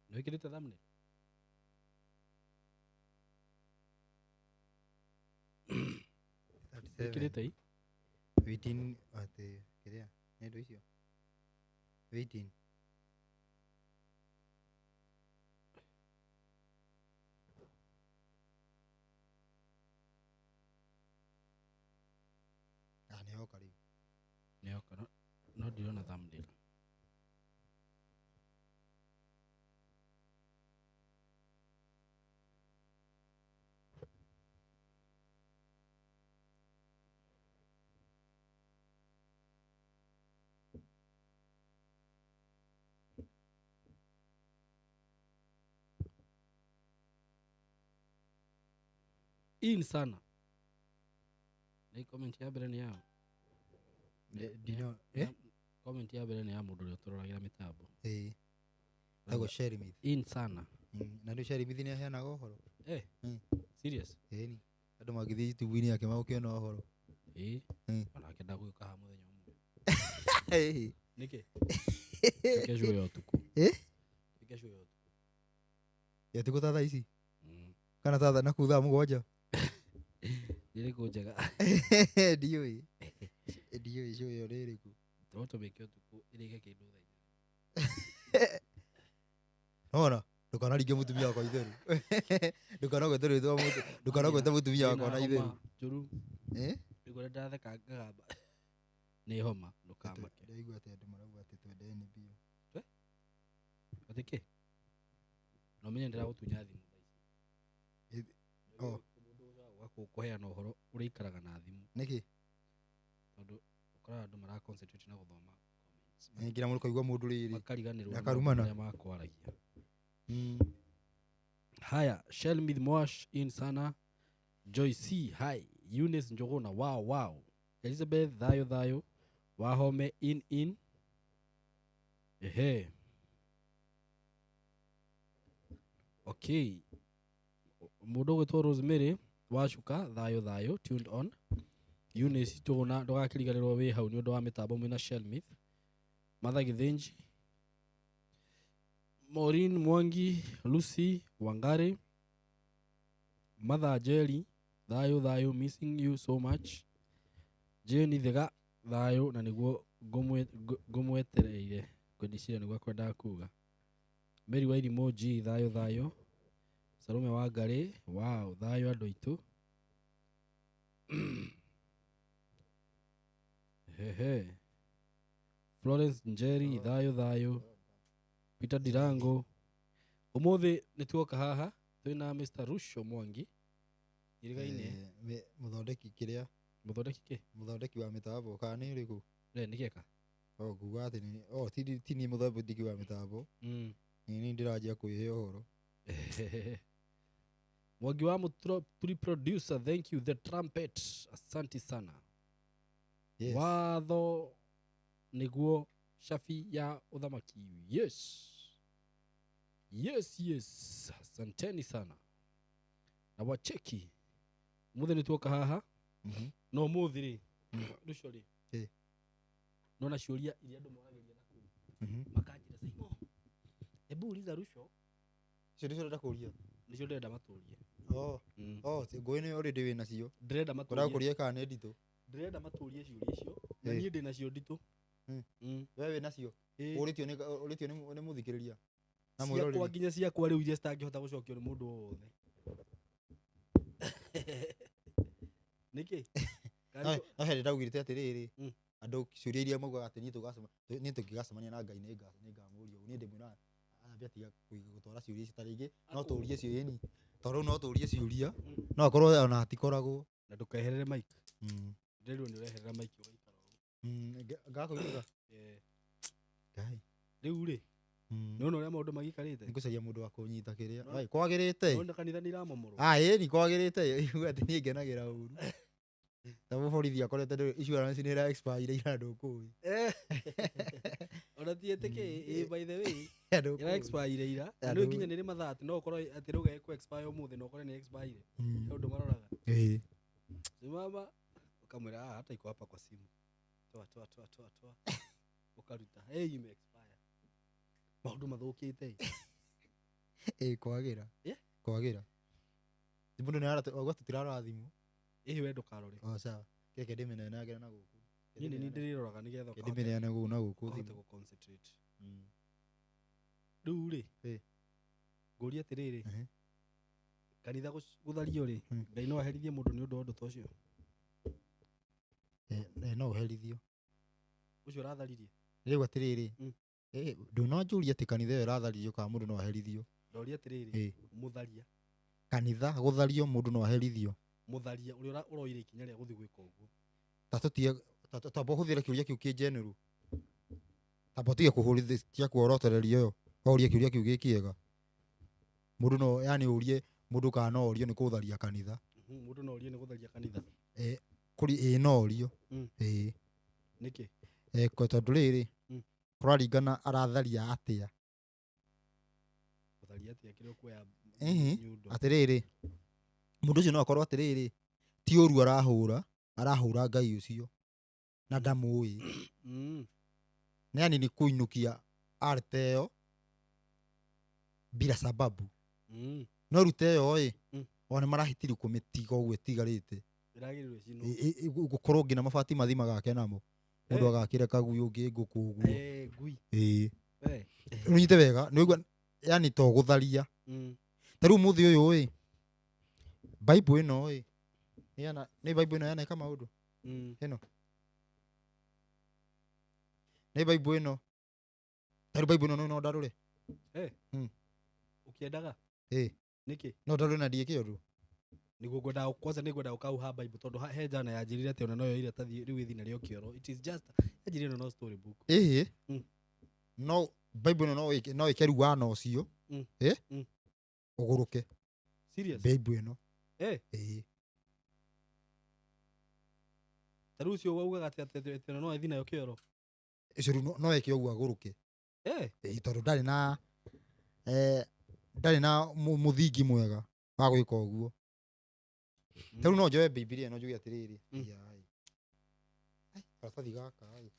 Nĩ wĩkĩrĩte thumbnail? Wĩkĩrĩte i? Waiting atĩ kĩrĩa nĩ indo icio waiting. Ah, nĩ yoka rĩu. Nĩ yoka no ndirona thumbnail. In sana. Nĩ comment ya mbere nĩ yao. Ndino eh. Comment ya mbere nĩ ya mũndũ ũrĩa ũtũroragĩra mĩtambo. Ĩĩ, tagwo Sherimith. In sana. Na nĩ Sherimith nĩ aheanaga ũhoro. Eh. Serious? Ĩni andũ mangĩthiĩ YouTube-inĩ yake magũkĩona ũhoro. Ĩĩ. Onake ndagũĩka haha mũthenya ũmwe. Ĩĩ. Nĩkĩ? Tuĩke show ya ũtukũ. Eh? Tuĩke show ya ũtukũ. Ya tukũ ta thaa ici kana ta na kuu thaa 7. Nĩ ĩrĩkũ njega? Ndiũĩ, ndiũĩ show ĩyo nĩ ĩrĩkũ. No tũmĩke ũtukũ ĩrĩke kĩndũ thaa inya. Nona ndũkanaringe mũtumia wakwa itheru, ndũkanagwete rĩtwa mũtu, ndũkanagwete mũtumia wakwa na Ndĩna itheru. homa njũru. Eh. Rĩu ũrĩa ndatheka ngagamba. Nĩ homa, ndũkamake. Ndaigua atĩ andũ marauga atĩ twendeni biũ. Atĩ kĩ? Na ũmenye ndĩragũtunya thimũ thaa ici. Oh. Mũndũ ũgũka kũheana ũhoro ũrĩikaraga na thimũ. Nĩkĩ? Tondũ ũkoraga andũ mara concentrate na gũthoma comments. Ngira mũndũ kaigua mũndũ rĩrĩ Makariganĩrwo nĩ Akarumana. maũndũ marĩa makwaragia. Haya, Shelmith Mwash in sana. Joy C, hi. Eunice Njogona, wow wow. Elizabeth thayo thayo. Wahome in in. Ehe. Okay. Mũndũ ũgwĩtwo Rosemary Wacuka thayo thayo tuned on. Eunice Njogona ndũgakĩriganĩrwo wĩ hau nĩ ũndũ wa mĩtambo mwĩna Shelmith. Martha Githinji, Maureen Mwangi, Lucy Wangari, Mother Jerry, thayo thayo, missing you so much. Jane Thiga, thayo na nĩguo ngũmwetereire ngwĩciria nĩguo akwendaga kuga. Mary Wairimũ G, thayo thayo. Salome Wangari, wow, thayo andũ aitũ. Hehe. Florence Njeri, thayo thayo. Peter Dirango. Ũmũthĩ nĩ tuoka haha twĩna Mr. Rusho Mwangi. Nyirigaine. Mũthondeki kĩrĩa? Mũthondeki kĩ? Mũthondeki wa mĩtambo kana nĩ ũrĩkũ? Eh, nĩ kĩeka? Oh, nguga atĩ nĩ oh, ti niĩ mũthondeki wa mĩtambo. Nĩ niĩ ndĩranjia kwĩhe ũhoro. Mwangi wa Mũturo turi producer, thank you the trumpet. Asante sana. Yes. Watho nĩguo cabi ya ũthamaki. Yes. Yes, yes. Asanteni sana. Na wacheki. Ũmũthĩ nĩ tuoka haha. No ũmũthĩ rĩ, rũcio rĩ. Nona ciũria iria andũ moragĩria na kũu. Makanjĩra Saimo, hebu uliza Rusho. Icio nĩcio ũrenda kũria? Nĩcio ndĩrenda matũrie. Oh. Oh, ngũĩ nĩ already wĩ nacio. Ndĩrenda matũrie. Ũrenda kũria kana nĩ nditũ? Ndĩrenda matũrie ciũria icio. Na niĩ ndĩ nacio nditũ. We wĩ nacio? Ũrĩtio nĩ ũrĩtio nĩ mũthikĩrĩria. Na Ciakwa mwĩroreri. nginya ciakwa rĩu iria citangĩhota gũcokio nĩ mũndũ o wothe. Nĩkĩ? No hĩndĩ ndaugire atĩrĩrĩ, andũ ciũria iria maugaga atĩ niĩ niĩ tũngĩgacemania na Ngai nĩngamũria ũguo. Niĩ ndĩmwĩraga ambe atiga gũtwara ciũria icio ta rĩngĩ no tũrie ciũria ni. Tondũ rĩu no tũrie ciũria, no akorwo ona hatikoragwo. Na ndũkeherere mic. Ndĩrerwo nĩ ũreherera mic ũgaikara ũguo. Ngakũigua. Eh. Ngai. Rĩu rĩ, nĩwona ũrĩa maũndũ magikarĩte? Nĩngũcaria mũndũ wa kũnyita kĩrĩa. Ai, kwagĩrĩte. Nĩwona kanitha nĩ iramomorwo? Ah, ĩni kwagĩrĩte. Igua atĩ niĩ ngenagĩra ũru. Ta mũborithi akorete ndũrĩ insurance nĩ ĩra expire ira ndũkũĩ. Ona ti atĩ kĩ, ĩ, by the way, Andũ ĩra kũĩ. expire ira. Na Andũ nĩ nginya nĩ rĩ mathaa atĩ no ũkorwo atĩ rĩu gagĩkũ expire ũmũthĩ na ũkore nĩ expire. He ũndũ maroraga. Simama ukamwĩra, ah, hata iko hapa kwa simu. Toa, toa, toa, toa, toa. Ũkaruta. Hey, ime expire. Maũndũ mathũkĩte. Ĩ kwagĩra. Yeah. Kwagĩra. Mũndũ nĩ auga tũtirarora thimũ. Ĩhĩ, we ndũkarore. O sawa. Keke ndĩmĩnenagĩra na gũkũ. Niĩ nĩ niĩ ndĩrĩroraga nĩgetha Ke ndĩmĩneane gũkũ na gũkũ ũhote thimũ. gũ concentrate. Rĩu rĩ, ngũrie atĩrĩrĩ, kanitha gũthario rĩ, Ngai no aherithie mũndũ nĩ ũndũ wa ũndũ ta ũcio? Eh, eh, no ũherithio. Ũcio ũratharirie. Rĩu atĩrĩrĩ, ndũnanjũria atĩ kanitha ĩyo ĩratharirio kana mũndũ no aherithio. Ndoria atĩrĩrĩ, mũtharia. Kanitha gũthario mũndũ no aherithio. Mũtharia ũrĩa ũroire ikinya rĩa gũthiĩ gwĩka ũguo. Ta tũtige tamba ũhũthĩre kĩũria kĩu kĩ general. Tamba ũtige kũhũrithia tia kuorotereria ĩyo. Ũrie kĩũria kĩu gĩ kĩega. Mũndũ no yani ũrie mũndũ kana no orio nĩ kũtharia kanitha. Mũndũ no orie nĩ gũtharia kanitha. Kũri ĩĩ no orio. Ĩĩ. Nĩkĩ? Tondũ rĩrĩ, kũraringana aratharia atĩa. Gũtharia atĩa kĩrĩa ũkuoya nyundo? Atĩrĩrĩ, mũndũ ũcio no akorwo atĩrĩrĩ, ti ũru arahũra, arahũra Ngai ũcio na ndamũĩ. Na yani nĩ kũinũkia arte ĩyo bila sababu. No rute ĩyo ĩ, ona nĩmarahĩtirie kũmĩtiga ũguo ĩtigarĩte. Ĩragĩrĩirwo ĩcinwo. Gũkorwo nginya mabati mathi magake namo. Mũndũ agakĩre kagui ũngĩ ngũkũ ũguo. Ngui. Ĩĩ. Ũnyite wega, nĩũigua yani to gũtharia. Ta rĩu mũthĩ ũyũ ĩ, Bible ĩno ĩ, nĩ Bible ĩno yaneka maũndũ? Ĩno. Nĩ Bible ĩno. Ta rĩu Bible ĩno no ndarũre. Ũkĩendaga? Ĩĩ. Nĩkĩ? No ndarũre na ndiĩke ũndũ. Nĩguo ngwendaga kwanza nĩ ngwendaga ũkauha Bible tondũ he jana yanjĩrire atĩ ona no yoire iratathi rĩu ĩthiĩ narĩo kĩoro. It is just yanjĩrire ĩno no story book. Ĩhĩ. No Bible ĩno no ĩke ruana ũcio. Ĩ? Ũgũrũke. Serious? Bible ĩno. Ĩĩ. Ta rĩu ũcio waugaga atĩ atĩ ona no ĩthiĩ nayo kĩoro. Ũcio rĩu no eke ũguo agũrũke. Ĩĩ, tondũ ndarĩ na ndarĩ na mũthingi mwega wa gwĩka ũguo. Ta rĩu no njoe Bibilia ĩno njuge atĩrĩrĩ, ai. Ai, karatathi gaka ĩ.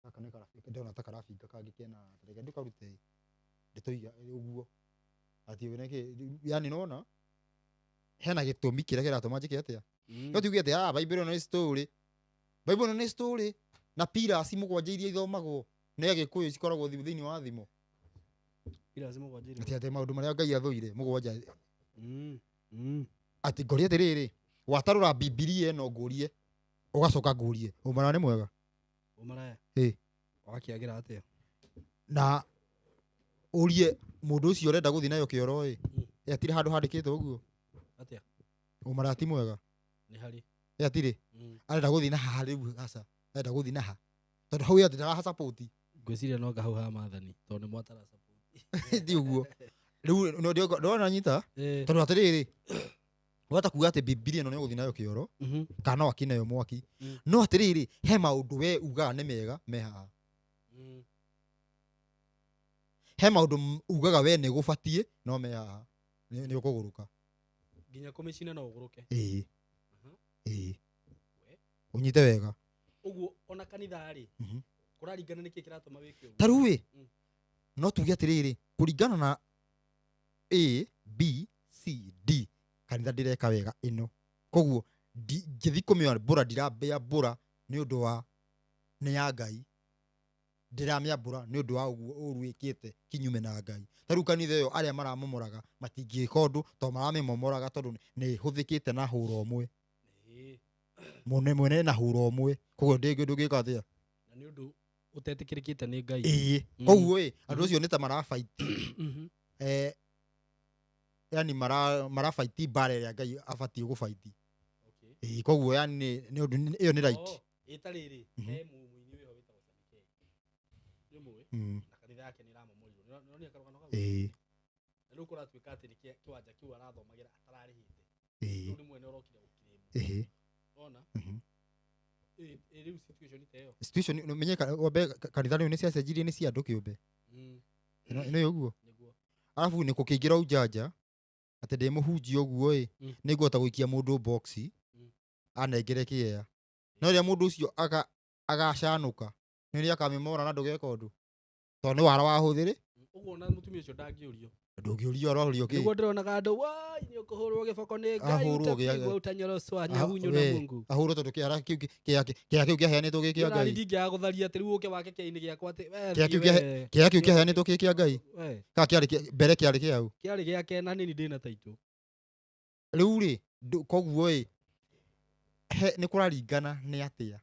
Gaka nĩ karabinga, ndĩrona ta karabinga kangĩ kena, reke ndĩkarute ĩ. Ndĩtũiga ũguo. Atĩ nĩkĩ, yani nĩwona hena gĩtũmi kĩrĩa kĩratũma njĩke atĩa? No tuge atĩ, Bible ĩno nĩ story. Bible ĩno nĩ story. Na pillars mũgwanja iria ithomagwo nĩ Agĩkũyũ cikoragwo thĩinĩ wa thimo. Pillars mũgwanja iria. Atĩ atĩ maũndũ marĩa Ngai athũire mũgwanja. Atĩ ngorie atĩrĩrĩ, watarũra Bibilia ĩno ngũrie, ũgacoka ngũrie, ũmaraya nĩ mwega? Ũmaraya? Ĩ. Wakĩagĩra atĩa? Na ũrie mũndũ ũcio ũrenda gũthiĩ nayo kĩoro ĩ, hatirĩ handũ handĩkĩtwo ũguo? Atĩa? Ũmaraya ti mwega? Nĩ harĩ. Ĩ hatirĩ? Arenda gũthiĩ na haha rĩu aca. Arenda gũthiĩ na ha. Tondũ hau atĩ ndaraha support. Ngwĩciria no ngahau ha maathani tondũ nĩ mwatara support. Ti ũguo. Rĩu ndĩrona nyita? Tondũ atĩrĩrĩ, wahota kuga atĩ Bibilia ĩno nĩ ũgũthiĩ nayo kĩoro, kana no akine nayo mwaki. No atĩrĩrĩ, he maũndũ we ugaga nĩ mega me haha. He maũndũ ugaga we nĩ gũbatiĩ no me haha. Nĩ ũkũgũrũka. Nginya kũmĩcina no ũgũrũke. Ĩĩ. Ĩĩ. Ũnyite wega. Ũguo ona kanitha rĩ, kũraringana nĩkĩ kĩratũma wĩke ũguo. Ta rĩu ĩ, no tuge atĩrĩrĩ, kũringana na A, B, C, D, kanitha ndĩreka wega ĩno. Koguo ngĩthiĩ kũmĩambũra ndiramĩambũra nĩ ũndũ wa nĩ ya Ngai. Ndĩramĩambũra nĩ ũndũ wa ũguo ũru wĩkĩte kinyume na Ngai. Ta rĩu kanitha ĩyo arĩa maramomoraga matingĩka ũndũ tondũ maramĩmomoraga tondũ nĩ ĩhũthĩkĩte na hũra ũmwe. Mwene na hũra ũmwe. Koguo ndũngĩka atĩa? Na nĩ ũndũ ũtetĩkĩrĩkĩte nĩ Ngai. Ĩĩ. Koguo ĩ, andũ acio nĩ ta marabaiti. Yani marabaiti mbara ĩrĩa Ngai abatiĩ gũbaiti. Ĩĩ, koguo yani nĩ ũndũ ĩyo nĩ right. Ĩ ta rĩrĩ, he mũini wĩho wĩtagwo Sunny K. Nĩ ũmũĩ? Na kanitha yake nĩ ĩramomorirwo. Nĩ ũronire karũgano kau? Ĩĩ. Na rĩu kũratuĩka atĩ nĩ kĩwanja kĩu arathomagĩra atararĩhĩte. Ĩĩ. Rĩu nĩ mwene ũrokire gũkirĩmwo. Ĩĩ. Ona? Ĩ rĩu situation ta ĩyo. Situation, nĩ ũmenye wambe kanitha rĩu nĩ ciacenjirie nĩ cia andũ kĩũmbe. Ĩno ũguo? Nĩguo. Arabu nĩ kũkĩingĩra ujanja atĩ ndĩ mũhunjia ũguo ĩ, nĩ ngũhota gũikia mũndũ box, anengere kĩea. No rĩrĩa mũndũ ũcio agacanũka, nĩ rĩrĩa akamĩmora na ndũgeka ũndũ. Tondũ nĩ wara wahũthĩrĩ. Ũguo ona mũtumia ũcio ndangĩũrio. Ndũngĩũrio arorio kĩ. Nĩguo ndĩronaga andũ wai nĩ ũkũhũrwo gĩboko nĩ Ngai, Ahũrwo utapigwa utanyoroshwa nyahunyũ na we, Mungu. Ahũrwo tondũ kĩara kĩu kĩa kĩa kĩu kĩaheanĩtwo gĩ kĩa Nĩ Ngai. ndingĩaga gũtharia atĩ rĩu ũke wake kĩainĩ gĩakwa atĩ we Kĩa thiĩ kĩu we. Kĩara kĩu kĩaheanĩtwo gĩ kĩa Ngai. We, Kana kĩarĩ mbere kĩarĩ kĩau. Kĩarĩ gĩake na nini ndĩna taitũ. Rĩu rĩ koguo ĩ he nĩ kũraringana nĩ atĩa.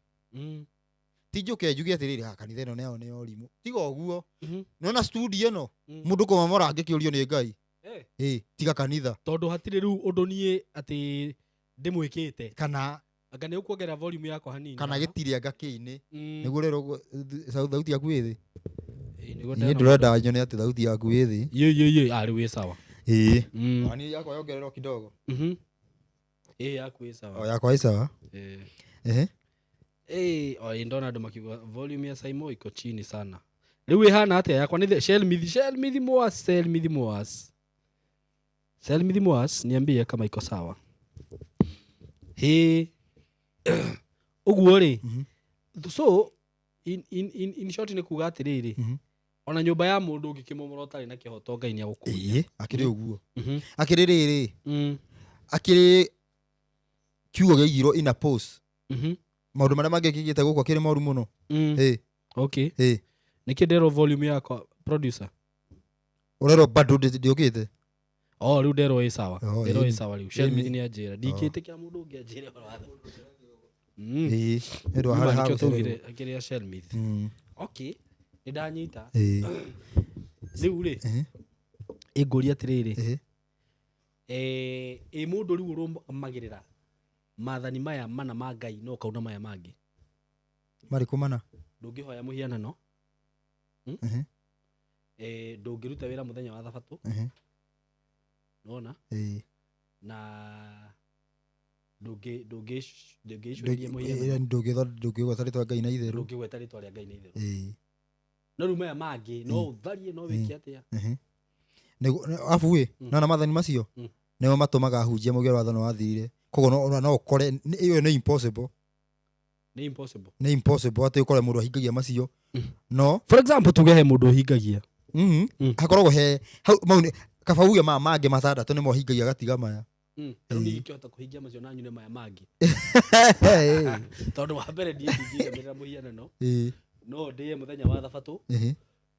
Ti njũke njuge atĩrĩrĩ, "Ah, kanitha ĩno nayo nĩ ya ũrimũ." Tiga ũguo. Nĩwona studio ĩno mũndũ kũmomora angĩkĩũrio nĩ Ngai. Ĩ tiga kanitha. Tondũ hatirĩ rĩu ũndũ niĩ atĩ ndĩmwĩkĩte. Kana Anga nĩ ũkuongerera volume yakwa hanini. Kana haha. gĩtirĩ anga kĩ-inĩ. Nĩguo rĩrĩ ũguo, thauti yaku ĩ thĩ. Ĩ, nĩguo Niĩ ndĩrona. ndĩrenda nyone atĩ thauti yaku ĩ thĩ. Yĩ yĩ yĩ, ah, rĩu ĩ sawa. Ĩĩ. Ona niĩ yakwa yongererwo kidogo. Ĩ yaku ĩ sawa. O yakwa ĩ sawa. Ĩ. Ehe. Ĩ, o ĩ ndona andũ makiuga volume ya Saimo iko chini sana. Rĩu ĩhana atĩa yakwa nĩ Shelmithi, Shelmithi Moas, Shelmithi Moas. Shelmithi Moas, niambie kama iko sawa. Hĩ. Ũguo rĩ. So in short nĩ kuga atĩrĩrĩ. Ona nyũmba ya mũndũ ũngĩkĩmomora ũtarĩ na kĩhoto Ngai nĩ agũkũria. Ĩĩ, akĩrĩ ũguo. Akĩrĩ rĩrĩ. Akĩrĩ kiugo gĩaigirwo in a post. Maũndũ marĩa mangĩkĩkĩte gũkũ akĩrĩ moru mũno. Ĩ. Okay. Ĩ. Nĩkĩ nderwo volume yakwa producer? Ũrerwo bado ndĩũkĩte. Oh, rĩu nderwo ĩ sawa. Oh, Nderwo ĩ ĩni. sawa rĩu. Ĩni. Shelmithi nĩ anjĩra. Ndingĩtĩkĩra mũndũ ũngĩ anjĩre ũhoro wa thabu. Ĩĩ. Nĩ ũndũ wa Nĩma harĩa nĩkĩo hagũcererwo. twaugire akĩrĩa Shelmithi. Okay. Nĩ ndanyita. Ĩĩ. Rĩu rĩ, Ehe. ĩngũria atĩrĩrĩ. Ehe. Ĩ mũndũ rĩu ũrũmagĩrĩra maathani maya mana ma Ngai no ũkauna maya mangĩ. Marĩkũ mana? Ndũngĩhoya mũhianano. Ehe. Ndũngĩruta wĩra mũthenya wa thabatũ. Ehe. Nĩwona? Ĩĩ. Na ndũngĩicũhĩria mũhianano. Ndũngĩgweta rĩtwa Ngai na itherũ. Ndũngĩgweta rĩtwa rĩa Ngai na itherũ. Ĩĩ. No rĩu maya mangĩ no ũtharie no wĩke atĩa. Ehe. Abu ĩ, nona maathani macio nĩmo matũmaga ahunjia mauge watho nĩ wathirire. Koguo no ũkore ĩyo nĩ impossible. Nĩ impossible. Nĩ impossible atĩ ũkore mũndũ ahingagia macio. No For example tuge he mũndũ ũhingagia. Hakoragwo he hau mau nĩ kaba uge maya mangĩ matandatũ nĩmo ahingagia gatiga maya. Rĩu niĩ ingĩhota kũhingia macio na nyune maya mangĩ. Tondũ wa mbere niĩ ndingĩinamĩrĩra mũhianano. No ndĩe mũthenya wa thabatũ.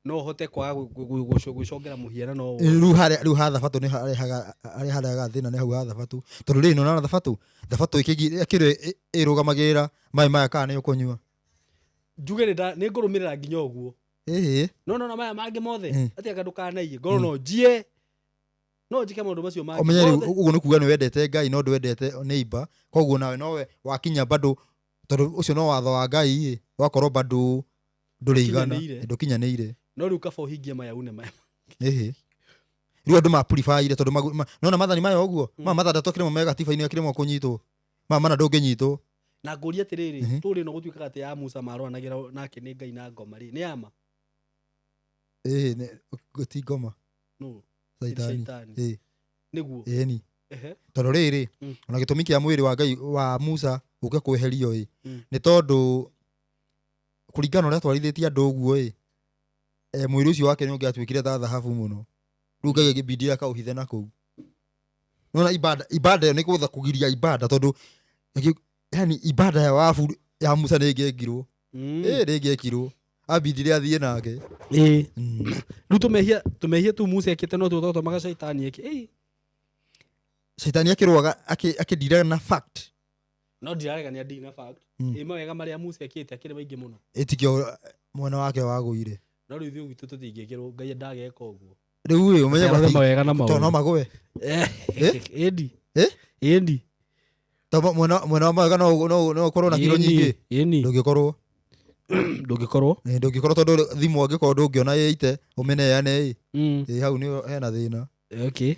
No hote kwaga gwĩcongera mũhianano o wothe. Rĩu harĩa rĩu ha thabatũ nĩ harehaga harĩa harehaga thĩna nĩ hau ha thabatũ. Tondũ rĩrĩ nĩũrona thabatũ, thabatũ ĩkĩrĩ ĩrũgamagĩrĩra maĩ maya kana nĩ ũkũnyua. Njuge nĩ ngũrũmĩrĩra nginya ũguo. No no na maya mangĩ mothe atĩ anga ndũkanaiye. Ngorwo no njiye. No njĩke maũndũ macio mangĩ Ũmenye rĩu mothe. ũguo nĩ kuga nĩ wendete Ngai no ndwendete neighbor. Koguo nawe nowe wakinya bado tondũ ũcio no watho wa Ngai ĩ, wakorwo bado ndũrĩigana, Ndũkinyanĩire. ndũkinyanĩire. No rĩu kaba ũhingie maya une maya. Ĩhĩ. Rĩu andũ mapuribaire tondũ nona maathani maya ũguo, maya matandatũ akĩrĩ mo me gatiba-inĩ akĩrĩ mo kũnyitwo. Maya mana ndũngĩnyitwo. Na ngũria atĩrĩrĩ, tũrĩ no gũtuĩkaga atĩ ya Musa marũanagĩra nake nĩ Ngai na ngoma rĩ, nĩ ya ma? Ĩhĩ, ti ngoma. No. Caitani. Caitani. Ĩĩ. Nĩguo. Ĩni. Ehe. Tondũ rĩrĩ, ona gĩtũmi kĩa mwĩrĩ wa Ngai wa Musa ũke kweherio ĩ, nĩ tondũ kũringana na ũrĩa atwarithĩtie andũ ũguo ĩ, mwĩrĩ ũcio wake nĩ ũngĩatuĩkire ta thahabu mũno. Rĩu Ngai agĩbindire akaũhithe na kũu. Nĩwona ibada ĩyo nĩ gwetha kũgiria ibada tondũ yani ibada ya wabu ya Musa nĩ ĩngĩekirwo. Ĩ, nĩ ĩngĩekirwo. Abindire athiĩ nake. Ĩ. Rĩu tũmehia tu Musa ekĩte no tuo twatũmaga caitani eke. Ĩ. Caitani akĩrũaga, akĩndira na fact. No ndirarega nĩ andiri na fact. Ĩ mawega marĩa Musa ekĩte akĩrĩ maingĩ mũno. Ĩtikĩo mwena wake wagũire. No rĩu ithuĩ gwitũ tũtingĩkĩrwo Ngai ndageka ũguo. Rĩu ĩ, ũmenye Arore mawega na tondũ no maũru. magũe. Ĩndi. Ĩ? Ĩndi. Tondũ mwena wa mawega no ũkorwo na kiro nyingĩ. Ĩni. Ndũngĩkorwo. Ndũngĩkorwo. Ĩ, ndũngĩkorwo tondũ thimũ angĩkorwo ndũngĩona ĩite, ũmĩneane ĩ. Ĩ, hau nĩho hena thĩna. Okay.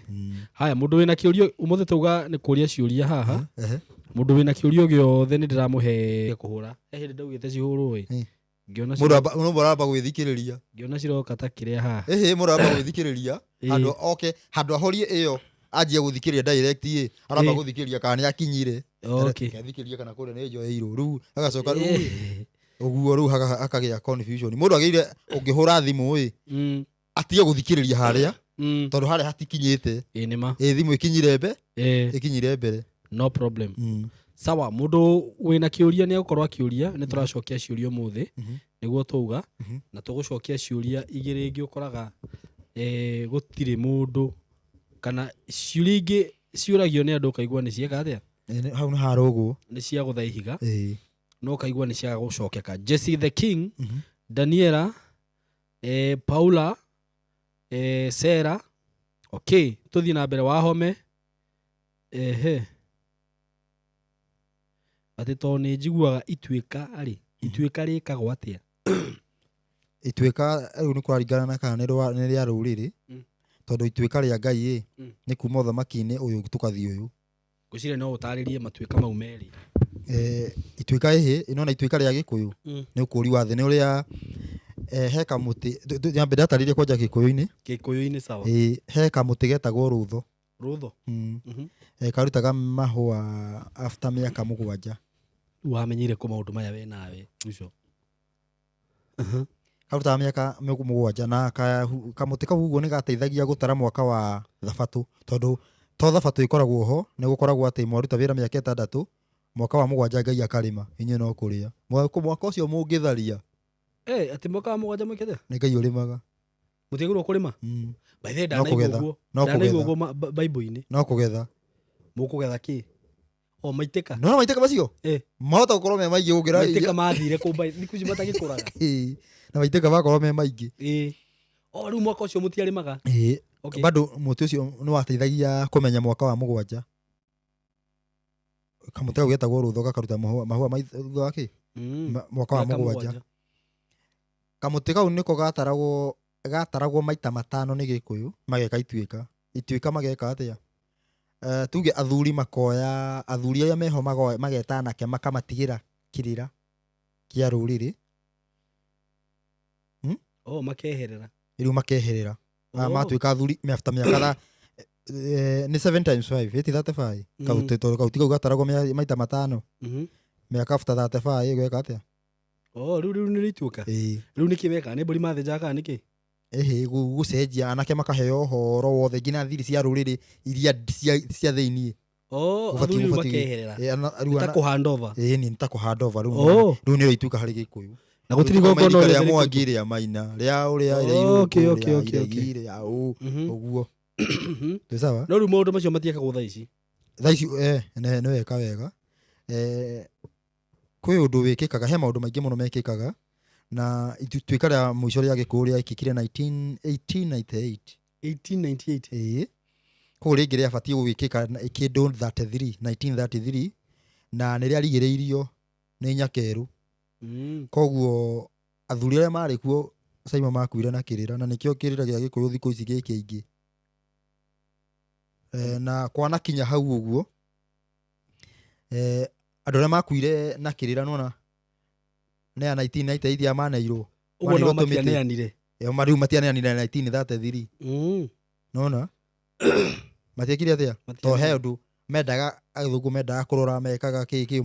Haya, mũndũ wĩna kĩũrio, ũmũthĩ tauga nĩ kũria ciũria haha. Ehe. Mũndũ wĩna kĩũrio gĩothe nĩ ndĩramũhe kũhũra. He hĩndĩ ndaugĩte cihũrwo ĩ. Ngĩona Mũndũ aramba gwĩthikĩrĩria. Ngĩona ciroka ta kĩrĩa haha. Ĩhĩ, mũndũ aramba gwĩthikĩrĩria. Handũ oke, handũ ahorie ĩyo, anjie gũthikĩrĩria direct ĩ, aramba gũthikĩrĩria kana nĩ akinyire. Okay. Ngethikĩrĩria kana kũrĩa nĩ njoeirwo. Rĩu agacoka rĩu ĩ, ũguo rĩu hakagĩa confusion. Mũndũ agĩrĩire ũngĩhũra thimũ ĩ, atige gũthikĩrĩria harĩa. Tondũ harĩa hatikinyĩte. Ĩ nĩ ma. Ĩ thimũ ĩkinyire mbe Ĩĩ, ĩkinyire mbere. No problem. Sawa, mũndũ wĩna kĩũria nĩ egũkorwo akĩũria. Nĩ tũracokia ciũria ũmũthĩ, nĩguo tũuga, na tũgũcokia ciũria igĩrĩ ingĩ ũkoraga gũtirĩ mũndũ, kana ciũria ingĩ ciũragio nĩ andũ ũkaigua nĩ cieka atĩa. Ĩ, hau nĩ harũgwo. Nĩ cia gũtha ihiga. Ĩ. No ũkaigua nĩ cia gũcokeka. Jesse the King, Daniela, Paula, Sarah. Okay, tũthiĩ na mbere. Wahome ehe atĩ tondũ nĩ njiguaga ituĩka rĩ, ituĩka rĩkagwo atĩa? Ituĩka rĩu nĩ kũraringana na kana nĩ rĩa rũrĩrĩ, tondũ ituĩka rĩa Ngai ĩ nĩ kuma ũthamaki-inĩ ũyũ tũkathiĩ ũyũ. Ngwĩciria no ũtarĩrie matuĩka mau merĩ. Ituĩka ĩhĩ ĩno na ituĩka rĩa Gĩkũyũ nĩ ũkũri wa thĩ, nĩ ũrĩa he kamũtĩ nyambe ndatarĩrie kwanja Gĩkũyũ-inĩ. Gĩkũyũ-inĩ, sawa. Ĩ, he kamũtĩ getagwo rũtho. Rũtho. Karutaga mahũa after mĩaka 7. Rĩu wamenyeire kũ maũndũ maya we nawe Ruco? Karutaga mĩaka 7 na kamũtĩ kau ũguo nĩ gateithagia gũtara mwaka wa thabatũ, tondũ to thabatũ ĩkoragwo ho, nĩ gũkoragwo atĩ mwaruta wĩra mĩaka 6, mwaka wa 7 Ngai akarĩma, inyuĩ no kũrĩa. Mwaka ũcio mũngĩtharia. Eh, atĩ mwaka wa 7 mwĩke atĩa? Nĩ Ngai ũrĩmaga. Mũtiagĩrĩirwo kũrĩma? By the way, No ndanaigua kũgetha. ũguo. No Ndanaigua kũgetha. ũguo Bible-inĩ. No kũgetha. Mũkũgetha kĩ? O maitĩka. No maitĩka macio mahota gũkorwo me maingĩ gũkĩra Maitĩka mathire kũ thikũ ici matagĩkũraga. Ĩĩ, na maitĩka makorwo me maingĩ. Ĩĩ. O rĩu mwaka ũcio mũtiarĩmaga. Ĩĩ. Okay. Bado mũtĩ ũcio nĩ wateithagia kũmenya mwaka wa 7. Kamũtĩ kau getagwo rũtho gakaruta mahũa thutha wa kĩ? Mwaka wa Mĩaka 7. 7. Kamũtĩ kau nĩko gataragwo maita 5 nĩ Gĩkũyũ mageka ituĩka. Ituĩka mageka atĩa? Tuge athuri makoya, athuri arĩa meho mageta anake makamatigĩra kĩrĩra kĩa rũrĩrĩ. Oh, makeherera. Rĩu makeherera. Oh. Matuĩka athuri after mĩaka nĩ 7 times 5, ĩti 35. Kauti, tondũ kauti kau gataragwo maita 5. Mĩaka after 35 ĩgweka atĩa? Oh, rĩu nĩ rĩtuĩka. Ĩĩ. Rĩu nĩkĩ mekaga? Nĩ mbũri mathĩnjaga kana nĩkĩ? Ĩhĩ, gũcenjia anake makaheo ũhoro wothe nginya thiri cia rũrĩrĩ iria cia thĩiniĩ. Oh, Ũbatiĩ athuri rĩu gũbatiĩ makeherera. Ĩ, rĩu Nĩ ta kũ hand over. Ĩĩ, nĩ ta kũ hand over rĩu. Oh. Rĩu nĩrĩo ituĩka harĩ Gĩkũyũ. Na gũtirĩ Rĩu igongona rĩa rĩothe Mwangi, rĩa Maina, rĩa ũrĩa, rĩa Oh, Irũngũ, okay, rĩa okay, okay. Iregi, rĩa ũ, ũguo. Twĩ sawa? No rĩu maũndũ macio matiekagwo thaa ici. Thaa ici, nĩ weka wega. Kwĩ ũndũ wĩkĩkaga, he maũndũ maingĩ mũno mekĩkaga, na ituĩka rĩa mũico rĩa Gĩkũyũ rĩekĩkire 1898. 1898. Ĩĩ. Koguo rĩngĩ rĩabatiĩ gũgĩkĩka kĩndũ 33, 1933, na nĩ rĩarigĩrĩirio nĩ Nyakerũ. Koguo athuri arĩa marĩ kuo Caima makuire na kĩrĩra, na nĩkĩo kĩrĩra gĩa Gĩkũyũ thikũ ici gĩ kĩingĩ. Na kwanakinya hau ũguo, andũ arĩa makuire na kĩrĩra nĩwona nĩ a 1998 ya maneirwo. Ũguo nao Maneirwo tũmĩtĩ. matianeanire. Rĩu matianeanire 1933. Nĩwona? Matiekire atĩa? To he ũndũ mendaga, athũngũ mendaga kũrora mekaga kĩ, kĩ,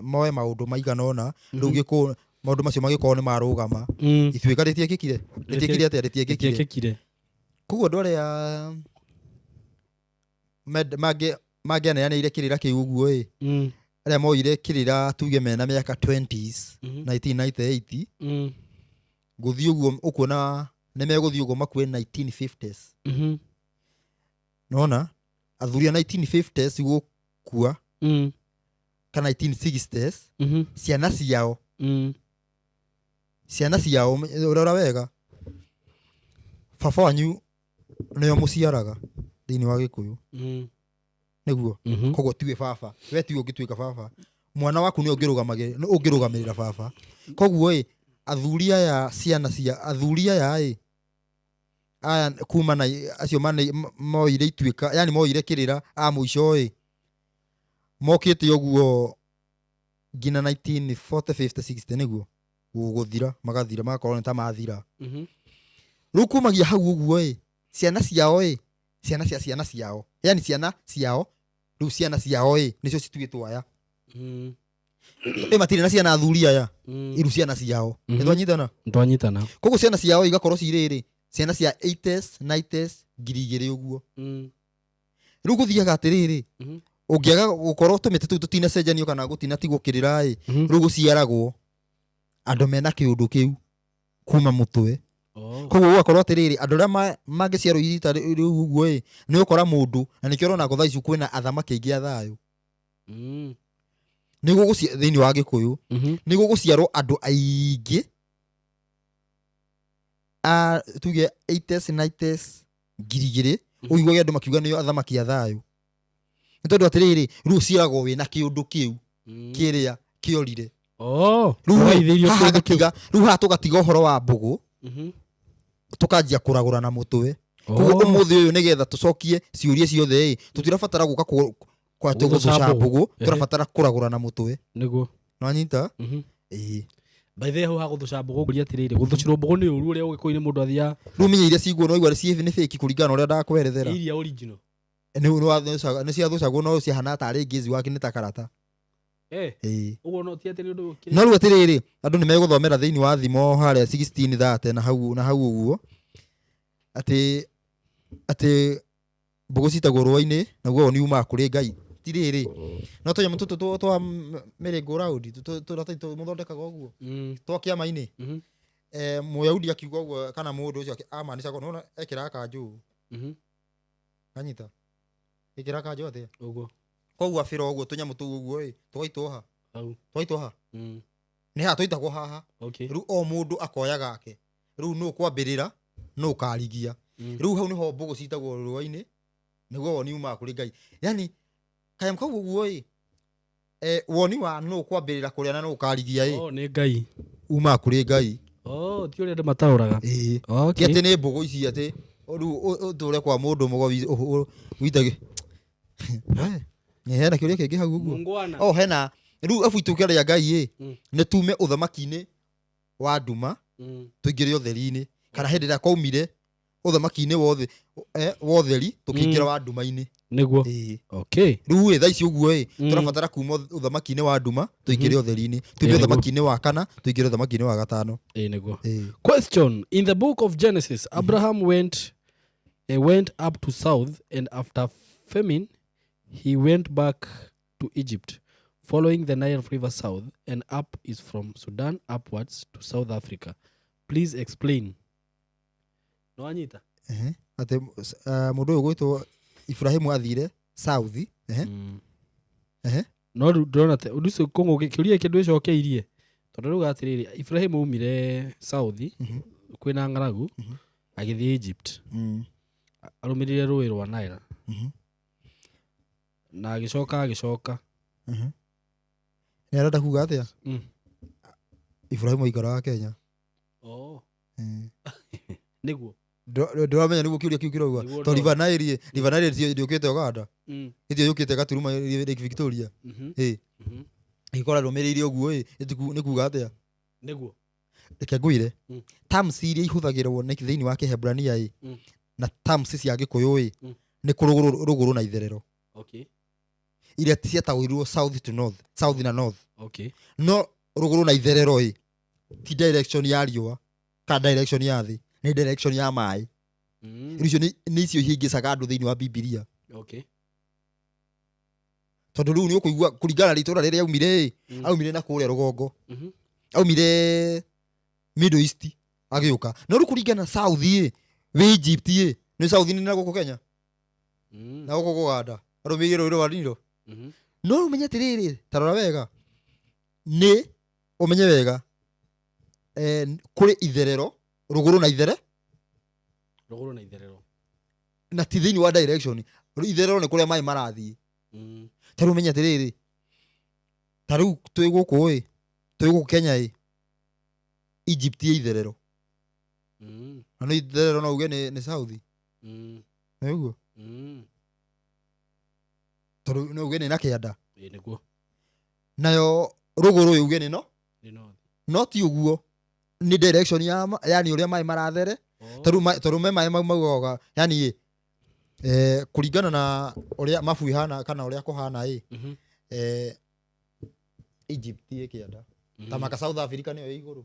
moe maũndũ maigana ũna. Rĩu Gĩkũyũ maũndũ macio magĩkorwo nĩ marũgama. Ituĩka rĩtiekĩkire? Rĩtiekire atĩa? Rĩtiekĩkire. Rĩtiekĩkire. Koguo andũ arĩa mangĩaneanĩire kĩrĩra kĩu ũguo ĩ, arĩa moire kĩrĩra tuge mena mĩaka twenties, 1998, gũthiĩ ũguo ũkuona nĩ megũthiĩ ũguo makue 1950s. Nĩwona? Athuri a 1950s gũkua, kana 1960s, ciana ciao. Ciana ciao, ũrora wega. Baba wanyu nĩo mũciaraga thĩinĩ wa Gĩkũyũ. Nĩguo? Koguo tiwe baba. We tiwe ũngĩtuĩka baba. Mwana waku nĩwe ũngĩrũgamĩrĩra baba. Koguo ĩ, athuri aya ciana cia, athuri aya ĩ, aya kuma na acio mane, moire ituĩka, yani moire kĩrĩra a mũico ĩ, mokĩte ũguo nginya 1940, 50, 60 nĩguo gũthira, magathira, magakorwo nĩ ta mathira. Rĩu kumagia hau ũguo ĩ, ciana ciao ĩ, ciana cia ciana ciao, yani ciana ciao, rĩu ciana ciao ĩ, nĩcio cituĩtwo aya. Ĩ matirĩ na ciana athuri aya, iru ciana ciao. Nĩtwanyitana? Nĩtwanyitana. Koguo ciana ciao igakorwo cirĩ rĩ, ciana cia 80s, 90s, 2,000 ũguo. Rĩu gũthiaga atĩrĩrĩ, ũngĩaga gũkorwo tũmĩtĩ tũu tũtinacenjanio kana gũtinatigwo kĩrĩra ĩ, rĩu gũciaragwo andũ mena kĩũndũ kĩu kuma mũtwe. Koguo gũgakorwo atĩrĩrĩ, andũ arĩa mangĩciarwo ita rĩu ũguo ĩ, nĩ ũkora mũndũ, na nĩkĩo ũrona thaa ici kwĩna athamaki aingĩ a thayũ. Nĩguo thĩinĩ wa Gĩkũyũ, nĩguo gũciarwo andũ aingĩ a tuge 80s 90s 2,000, ũiguage andũ makiuga nĩo athamaki a thayũ. Nĩ tondũ atĩrĩrĩ, rĩu ũciaragwo wĩna kĩũndũ kĩu kĩrĩa kĩorire. Rĩu haha tũgatiga ũhoro wa mbũgũ, tũkanjia kũragũra na mũtwe. Koguo ũmũthĩ ũyũ nĩgetha tũcokie ciũria ciothe ĩ, tũtirabatara gũka gũthũca mbũgũ, tũrabatara kũragũra na mũtwe. Nĩguo. Nĩwanyita? Ĩĩ. By the way, hau ha gũthũca mbũgũ ngũria atĩrĩrĩ, gũthũcĩrwo mbũgũ nĩ ũru ũrĩa ũgĩkũyũ-inĩ mũndũ athiaga. Rĩu menya iria ciguo no igua ciĩ nĩ fake kũringana na ũrĩa ndakwerethera. Iria original. Nĩ ciathũcagwo no ciahana tarĩ ngĩzi wake nĩ ta karata. Ĩĩ. Ũguo no ti atĩ nĩ ũndũ ũkĩrĩ. No rĩu atĩrĩrĩ, andũ nĩ megũthomera thĩinĩ wa thimo harĩa 16:30 na hau na hau ũguo. Atĩ mbũgũ citagwo rũa-inĩ naguo woni umaga kũrĩ Ngai. Ti rĩrĩ, no tũnyamũ tũtũ twa mĩrĩngũ raundi tũratathi mũthondekaga ũguo twa kĩama-inĩ. Mũyahudi akiuga ũguo kana mũndũ ũcio amaanishaga nĩwona ekĩraga kanjũ ũũ. Kanyita. Ĩkĩra kanjũ atĩa? Ũguo. Koguo abĩra ũguo tũnyamũ tũu ũguo ĩ, tũgaitwo ha? Hau. Tũgaitwo ha? Nĩ haha tũitagwo haha. Rĩu o mũndũ akoya gake. Rĩu nũ kwambĩrĩra, nũ ũkarigia. Rĩu hau nĩho mbũgũ citagwo rũa-inĩ, nĩguo woni umaga kũrĩ Ngai. Yani kanyamũ kau ũguo ĩ, woni wa nũ kwambĩrĩra kũrĩa na nũ ũkarigia ĩ. Nĩ Ngai. Umaga kũrĩ Ngai. Ti ũrĩa andũ mataũraga. Ĩĩ. Ti atĩ nĩ mbũgũ ici atĩ rĩu ũtũre kwa mũndũ mũgo witagĩ. Hena kĩũria kĩngĩ hau ũguo. Hena rĩu abu itũke rĩa Ngai ĩ, nĩ tume ũthamaki-inĩ wa nduma tũingĩre ũtheri-inĩ, kana hĩndĩ ĩrĩa kwaumire ũthamaki-inĩ wothe wa ũtheri tũkĩingĩra wa nduma-inĩ. Nĩguo. Okay. Rĩu ĩ thaa ici ũguo ĩ, tũrabatara kuma ũthamaki-inĩ wa nduma tũingĩre ũtheri-inĩ, tume ũthamaki-inĩ wa kana tũingĩre ũthamaki-inĩ wa gatano. Ĩĩ nĩguo. Question, in the book of Genesis, Abraham went up to south, and after famine he went back to Egypt, following the Nile River south and up is from Sudan upwards to South Africa. Please explain. No anyita? Ate mũndũ ũyũ gwĩtwo Ibrahimu athire south. No ndĩrona te ũndũ ũcio kũngũ kĩũria kĩndũ ĩcokeirie. Tondũ rĩu atĩrĩrĩ, Ibrahimu aumire south kwĩna ng'aragu agĩthiĩ Egypt. Arũmĩrĩire rũĩ rwa Nile. Na agĩcoka. Nĩ arenda kuga atĩa? Ibrahimu aikaraga Kenya. Nĩguo. Ndĩramenya nĩguo kĩũria kĩu kĩrauga. Tondũ River Nile ndĩũkĩte Uganda. Ĩtio yũkĩte Gaturuma Lake Victoria. Ĩgĩkora rũmĩrĩire ũguo ĩ, nĩ kuga atĩa? Nĩguo. Reke ngwĩre. Terms iria ihũthagĩrwo nĩ thĩinĩ wa Kĩhebrania ĩ, na terms cia Gĩkũyũ ĩ, nĩ kũrũgũrũ na itherero. Iria ciataũrirwo south to north, south na north. No rũgũrũ na itherero ĩ, ti direction ya riũa kana direction ya thĩ, nĩ direction ya maĩ. Rĩu icio nĩ icio ihĩngĩcaga andũ thĩinĩ wa Bibilia. Tondũ rĩu nĩ ũkũigua kũringana na itũũra rĩrĩa aumire ĩ, aumire na kũrĩa rũgongo. Aumire Middle East agĩũka. No rĩu kũringana na South ĩ, wĩ Egypt ĩ, nĩ South nĩ na gũkũ Kenya. Na gũkũ Uganda. Arũmĩrĩire rũĩ rwa Nilo. No ũmenye atĩrĩrĩ, ta rora wega. Nĩ ũmenye wega. Kũrĩ itherero, rũgũrũ na ithere. Rũgũrũ na itherero. Na ti thĩinĩ wa direction. Itherero nĩ kũrĩa maĩ marathiĩ. Ta rĩu ũmenye atĩrĩrĩ, ta rĩu twĩ gũkũ ĩ, twĩ gũkũ Kenya ĩ, Egypt ĩ itherero. Na nĩ itherero no uge nĩ south. Nĩ ũguo? Tondũ no uge nĩ na kĩanda. Ĩĩ nĩguo. Nayo rũgũrũ ĩ uge nĩ no? Nĩ north. No ti ũguo. Nĩ direction ya yani ũrĩa maĩ marathere. Tondũ me maĩ mau maugaga, yani ĩ, kũringana na ũrĩa mabu ihana kana ũrĩa kũhana ĩ, Egypt ĩ kĩanda. Ta maka South Africa nĩyo ĩ igũrũ.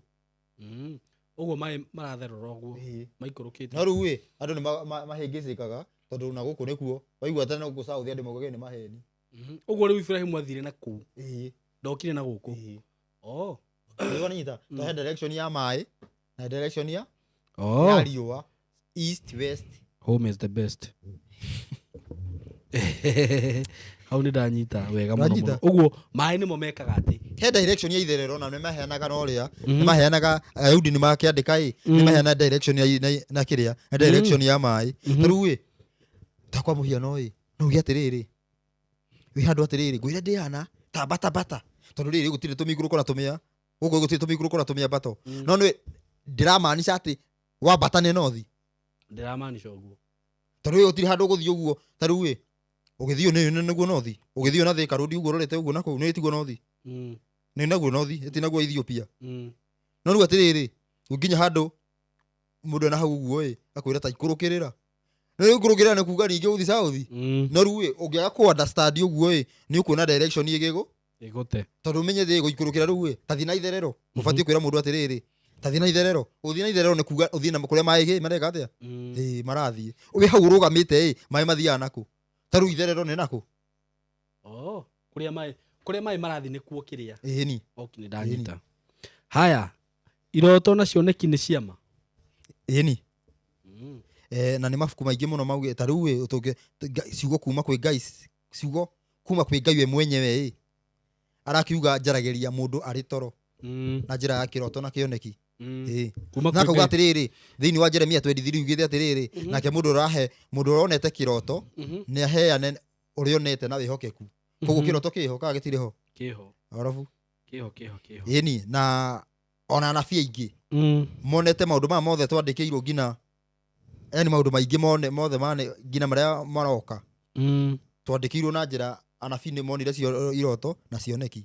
Ũguo maĩ maratherũra ũguo Ĩĩ. maikũrũkĩte. No rĩu ĩ andũ nĩ mahĩngĩcĩkaga tondũ na gũkũ nĩkuo waigua tene gũkũ south andũ maugaga nĩ maheni. Ũguo rĩu Ibrahimu athire na kũu, Ĩĩ. ndokire na gũkũ. Ĩĩ. Oh. Nĩguo nĩnyita to he direction ya maĩ na direction ya Oh. ya riũa, east, west. Home is the best. Hau nĩ ndanyita wega mũno Ndanyita. mũno. Ũguo maĩ nĩmo mekaga atĩ. He direction ya itherero na nĩmaheanaga na ũrĩa nĩmaheanaga Ayahudi nĩmakĩandĩka ĩ nĩmaheana direction ya na kĩrĩa na direction ya maĩ. Ta rĩu ĩ ta kwa mũhiano ĩ no uge atĩrĩrĩ wĩ handũ atĩrĩrĩ ngwĩre ndĩana ta bata bata tondũ rĩrĩ gũtirĩ tũmĩikũrũko na tũmĩa gũkũ gũtirĩ tũmĩikũrũko na tũmĩambato no nĩ ndĩramaanisha atĩ wambata nĩ nothi. Ndĩramaanisha ũguo. Tondũ ĩ gũtirĩ handũ ũgũthiĩ ũguo ta rĩu ĩ ũgĩthiĩ nĩ nĩguo nothi ũgĩthiĩ na Thika Road ũguo ũrorete ũguo na kũu nĩ tiguo nothi nĩ naguo nothi ĩti naguo Ethiopia. No rĩu atĩrĩrĩ ũnginya handũ mũndũ ena hau ũguo ĩ akwĩra ta ikũrũkĩrĩra no rĩu ikũrũkĩrĩra nĩ kuga ningĩ ũthiĩ south. No rĩu ĩ ũngĩaga kũ understand ũguo ĩ nĩ ũkuona direction ĩgĩgũ Ĩgũte. Tondũ ũmenye thĩ gũikũrũkĩra rĩu ĩ tathi na itherero ũbatiĩ kwĩra mũndũ atĩrĩrĩ tathi na itherero ũthiĩ na itherero nĩ kuga ũthiĩ na kũrĩa maĩ gĩ mareka atĩa ĩ marathiĩ wĩ hau ũrũgamĩte ĩ maĩ mathiaga nakũ ta rĩu itherero nĩ nakũ. Oh, kũrĩa maĩ marathiĩ nĩkuo kĩrĩa. Ĩni. Okay, nĩ ndanyita. Haya, iroto na cioneki nĩ ciama. Ĩni. Na nĩ mabuku maingĩ mũno maugĩte ta rĩu ĩ ũtũnge ciugo kuma kwĩ Ngai, ciugo kuma kwĩ Ngai we mwenyewe ĩ arakiuga njaragĩria mũndũ arĩ toro na njĩra ya kĩroto na kĩoneki. Ĩĩ. Kuma Na kwĩ akauga Ngai. atĩrĩrĩ thĩinĩ wa Jeremia 23 ugĩte atĩrĩrĩ nake mũndũ ũrahe mũndũ ũronete kĩroto nĩ aheane ũrĩa onete na wĩhokeku koguo kĩroto kĩho kana gĩtirĩ ho? Kĩho. Arabu. Kĩho kĩho kĩho. Ĩni na ona anabii aingĩ monete maũndũ maya mothe twandĩkĩirwo nginya yani maũndũ maingĩ mone mothe mane nginya marĩa maroka twandĩkĩirwo na njĩra anabii nĩ monire cio iroto na cioneki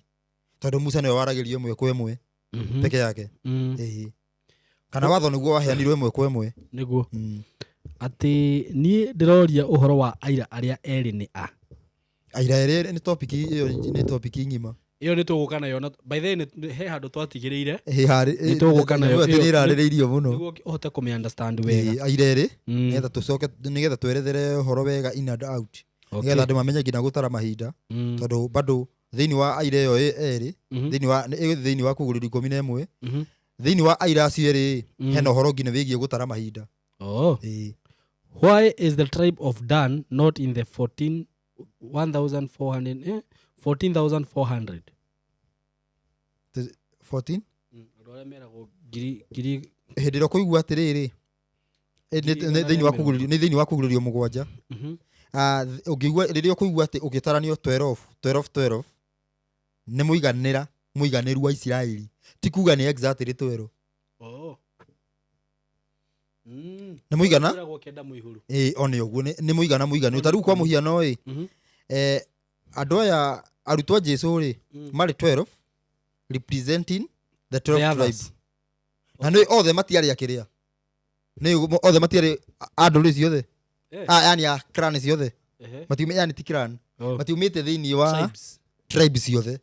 tondũ Musa nĩwe waragĩrio ĩmwe kwa ĩmwe peke yake. Ĩĩ. Kana watho nĩguo waheanirwo ĩmwe kwa ĩmwe. Nĩguo. Atĩ niĩ ndĩroria ũhoro wa aira arĩa erĩ nĩ a. Aira erĩ nĩ topic ĩyo nĩ topic ng'ima. Ĩyo nĩ tũgũka nayo na by the way he handũ twatigĩrĩire. Ĩĩ, Nĩ tũgũka nayo. atĩ nĩ ĩrarĩrĩirio mũno. Nĩguo ũhote kũmĩ understand wega. Ĩĩ, aira erĩ nĩgetha tũcoke nĩgetha twerethere ũhoro wega in and out nĩgetha andũ mamenye nginya gũtara mahinda tondũ bado thĩinĩ wa aira ĩyo erĩ thĩinĩ wa ĩ thĩinĩ wa kugũrĩrio 11 thĩinĩ wa aira acio erĩ hena ũhoro nginya wĩgiĩ gũtara mahinda. Oh. Ĩĩ. Why is the tribe of Dan not in the 14 1400 14,400? 14 Andũ arĩa meragwo ngiri ngiri Hĩndĩ ĩrĩa ũkũigua atĩrĩrĩ Ngiri igana nĩ thĩinĩ wa rĩa kugũrĩrio nĩ thĩinĩ wa kugũrĩrio mũgwanja. Ah, ũngĩigua rĩrĩa ũkũigua atĩ ũgĩtaranio 12 12 12 nĩ mũiganĩra mũiganĩru wa Isiraeli ti kuga nĩ exactly 12. Oh. Nĩ mũigana Meragwo kenda mũihũru. Ĩĩ one ũguo nĩ mũigana mũiganĩru ta rĩu kwa mũhiano ĩ andũ aya arutwo a Jesu rĩ marĩ 12 representing the 12 The others. tribes na nĩ othe matiarĩ akĩrĩa nĩ othe matiarĩ a ndũrĩrĩ ciothe. Ah, yani a clan ciothe. Matiumĩ yani ti clan. Oh. Matiumĩte thĩinĩ wa Tribes. tribe ciothe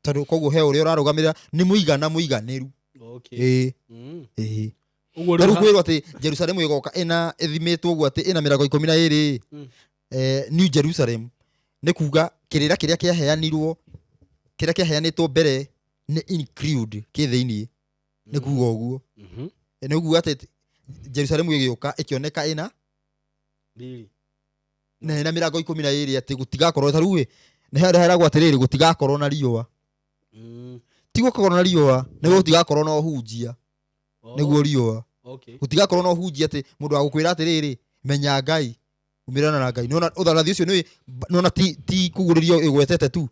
tondũ koguo he ũrĩa ũrarũgamĩrĩra nĩ mũigana mũiganĩru. Okay. Ĩĩ. Ĩĩ. Ũguo Ta rĩu rĩu kwĩrwo atĩ Jerusalemu ĩgoka ĩna ĩthimĩtwo ũguo atĩ ĩna mĩrango 12 New Jerusalem nĩ kuga kĩrĩra kĩrĩa kĩaheanirwo kĩrĩa kĩaheanĩtwo mbere nĩ include kĩ thĩinĩ nĩ kuga ũguo. Nĩ kuga atĩ Jerusalemu ĩgĩũka ĩkĩoneka ĩna Riri. Na ĩna mĩrango 12 atĩ gũtigakorwo ta rĩu ĩ nĩ harĩa heragwo atĩrĩrĩ gũtigakorwo na riũa ti gũkorwo na riũa nĩguo gũtigakorwo na ũhunjia. Oh. Nĩguo riũa Okay. gũtigakorwo na ũhunjia atĩ mũndũ agũkwĩra atĩrĩrĩ menya Ngai umĩrana na Ngai nĩwona ũtharathi ũcio nĩ nĩwona ti kugũrĩrio ĩgwetete tu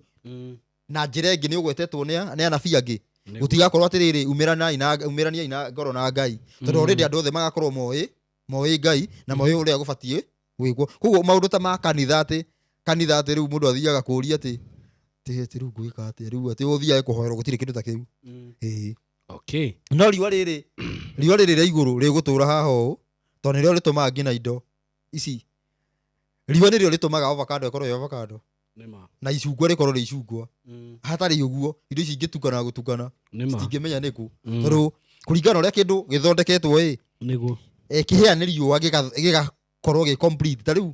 na njĩra ĩngĩ nĩ ũgwetetwo nĩ anabii angĩ. Nĩguo. Gũtigakorwo atĩrĩrĩ umĩranai na umĩraniai na ngoro na Ngai tondũ already andũ othe magakorwo moĩ Ngai na moĩ ũrĩa gũbatiĩ gwĩkwo koguo maũndũ ta ma kanitha atĩ kanitha atĩ rĩu mũndũ athiaga kũũria atĩ rĩu ngwĩka atĩa rĩu atĩ ũthiage kũhoerwo gũtirĩ kĩndũ ta kĩu. Ĩĩ. Okay. No riũa rĩrĩ rĩa igũrũ rĩgũtũra haha ũũ tondũ nĩrĩo rĩtũmaga nginya indo ici riũa nĩrĩo rĩtũmaga avocado ĩkorwo ĩ avocado Nĩma. na icungwa rĩkorwo rĩ icungwa hatarĩ ũguo indo ici ingĩtukana gũtukana Nĩma. citingĩmenya nĩkũ tondũ Kũringana na ũrĩa kĩndũ gĩthondeketwo ĩ, Nĩguo. Kĩhĩa nĩ riũa gĩgakorwo gĩ complete. Ta rĩu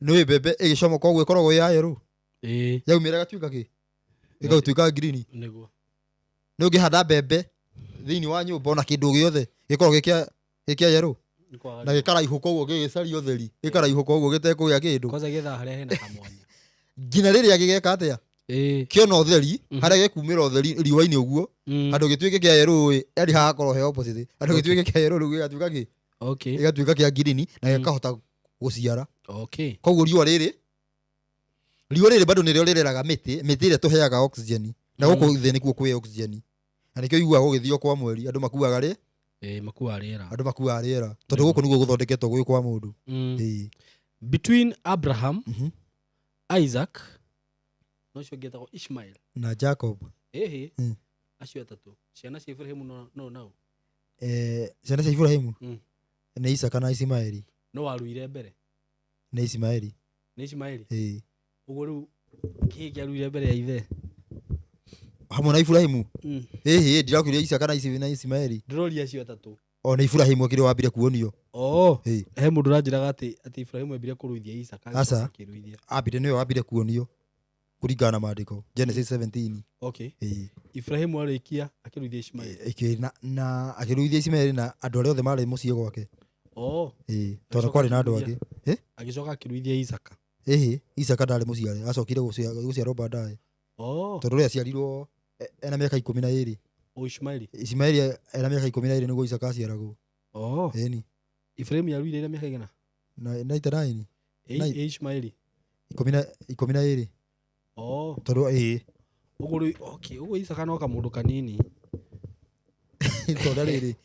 nĩ mbembe ĩgĩcomoka ũguo ĩkoragwo ĩ ya yerũ, yaumĩra ĩgatuĩka kĩ, ĩgatuĩka green. Nĩguo. Nĩ ũngĩhanda mbembe thĩinĩ wa nyũmba ona kĩndũ gĩothe gĩkoragwo gĩ kĩa yerũ na gĩkaraihũka ũguo gĩgĩcaria ũtheri, gĩkaraihũka ũguo gĩtekũgĩa kĩndũ. Kwanza gĩethaga harĩa hena kamwanya. Nginya rĩrĩa gĩgeka atĩa, kĩona ũtheri, harĩa gĩkumĩra ũtheri riũa-inĩ ũguo, handũ gĩtuĩke kĩa yerũ ĩ, yani hagakorwo he opposite, handũ gĩtuĩke kĩa yerũ rĩu gĩgatuĩka kĩ, gĩgatuĩka kĩa green na gĩkahota gũciara. Koguo riũa rĩrĩ bado nĩrĩo rĩreraga mĩtĩ, mĩtĩ ĩrĩa tũheaga oxygen, na gũkũ thĩ nĩkuo kwĩ oxygen, na nĩkĩo iguaga gũgĩthio kwa mweri andũ makuaga rĩ, Makuaga rĩera. Andũ makuaga rĩera tondũ gũkũ nĩguo gũthondeketwo gwĩ kwa mũndũ. Ĩĩ. Between Abraham, Isaac na ũcio ũngĩ etagwo Ishmael na Jacob. Ĩhĩ. Acio atatũ ciana cia Ibrahimu no nao. Ciana cia Ibrahimu nĩ Isaka na Ismaeli. No waruire mbere? Nĩ Ismaeli. Nĩ Ishmaeli? Ĩĩ. Ũguo rĩu kĩĩ kĩaruire mbere ya ithe? Hamwe na Ibrahimu? Ĩhĩ, ndirakwĩria Isaka na Ismaeli. Ndĩroria acio atatũ. O nĩ Ibrahimu akĩrĩ wambire kuonio. Oh. Ĩĩ. He mũndũ ũranjĩraga atĩ Ibrahimu ambire kũruithia Isaka, Aca. agĩcoka akĩruithia. Ambire, nĩwe wambire kuonio kũringana na maandĩko, Genesis 17. Ĩĩ. Ibrahimu arĩkia akĩruithia Ishmaeli. Na akĩruithia Ismaeli na andũ arĩa othe marĩ mũciĩ gwake. Ĩĩ, tondũ Agĩcoka kwarĩ na andũ angĩ. akĩruithia. Agĩcoka akĩruithia Isaka. Ĩhĩ, Isaka ndarĩ mũciare, acokire gũciarwo baadaye. Tondũ ũrĩa aciarirwo ena mĩaka 12. O Ishmaeli. Ismaeli ena mĩaka 12 nĩguo Isaka aciaragwo. Ĩni. Ibrahimu yaruire ena mĩaka igana? Na 99. Ishmaeli. 12. Tondũ ĩĩ. Ũguo rĩu, okay, ũguo Isaka no kamũndũ kanini. Tondũ rĩrĩ,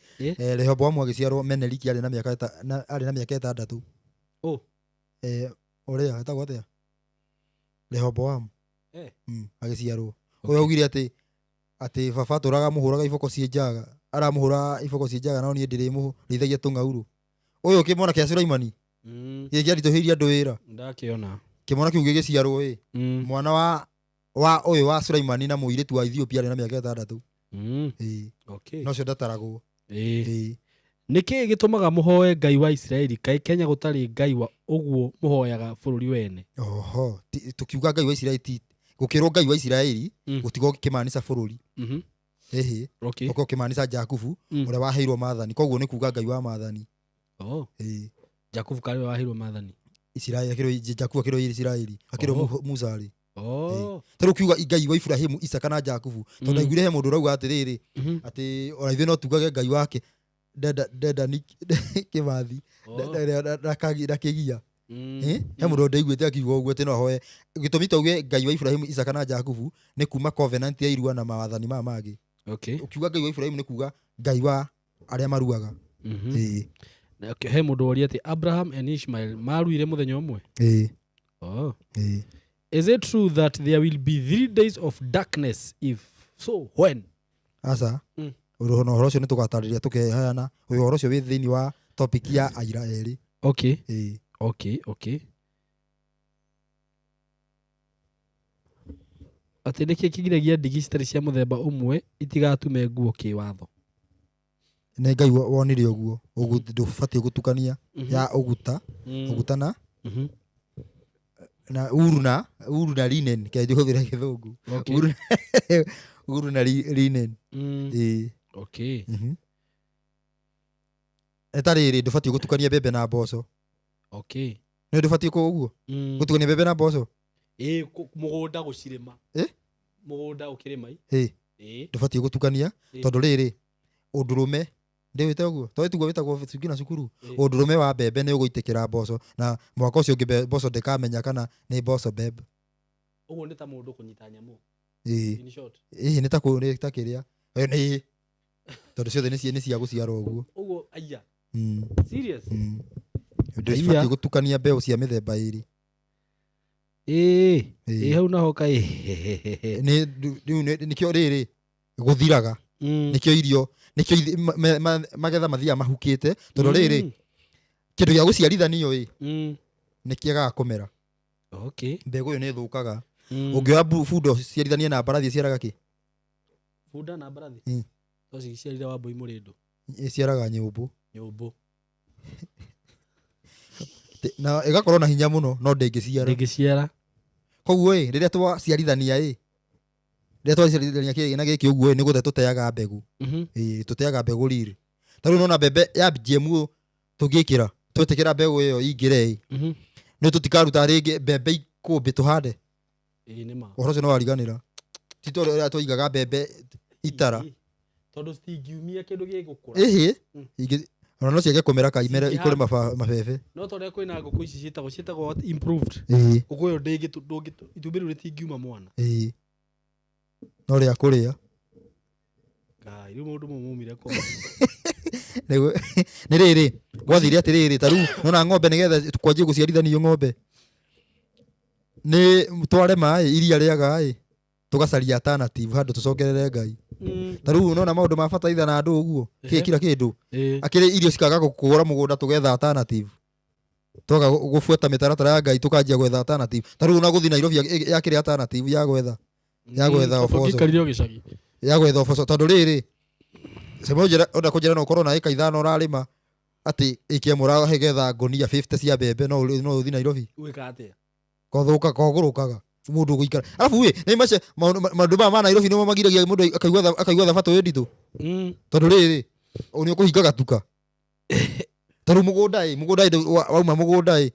Rehoboamu agĩciarwo Meneliki arĩ na mĩaka arĩ na mĩaka 6. Ũrĩa etagwo atĩa? Rehoboamu. Agĩciarwo. Ũyũ augire atĩ baba atũraga mũhũraga iboko ciĩ njaga, aramũhũra iboko ciĩ njaga, no niĩ ndĩrĩmũrĩithagia tũng'aurũ. Ũyũ kĩmwana kĩa Sulaimani, gĩkĩ kĩaritũhĩirie andũ wĩra. Ndakĩona. Kĩmwana kĩu gĩgĩciarwo ĩ, mwana wa ũyũ wa Sulaimani na mũirĩtu wa Ethiopia arĩ na mĩaka 6. Ĩĩ. No ũcio ndataragwo. Ĩĩ. Nĩ kĩĩ gĩtũmaga mũhoe Ngai wa Isiraeli? Kaĩ Kenya gũtarĩ Ngai wa ũguo mũhoyaga bũrũri wene? Oho, tũkiuga Ngai wa Isiraeli ti gũkĩrwo Ngai wa Isiraeli, gũtigwo kĩmaanica bũrũri. Ĩhĩ. Gũkorwo kĩmaanica Jakubu, ũrĩa waheirwo maathani. Koguo nĩ kuga Ngai wa maathani. Ĩĩ. Jakubu karĩ we waheirwo maathani. Isiraeli, akĩrwo Jakubu, akĩrwo Isiraeli, akĩrwo Musa rĩ. Ta rĩu kiuga Ngai wa Ibrahimu, Isaka na Jakubu. Tondũ ndaiguire he mũndũ ũrauga atĩrĩrĩ, atĩ ona ithuĩ no tugage Ngai wake ndenda ni Kĩmathi, ndakĩgia. He mũndũ ndaiguĩte akiuga ũguo atĩ no ahoe. Gĩtũmi tauge Ngai wa Ibrahimu, Isaka na Jakubu nĩ kuma covenant ya irua na mawathani maya mangĩ. Ũkiuga Ngai wa Ibrahimu nĩ kuga Ngai wa arĩa maruaga. Ĩĩ. Na, okay, he mũndũ woria atĩ Abraham and Ishmael maruire mũthenya ũmwe? Ĩĩ. Ĩĩ. Is it true that there will be 3 days of darkness? If so, when? Aca. Ũhoro ũcio nĩ tũgatarĩria tũkeheana. Ũhoro ũcio wĩ thĩinĩ wa topic ya aira erĩ. Ĩĩ. Okay. Atĩ nĩkĩ kĩgiragia ndigi citarĩ cia mũthemba ũmwe itigatume nguo kĩwatho? Nĩ Ngai wonire ũguo. Ũguo ndũbatiĩ gũtukania ya ũguta, ũguta na na uru na uru na linen, kĩa njũhũthĩre gĩthũngũ. Uru, uru na linen. Ĩĩ. Eta rĩrĩ, ndũbatiĩ gũtukania mbembe na mboco. Nĩ ndũbatiĩ kũ ũguo? Gũtukania mbembe na mboco? Ĩĩ, mũgũnda gũcirĩma. Ĩ? Mũgũnda ũkĩrĩma ĩ? Ĩ. Ĩ. Ndũbatiĩ gũtukania, Ĩ. tondũ rĩrĩ, ũndũrũme, ndĩwĩte ũguo? Tondũ tiguo wĩtagwo nginya cukuru. Ĩ. Ũndũrũme wa mbembe nĩ ũgũitĩkĩra mboco, na mwaka ũcio ũngĩ mboco ndĩkamenya kana nĩ mboco mbembe. Ũguo nĩ ta mũndũ kũnyita nyamũ. Ĩ. In short. Ĩ, nĩ ta kũ-, nĩ ta kĩrĩa. Ĩ, nĩ. Tondũ ciothe nĩ cia gũciarwo ũguo. Ũguo, aya. Serious? Ndũbatiĩ Aya. gũtukania mbeũ cia mĩthemba ĩrĩ. Ĩ. Ĩ. Ĩ, hau naho kaĩ. Nĩ, rĩu nĩ, nĩkĩo rĩrĩ gũthiraga. Nĩkĩo irio, nĩkĩo magetha mathiaga mahukĩte, tondũ rĩrĩ, kĩndũ gĩa gũciarithanio ĩ, nĩ kĩagaga kũmera. Mbegũ ĩyo nĩ ĩthũkaga. Ũngĩoya bunda ũciarithanie na mbarathi ĩciaraga kĩ? Bunda na mbarathi? No cigĩciarire Wambũi Mũrĩndũ. Ĩciaraga nyũmbũ. Nyũmbũ. Na ĩgakorwo na hinya mũno no ndĩngĩciara. Ndĩngĩciara. Koguo ĩ, rĩrĩa twaciarithania ĩ, rĩrĩa twaciarithania kĩgĩ na gĩkĩ ũguo ĩ, nĩ gũte tũteaga mbegũ. Ĩ, tũteaga mbegũ riri. Ta rĩu nona mbembe ya GMO tũngĩkĩra, twetĩkĩra mbegũ ĩyo ĩingĩre ĩ, nĩ tũtikaruta rĩngĩ mbembe ikũmbĩ tũhande. Ĩĩ nĩ ma. Ũhoro ũcio nĩ wariganĩra. Ti tondũ rĩrĩa twaigaga mbembe itara. Ĩĩ. Tondũ citingiumia kĩndũ gĩgũkũra. Ĩhĩ, ona no ciage kũmera ka imere ikũre mabebe. No ta ũrĩa kwĩna ngũkũ ici ciĩtagwo what improved. Ĩĩ. Ngũkũ ĩyo itumbĩ rĩu rĩtingiuma mwana. Ĩĩ. No rĩa kũrĩa. Ngai, rĩu maũndũ mau maumire kũ? Nĩ rĩrĩ, gwathire atĩrĩrĩ, ta rĩu nona ng'ombe nĩgetha kwanjie gũciarithanio ng'ombe. Nĩ twarema ĩ, iria rĩaga ĩ, tũgacaria alternative handũ tũcokerere Ngai. Ta rĩu nona maũndũ ma bataraitha na andũ ũguo, kĩ kila kĩndũ. Akĩrĩ irio cikaga gũkũra mũgũnda tũgetha alternative. Twaga gũbuata mĩtaratara ya Ngai tũkanjia gwetha alternative. Ta rĩu ona gũthiĩ Nairobi yakĩrĩ alternative ya gwetha. Ya gwetha ũboco. Tũngĩikarire o gĩcagi. Ya gwetha ũboco tondũ rĩrĩ, Samuel njĩra, ũrenda kũnjĩra no ũkorwo na ĩka 5 ũrarĩma atĩ ĩka ĩmwe ũragetha ngũnia 50 cia mbembe no ũthiĩ Nairobi. Gwĩka atĩa? Kothũka kogũrũkaga mũndũ gũikara. Arabu ĩ, nĩ mace maũndũ maya ma Nairobi nĩmo magiragia mũndũ akaigua thabatũ ĩ nditũ. Tondũ rĩrĩ, nĩ ũkũhinga gatuka. Tondũ mũgũnda ĩ, mũgũnda ĩ, wauma mũgũnda ĩ,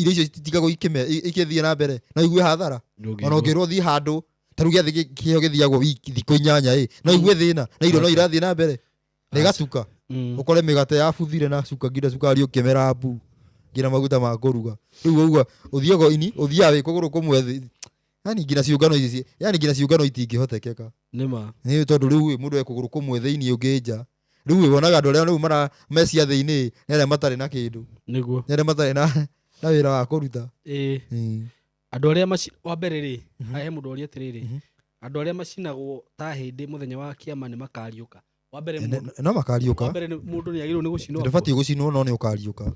irio icio ititigagwo ikĩthiĩ na mbere, no igue hathara. Ona ũngĩrwo ũthiĩ handũ, ta rĩu gĩathĩ kĩo gĩthiagwo wiki thikũ 8 ĩ, no igue thĩna, na irio no irathiĩ na mbere. Na igatuka. Ũkore mĩgate yabuthire na cuka nginya cukari ũkĩmera mbu, nginya maguta ma kũruga. Rĩu ũguo ũthiaga ini, ũthiaga wĩ kũgũrũ kũmwe thĩ. Yani nginya ciũngano ici, yani nginya ciũngano itingĩhotekeka. Nĩ ma. Nĩ tondũ rĩu ĩ, mũndũ e kũgũrũ kũmwe thĩinĩ ũngĩ nja. Rĩu ĩ, wonaga andũ arĩa rĩu mara mecia thĩinĩ, nĩ arĩa matarĩ na kĩndũ. Nĩguo. Nĩ arĩa matarĩ na wĩra wa kũruta. Ĩĩ. Andũ arĩa wa mbere rĩ, he mũndũ oria atĩrĩrĩ, andũ arĩa macinagwo ta hĩndĩ mũthenya wa kĩama nĩ makariũka. Wa mbere mũndũ No makariũka. Wa mbere nĩ mũndũ nĩ agĩrĩirwo nĩ gũcinwo. Ndũbatiĩ gũcinwo no nĩ ũkariũka.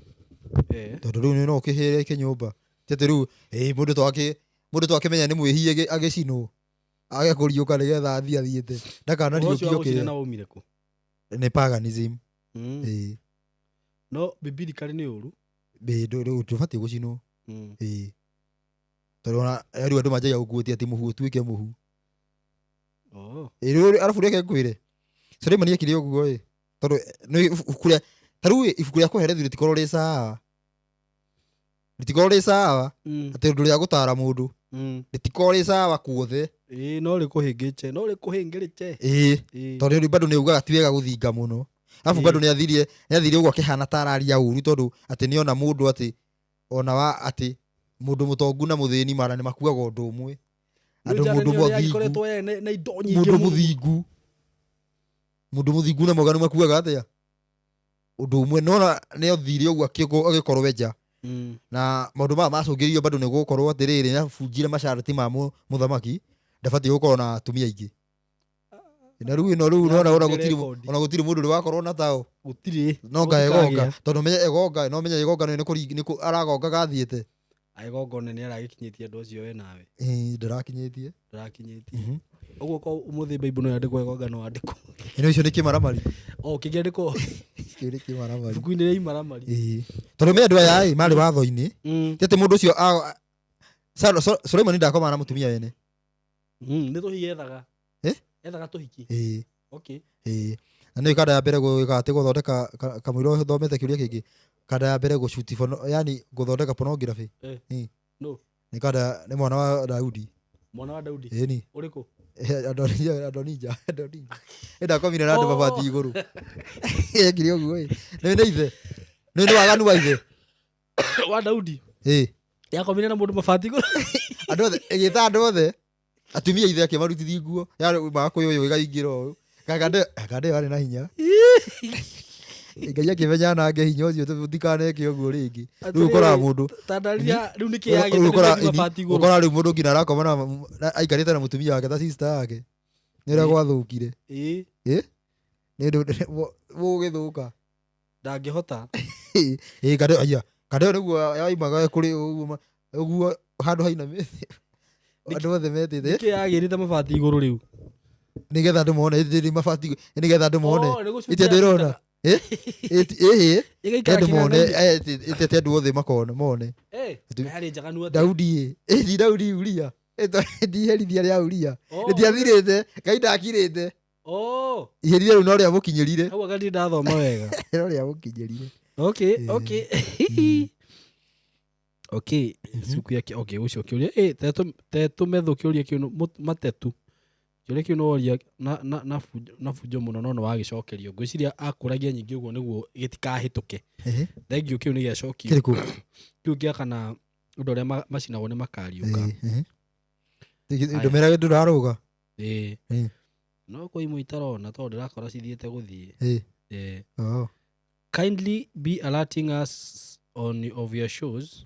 Tondũ rĩu no ũkĩhĩre kĩnyũmba. Ti atĩ rĩu, ĩĩ, mũndũ twakĩmenya nĩ mwĩhie agĩcinwo. Age kũriũka nĩgetha athiĩ athiĩte. Ndakanariũkio Ũhoro ũcio wa gũcina kĩrĩa. na waumire kũ? Nĩ paganism. Ĩĩ. No biblically nĩ ũru. Ĩĩ, ndũbatiĩ gũcinwo. Ĩĩ. Tondũ ona rĩu andũ manjagia gũkuĩtia atĩ mũhu ũtuĩke mũhu. Ĩĩ, rĩu arabu reke ngwĩre. Suleimani ekire ũguo ĩ, tondũ nĩ ibuku rĩa, ta rĩu ĩ, ibuku rĩa Kohelethu rĩtikorwo rĩ sawa. Rĩtikorwo rĩ sawa, atĩ ũndũ rĩa gũtara mũndũ. Rĩtikorwo rĩ sawa kuothe. Ĩĩ, no rĩkũhĩngĩche, no rĩkũhĩngĩrĩche. Ĩĩ. Ĩĩ. Tondũ rĩu bado nĩ ugaga ti wega gũthinga mũno. Arabu bado nĩ athire ũguo akĩhana ta araria ũru tondũ atĩ nĩ ona mũndũ atĩ ona wa atĩ mũndũ mũtongu na mũthĩni mara nĩ makuaga ũndũ ũmwe. Andũ Nĩ mũndũ njara nĩ mũthingu. agĩkoretwo ye na indo nyingĩ Mũndũ mũno. mũthingu. Mũndũ mũthingu na mwaganu makuaga atĩa? Ũndũ ũmwe. Nona nĩ athire ũguo agĩkorwo enja. Na maũndũ maya macũngĩrĩirio bado nĩ gũkorwo atĩrĩrĩ, nĩ abunjire masharti ma mũthamaki, ndabatiĩ gũkorwo na atumia aingĩ. Na rĩu ĩno rĩu nona ona gũtirĩ Rekondi. ona gũtirĩ mũndũ ũrĩ wakorwo na tao. Gũtirĩ. No nga Gũtikagĩa. egonga. Tondũ menye egonga, no menye egonga nĩ kũringi, nĩ kũ-, aragongaga athiĩte. Egonga nĩ aragĩkinyĩtie andũ acio we nawe. Ĩĩ, ndarakinyĩtie. Ndarakinyĩtie. Ũguo ko ũmũthĩ Bible no yandĩkwo egonga no yandĩkwo. Ĩno icio nĩ kĩmaramari. O, kĩngĩandĩkwo Kĩu nĩ kĩmaramari. Ibuku-inĩ rĩa imaramari. Ĩĩ. Tondũ me andũ aya ĩ, marĩ watho-inĩ. Ti atĩ mũndũ ũcio Suleimani ndakomaga na mũtumia wene. Nĩ tũhiki ethaga. Eh? Ethaga tũhiki. Ĩĩ. Okay. Ĩĩ. Na nĩ kanda ya mbere gwĩka atĩ gũthondeka kamũira ũthomete kĩũria kĩngĩ. Kanda ya mbere gũcuti porno, yani gũthondeka pornography. Ĩĩ. No. Nĩ kanda nĩ mwana wa Daudi. Mwana wa Daudi. Ĩĩ ni. Ũrĩkũ? Adonija, Adonija, Adonija. Ĩ ndakomire na andũ Oh. mabati igũrũ. Ekire ũguo ĩ. Nĩ nĩ ithe. Nĩ nĩ waganu wa ithe. Wa Daudi. Ĩĩ. Yakomire na mũndũ mabati igũrũ. Andũ othe, ĩgĩta andũ othe. Atumia ithe akĩmarutithia nguo. Yarĩ uma kũyũ ũyũ ĩgaingĩra ũyũ. Kagande yarĩ na hinya. Ngai akĩmenya nange hinya ũcio tũtikaneke ũguo rĩngĩ. Rĩu ũkoraga mũndũ. Tandaria, rĩu nĩkĩ Rĩu yagĩte nĩ mabati igũrũ? ũkoraga rĩu mũndũ nginya arakoma na aikarĩte na mũtumia wake ta sister yake. Nĩ ũrĩa gwathũkire. Ĩĩ. Ĩĩ? Nĩ ũndũ gũgĩthũka. Ndangĩhota. Ĩĩ, kande, aya, kande nĩguo yaimaga kũrĩ ũguo ũguo handũ hainamĩte. Andũ othe metĩte. Nĩkĩ yagĩrĩte mabati igũrũ rĩu? Nĩgetha andũ mone ĩthĩ mabati, nĩgetha andũ mone. Oh, nĩ gũcunjĩra Ĩtĩ ndĩrona. cutaga. Ĩhĩ. Ĩgaikara Andũ mone kĩng'ang'a-inĩ. ĩtete andũ othe makona mone. Eh, yarĩ njaganu atĩa? Daudi ĩ ti Daudi Uria ndiherithia rĩa Uria Oh, rĩtiathirĩte Ngai ndakirĩte oh, iherithia rĩu no rĩamũkinyĩrire hau anga ndirĩ ndathoma wega. No rĩamũkinyĩrire. Okay, Eh. okay. Okay, cuku ya okay, ũcio kĩũria eh tetũ methu kĩũria kĩu matetu kĩũria kĩu nĩworia na bunjo mũno no nĩwagĩcokerio. Ngwĩciria akũragia nyingĩ ũguo nĩguo gĩtikahĩtũke. Ehe. Thengiũ, kĩu nĩ gĩacokio. Kĩrĩkũ? Kĩu gĩa kana ũndũ ũrĩa macinagwo nĩ makariũka. Aya. Ndũmĩrage ndũrarũga. Ĩĩ. Eh. No kwĩ imwe itarona tondũ ndĩrakora cithiĩte gũthiĩ. Ĩ. Ĩĩ. Oh. Kindly be alerting us on of your shows,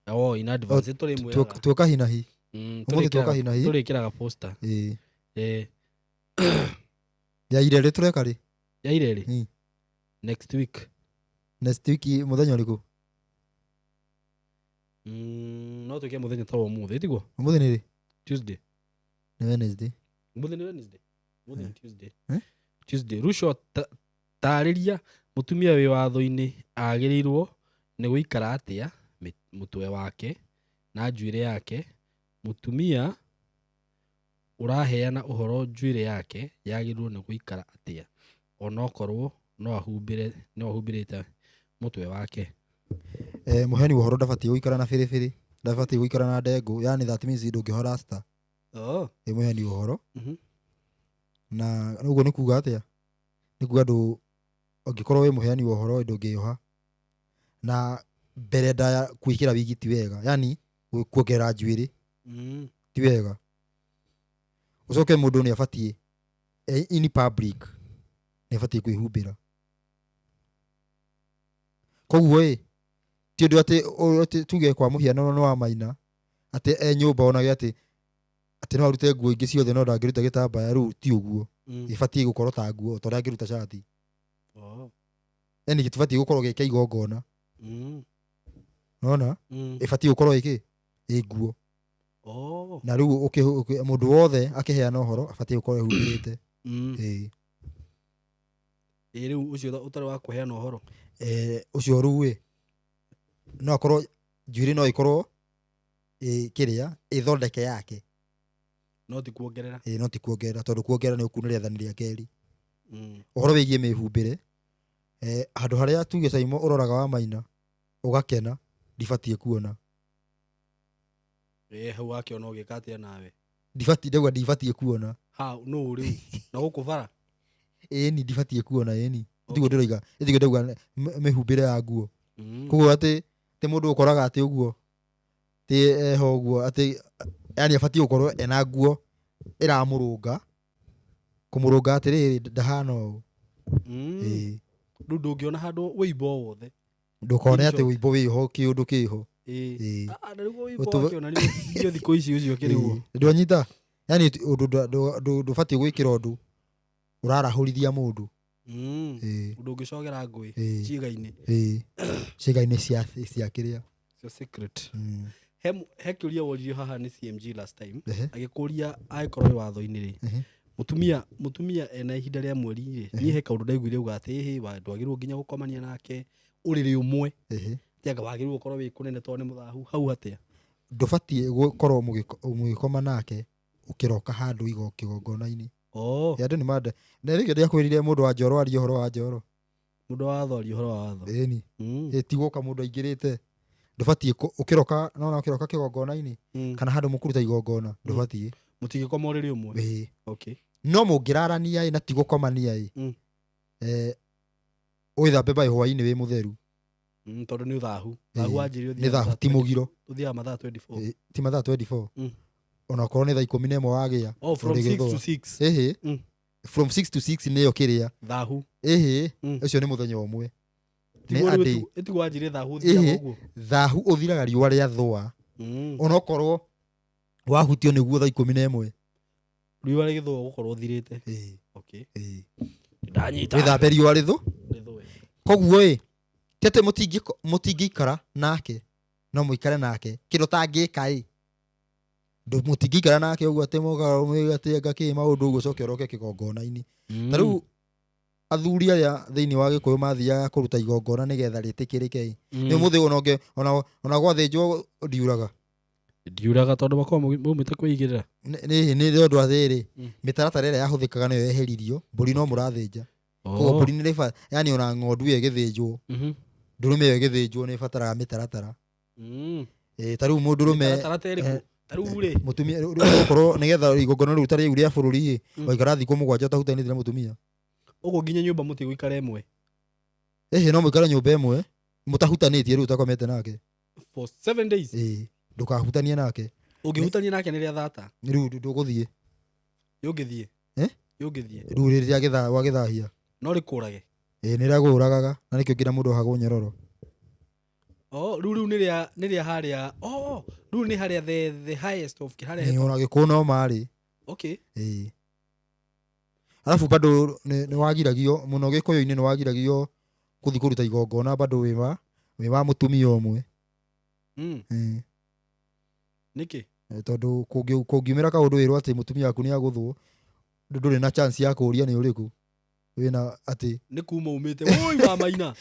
oh, in advance. Tũrĩmwĩraga. Tuoka hinahi. Ũmũthĩ tuoka hinahi. Tũrĩkĩraga poster. Ĩ. Ĩĩ. Ya irere tũreka rĩ? Ya irerĩ? Next week. Next week mũthenya ũrĩkũ? No twĩke mũthenya ta wa ũmũthĩ, tiguo? Ũmũthĩ nĩ rĩ? Tuesday. Nĩ Wednesday. Ũmũthĩ nĩ Wednesday, ũmũthĩ nĩ Tuesday. Eh? Tuesday. Ruco, tarĩria mũtumia wĩ watho-inĩ agĩrĩirwo nĩ gũikara atĩa mũtwe wake na njuĩrĩ yake. Mũtumia ũraheana ũhoro njuĩrĩ yake yagĩrĩirwo nĩ gũikara atĩa onokorwo no ahumbĩrĩte mũtwe wake? Eh, mũheani wa ũhoro ndabatiĩ gũikara na biribiri, ndabatiĩ gũikara na ndengũ, yani that means ndũngĩoha rasta. Oh. Ĩ mũheani wa ũhoro. Na ũguo nĩ kuga atĩa? Nĩ kuga ndũ ũngĩkorwo wĩ mũheani wa ũhoro ndũngĩoha na mbere ndaya gwĩkĩra wigi ti wega, yani kuongerera njuĩrĩ ti wega. Ũcoke mũndũ nĩ abatiĩ in public nĩ abatiĩ kwĩhumbĩra. Koguo ĩ ti ũndũ atĩ atĩ tuge kwa mũhiano nĩ wa maina atĩ e nyũmba onage atĩ no arute nguo ingĩ ciothe no ndangĩruta gĩtambaya rĩu, ti ũguo. Ĩbatiĩ gũkorwo ta nguo ta ũrĩa angĩruta cati. Oh. Yani gĩtibatiĩ gũkorwo gĩ kĩa igongona. Nona ĩbatiĩ gũkorwo ĩkĩ ĩ nguo. Oh. Na rĩu mũndũ wothe akĩheana ũhoro abatiĩ gũkorwo ehumbĩrĩte. Ĩĩ. Ĩ rĩu ũcio ũtarĩ wa kũheana ũhoro? Eh, ũcio rĩu ĩ no akorwo njuĩrĩ no ĩkorwo ĩ kĩrĩa ĩthondeke yake. No ti kuongerera. Ĩ no ti kuongerera, tondũ kuongerera nĩ ũkuna rĩathani rĩa kerĩ. Ũhoro wĩgiĩ mĩhumbĩre, handũ harĩa tuge Caimo ũroraga wa maina ũgakena ndibatiĩ kuona. Ĩ hau wakĩona ũgĩka atĩa nawe? Ndibatiĩ, ndauga ndibatiĩ kuona. Ha nũ rĩu na gũkũ bara? Ĩni, ndibatiĩ kuona, ĩni tiguo ndĩroiga, tiguo ndauga mĩhumbĩre ya nguo. Koguo atĩ ti mũndũ ũkoraga atĩ ũguo ti eho ũguo atĩ yani abatiĩ gũkorwo ena nguo ĩramũrũnga kũmũrũnga atĩrĩrĩ ndahana ũũ. Ĩĩ. Rĩu ndũngĩona handũ wĩimbo o wothe? Ndũkone atĩ Screenshot. wĩimbo wĩho kĩũndũ kĩho. Ĩĩ. Ĩĩ. Ah, ah, na rĩu wĩimbo wakĩonanio thikũ ici ũcio kĩrĩguo. Ĩĩ. Ndwanyita yani ũndũ ndũbatiĩ gwĩkĩra ũndũ ũrarahũrithia mũndũ. Ĩĩ. Ũndũ ũngĩcogera ngũĩ Ĩĩ. ciĩga-inĩ. Ĩĩ, ciĩga-inĩ cia kĩrĩa. Cia secret. He kĩũria woririo haha nĩ CMG last time. Agĩkũria angĩkorwo wĩ watho-inĩ rĩ, mũtumia ena ihinda rĩa mweri rĩ, niĩ he kaũndũ ndaiguire uga atĩ ĩhĩ ndwagĩrĩirwo nginya gũkomania nake ũrĩrĩ ũmwe. Ati anga wagĩrĩirwo gũkorwo wĩ kũnene tondũ nĩ mũthahu hau atĩa? Ndũbatiĩ gũkorwo mũgĩkoma nake ũkĩroka handũ igo kĩgongona-inĩ. Oh. Ĩ, andũ nĩ manda na rĩngĩ ndĩakwĩrire mũndũ wa njoro arie ũhoro wa njoro. Mũndũ wa watho arie ũhoro wa watho. Ĩni. Ĩ, ti gũka mũndũ aingĩrĩte, ndũbatiĩ ũkĩroka nona ũkĩroka kĩgongona-inĩ kana handũ mũkũruta igongona ndũbatiĩ. Mũtingĩkoma ũrĩrĩ ũmwe? Ĩĩ. Okay. No mũngĩrarania ĩ na ti gũkomania ĩ, wĩthambe by hwaĩ-inĩ wĩ mũtheru. Tondũ nĩ thahu. Ĩĩ, Thahu wanjĩrĩ nĩ thahu ti mũgiro. Ũthiaga mathaa 24. Ĩĩ, ti mathaa 24. Ona okorwo nĩ thaa 11 wagĩa. Oh, from ũrĩgĩthũa. 6 to 6. Ĩhĩ. From 6 to 6 nĩyo kĩrĩa. Thahu. Ĩhĩ. Ũcio nĩ mũthenya ũmwe. Nĩ Tiguo rĩu a day. Ĩtiguo wanjĩrĩ thahu ũthiaga ũguo. Thahu ũthiraga riũa rĩathũa. Onokorwo wahutio nĩguo thaa 11. Riũa rĩgĩthũa ũgũkorwo ũthirĩte. Ĩĩ. Okay. Ĩĩ. Ndanyita. Wĩthambe riũa rĩthũ. Rĩthũe. Koguo ĩ, ti atĩ mũtingĩikara nake, no mũikare nake. Kĩndũ ũtangĩka ĩ, Mũtingĩikara nake ũguo atĩ mũgatenga kĩ maũndũ ũguo ũcoke ũroke kĩgongona-inĩ. Ta rĩu athuri arĩa thĩinĩ wa Gĩkũyũ mathiaga kũruta igongona nĩgetha rĩtĩkĩrĩke ĩ. Nĩ ũmũthĩ ona ũngĩ ona gwathĩnjwo ndiuraga. Ndiuraga tondũ makoragwo maumĩte kwĩigĩrĩra. Nĩ tondũ atĩrĩrĩ, mĩtaratara ĩrĩa yahũthĩkaga nĩyo yeheririo, mbũri no mũrathĩnja. Koguo mbũri nĩ rĩba, yani ona ng'ondu ĩyo ĩgĩthĩnjwo, ndũrũme ĩyo ĩgĩthĩnjwo nĩ ĩbataraga mĩtaratara. Ĩ, ta rĩu mũndũrũme Mĩtaratara ta ĩrĩkũ? Ta rĩu rĩ. Mũtumia rĩu gũkorwo nĩgetha igongona rĩu ta rĩu rĩa bũrũri ĩ, waikara thikũ 7 ũtahutanĩtie na mũtumia. Ũguo nginya nyũmba mũtigũikara ĩmwe. Ĩhĩ, no mũikare nyũmba ĩmwe mũtahutanĩtie rĩu ũtakomete nake. For 7 days. Ĩĩ, ndũkahutanie nake. Ũngĩhutania nake nĩ rĩa thata. Rĩu ndũgũthiĩ. Yũngĩthiĩ. Eh? Yũngĩthiĩ. Rĩu rĩrĩa wagĩthahia. No rĩkũrage. Ĩĩ, nĩ rĩakũragaga, na nĩkĩo nginya mũndũ ohagwo nyororo. Oh, rĩu rĩu nĩ rĩa harĩa. Oh, rĩu nĩ harĩa the highest of harĩa. Nĩ ona Gĩkũyũ no marĩ. Okay. Ĩĩ. Alafu bado nĩ wagiragio mũno Gĩkũyũ-inĩ, nĩ wagiragio gũthiĩ kũruta igongona bado wĩ wa mũtumia ũmwe. Ĩĩ. Nĩkĩ? Tondũ kũngiumĩra kaũndũ wĩrwo atĩ mũtumia waku nĩ agũthwo, ndũrĩ na chance ya kũũria nĩ ũrĩkũ. Wĩna atĩ nĩ kuma umĩte. Oi wa maina.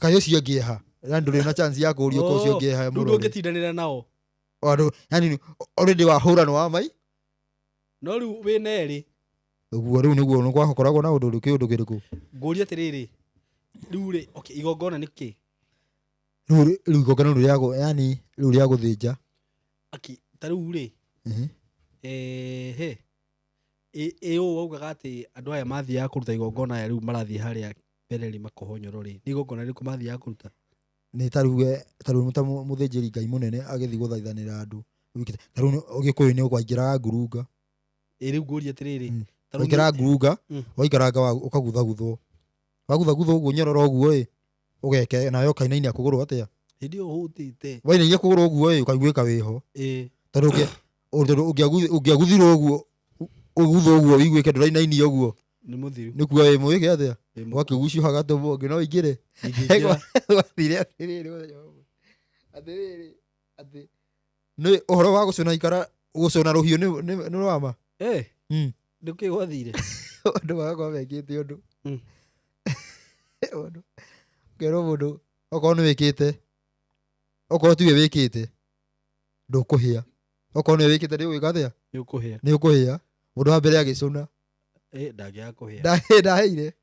Kaĩ ũcio ũngĩ eha? Yani ndũrĩ na chance ya kũũria ũkorwo ũcio ũngĩ eha Rĩu mũrore. ndũngĩtindanĩra nao. Andũ, yani already wahũra nĩ wa mai. No rĩu wĩna erĩ. Ũguo rĩu nĩguo nĩ gwakoragwo na ũndũ ũrĩkũ, ũndũ kĩrĩkũ? Ngũria atĩrĩrĩ, rĩu rĩ, okay, igongona nĩ kĩ? Rĩu rĩu igongona rĩu rĩa yani rĩu rĩa gũthĩnja. Aki, ta rĩu rĩ, he. Ĩ ũũ waugaga atĩ andũ aya mathiaga kũruta igongona aya rĩu marathiĩ harĩa mbere rĩ makohwo nyororo rĩ, nĩ igongona rĩrĩkũ mathiaga kũruta? Nĩ ta rĩu we, ta rĩu ta mũthĩnjĩri Ngai mũnene agĩthiĩ gũthaithanĩra andũ. Ta rĩu Gĩkũyũ-inĩ ũkwaingĩraga ngurunga. Ĩ rĩu ngũria atĩrĩrĩ, ta rĩu Waingĩraga nĩ- ngurunga, waikaranga ũkaguthagutho. Waguthagutho ũguo nyororo ũguo ĩ, ũgeke nawe ũkainainia kũgũrũ atĩa? Hĩndĩ ĩyo ũhũtĩte. Wainainia kũgũrũ ũguo ĩ, ũkaiguĩka wĩho. Ĩ. Tondũ ũngĩaguthirwo ũguo, ũguthwo ũguo ũiguĩke ndũrainainia ũguo. Nĩ mũthiru. Nĩ kuga wĩ mwĩke atĩa? Wĩ mũkũrũ. Ũgakĩgucio hagatũmwo ũngĩ no ũingĩre. Ingĩingĩra. Gwathire atĩrĩrĩ mũthenya ũmwe. Atĩrĩrĩ, atĩ nĩ ũhoro wa gũcũna ikara, gũcũna rũhiũ nĩ wa ma? Nĩ kĩ gwathire? Andũ magakorwo mekĩte ũndũ. Ũndũ. Ũkerwo mũndũ, okorwo nĩ wĩkĩte, okorwo tiwe wĩkĩte, ndũkũhĩa. Okorwo nĩwe wĩkĩte, nĩ ũgwĩka atĩa? Nĩ ũkũhĩa. Nĩ ũkũhĩa. Mũndũ wa mbere agĩcũna. Ndangĩaga kũhĩa. Ndaheire.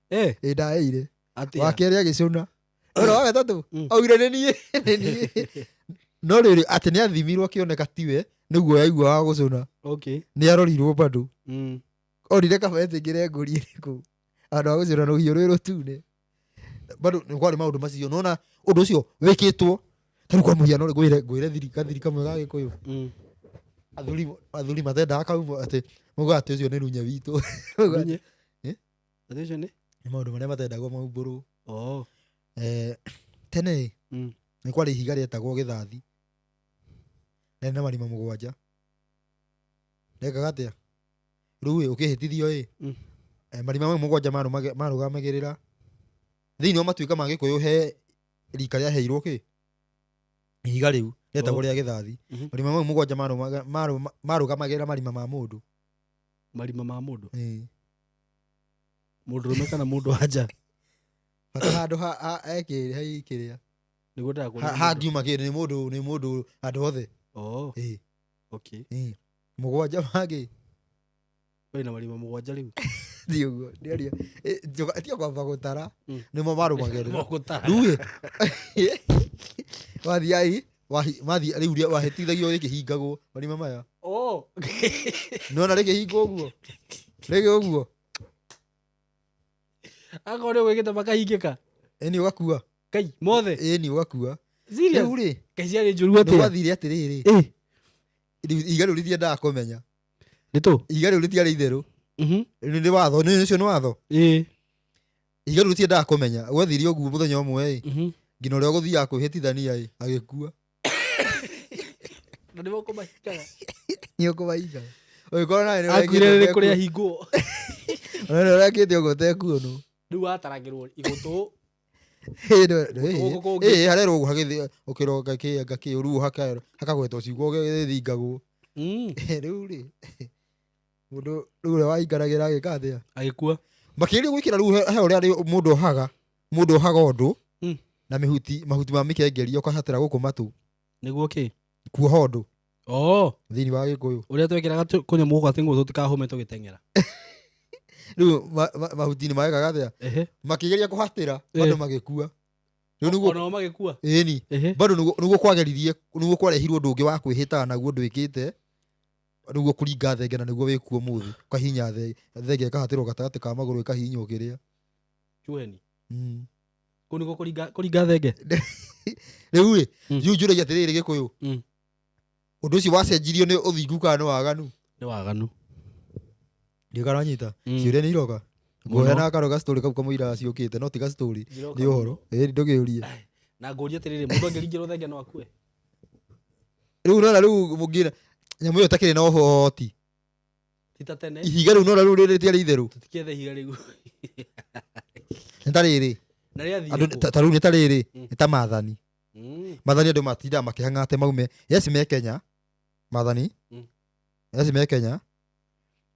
Ndaheire. Atĩa? Wa kerĩ agĩcũna. Ũrĩa wa gatatũ, augire nĩ niĩ, nĩ niĩ. No rĩrĩ, atĩ nĩ athimirwo akĩoneka tiwe, nĩguo yaigua wa gũcũna. Nĩ arorirwo bado. Orire kaba etĩkĩre ngũri ĩrĩkũ. Handũ ha gũcũna rũhiũ rwĩ rũtune. Bado nĩ kwarĩ maũndũ macio. Nĩwona ũndũ ũcio wĩkĩtwo. Ta rĩu kwa mũhiano rĩ, ngwĩre gathiri kamwe ga Gĩkũyũ. Athuri matendaga kaumo atĩ maugaga atĩ ũcio nĩ runye witũ. Maugaga atĩ Runye? Eh? Atĩ ũcio nĩ? Nĩ maũndũ marĩa matendagwo maumbũrwo. Tene rĩ, nĩ kwarĩ ihiga rĩetagwo gĩthathi. Rĩarĩ na marima 7. Rekaga atĩa? Rĩu ĩ, ũkĩhĩtithio ĩ, marima mau 7 marũgamagĩrĩra. Thĩinĩ wa matuĩka ma Gĩkũyũ he rika rĩaheirwo kĩ? Ihiga rĩu rĩetagwo rĩa gĩthathi. Marima mau 7 marũgamagĩrĩra marima ma mũndũ. Marima ma mũndũ? Ĩĩ. Mũndũrũme kana mũndũ wa nja? Bata handũ ha, ekĩrĩ, ha ikĩrĩa. Nĩguo ndakũria mũndũ. Hangiuma kĩndũ, nĩ mũndũ, nĩ mũndũ handũ hothe. Ĩĩ. Ĩĩ. 7 mangĩ. Wĩna marima 7 rĩu. Ti ũguo, ndĩaria. Tiga kwamba gũtara. Nĩmo marũmagĩrĩra. Mogũtara. Rĩu ĩ, wathiĩ ai, wathiĩ rĩu rĩa, wahĩtithagio rĩkĩhingagwo marima maya. Nĩwona rĩkĩhingwo ũguo? Rĩkĩ ũguo? Akorwo nĩ ũgwĩkĩte makahingĩka. Ĩni ũgakua. Kai, mothe? Ĩni ũgakua. Serious? Rĩu rĩ, Kai ciarĩ njũru atĩa? Nĩ gwathire atĩrĩrĩ. Rĩu ihiga rĩu rĩtiendaga kũmenya. Nĩ tũ? Ihiga rĩu rĩtiarĩ itherũ. Rĩu nĩ watho, nĩ ũcio nĩ watho. Ihiga rĩu rĩtiendaga kũmenya. Gwathire ũguo mũthenya ũmwe ĩ. Nginya ũrĩa ũgũthiaga kwĩhĩtithania ĩ, agĩkua. Na nĩmo kũmahingaga. Nĩ ũkũmahingaga. Ũgĩkorwo nawe nĩ Akuire ũrekĩte rĩrĩ kũrĩa ũtekuo. hingwo. Ona nĩ ũrekĩte ũguo ũtekuonwo. Rĩu wataragĩrwo igũtũ. Gũkũ kũngĩ. Harerwo ũguo hagĩthi ũkĩroga kĩ anga kĩ ũruo hakagwetwo ciugo gĩthingagwo. Rĩu rĩ, mũndũ rĩu ũrĩa waingaragĩra agĩka atĩa? Agĩkua. Makĩgeria gwĩkĩra rĩu he ũrĩa mũndũ ohaga, mũndũ ohaga ũndũ na mĩhuti, mahuti ma mĩkengeria ũkahatĩra gũkũ matũ. Nĩguo kĩ? Kuoha ũndũ. Oh. Thĩinĩ wa Gĩkũyũ. Ũrĩa twekĩraga kũnyamũ gũkũ atĩ nguo tũtikahũme tũgĩteng'era. Rĩu mahuti nĩ magekaga atĩa? Ehe. Makĩgeria kũhatĩra, bado magĩkua. Rĩu nĩguo Onao magĩkua. Ĩni. Ehe. Bado nĩguo kwageririe, nĩguo kwarehirwo ũndũ ũngĩ wa kwĩhĩtaga naguo ndwĩkĩte. Nĩguo kũringa thenge na nĩguo wĩkuo mũthĩ. Ũkahihinya thenge ĩkahatĩrwo gatagatĩ ka magũrũ ĩkahihinywo kĩrĩa. Chueni. Kũu nĩguo kũringa thenge. Rĩu rĩ, rĩu njũragia atĩrĩrĩ Gĩkũyũ. Ũndũ ũcio wacenjirio nĩ ũthingu kana nĩ waganu? Nĩ waganu. Ndiũĩ kana wanyita. Ciũria nĩ iroka. Mũno. Nguoya na karo ga story kau kamũira ciũkĩte, no ti ga story, Iroka nĩ ũhoro. mũno. Ĩĩ, ndũkĩũrie. Na ngũrie atĩrĩrĩ, mũndũ angĩringĩrwo thenge no akue? Rĩu ũrona rĩu mũngĩ nyamũ ĩyo ĩtakĩrĩ na ũhoti. Ti ta tene. Ihiga rĩu nora rĩu rĩrĩ rĩtiarĩ itherũ. Tũtikĩethe ihiga rĩu. Nĩ ta rĩrĩ. Na rĩathire Andũ kũ? ta rĩu nĩ ta rĩrĩ, nĩ ta maathani. Maathani andũ matindaga makĩhang'a atĩ maume. Yes, me Kenya. Maathani. Yes, me Kenya.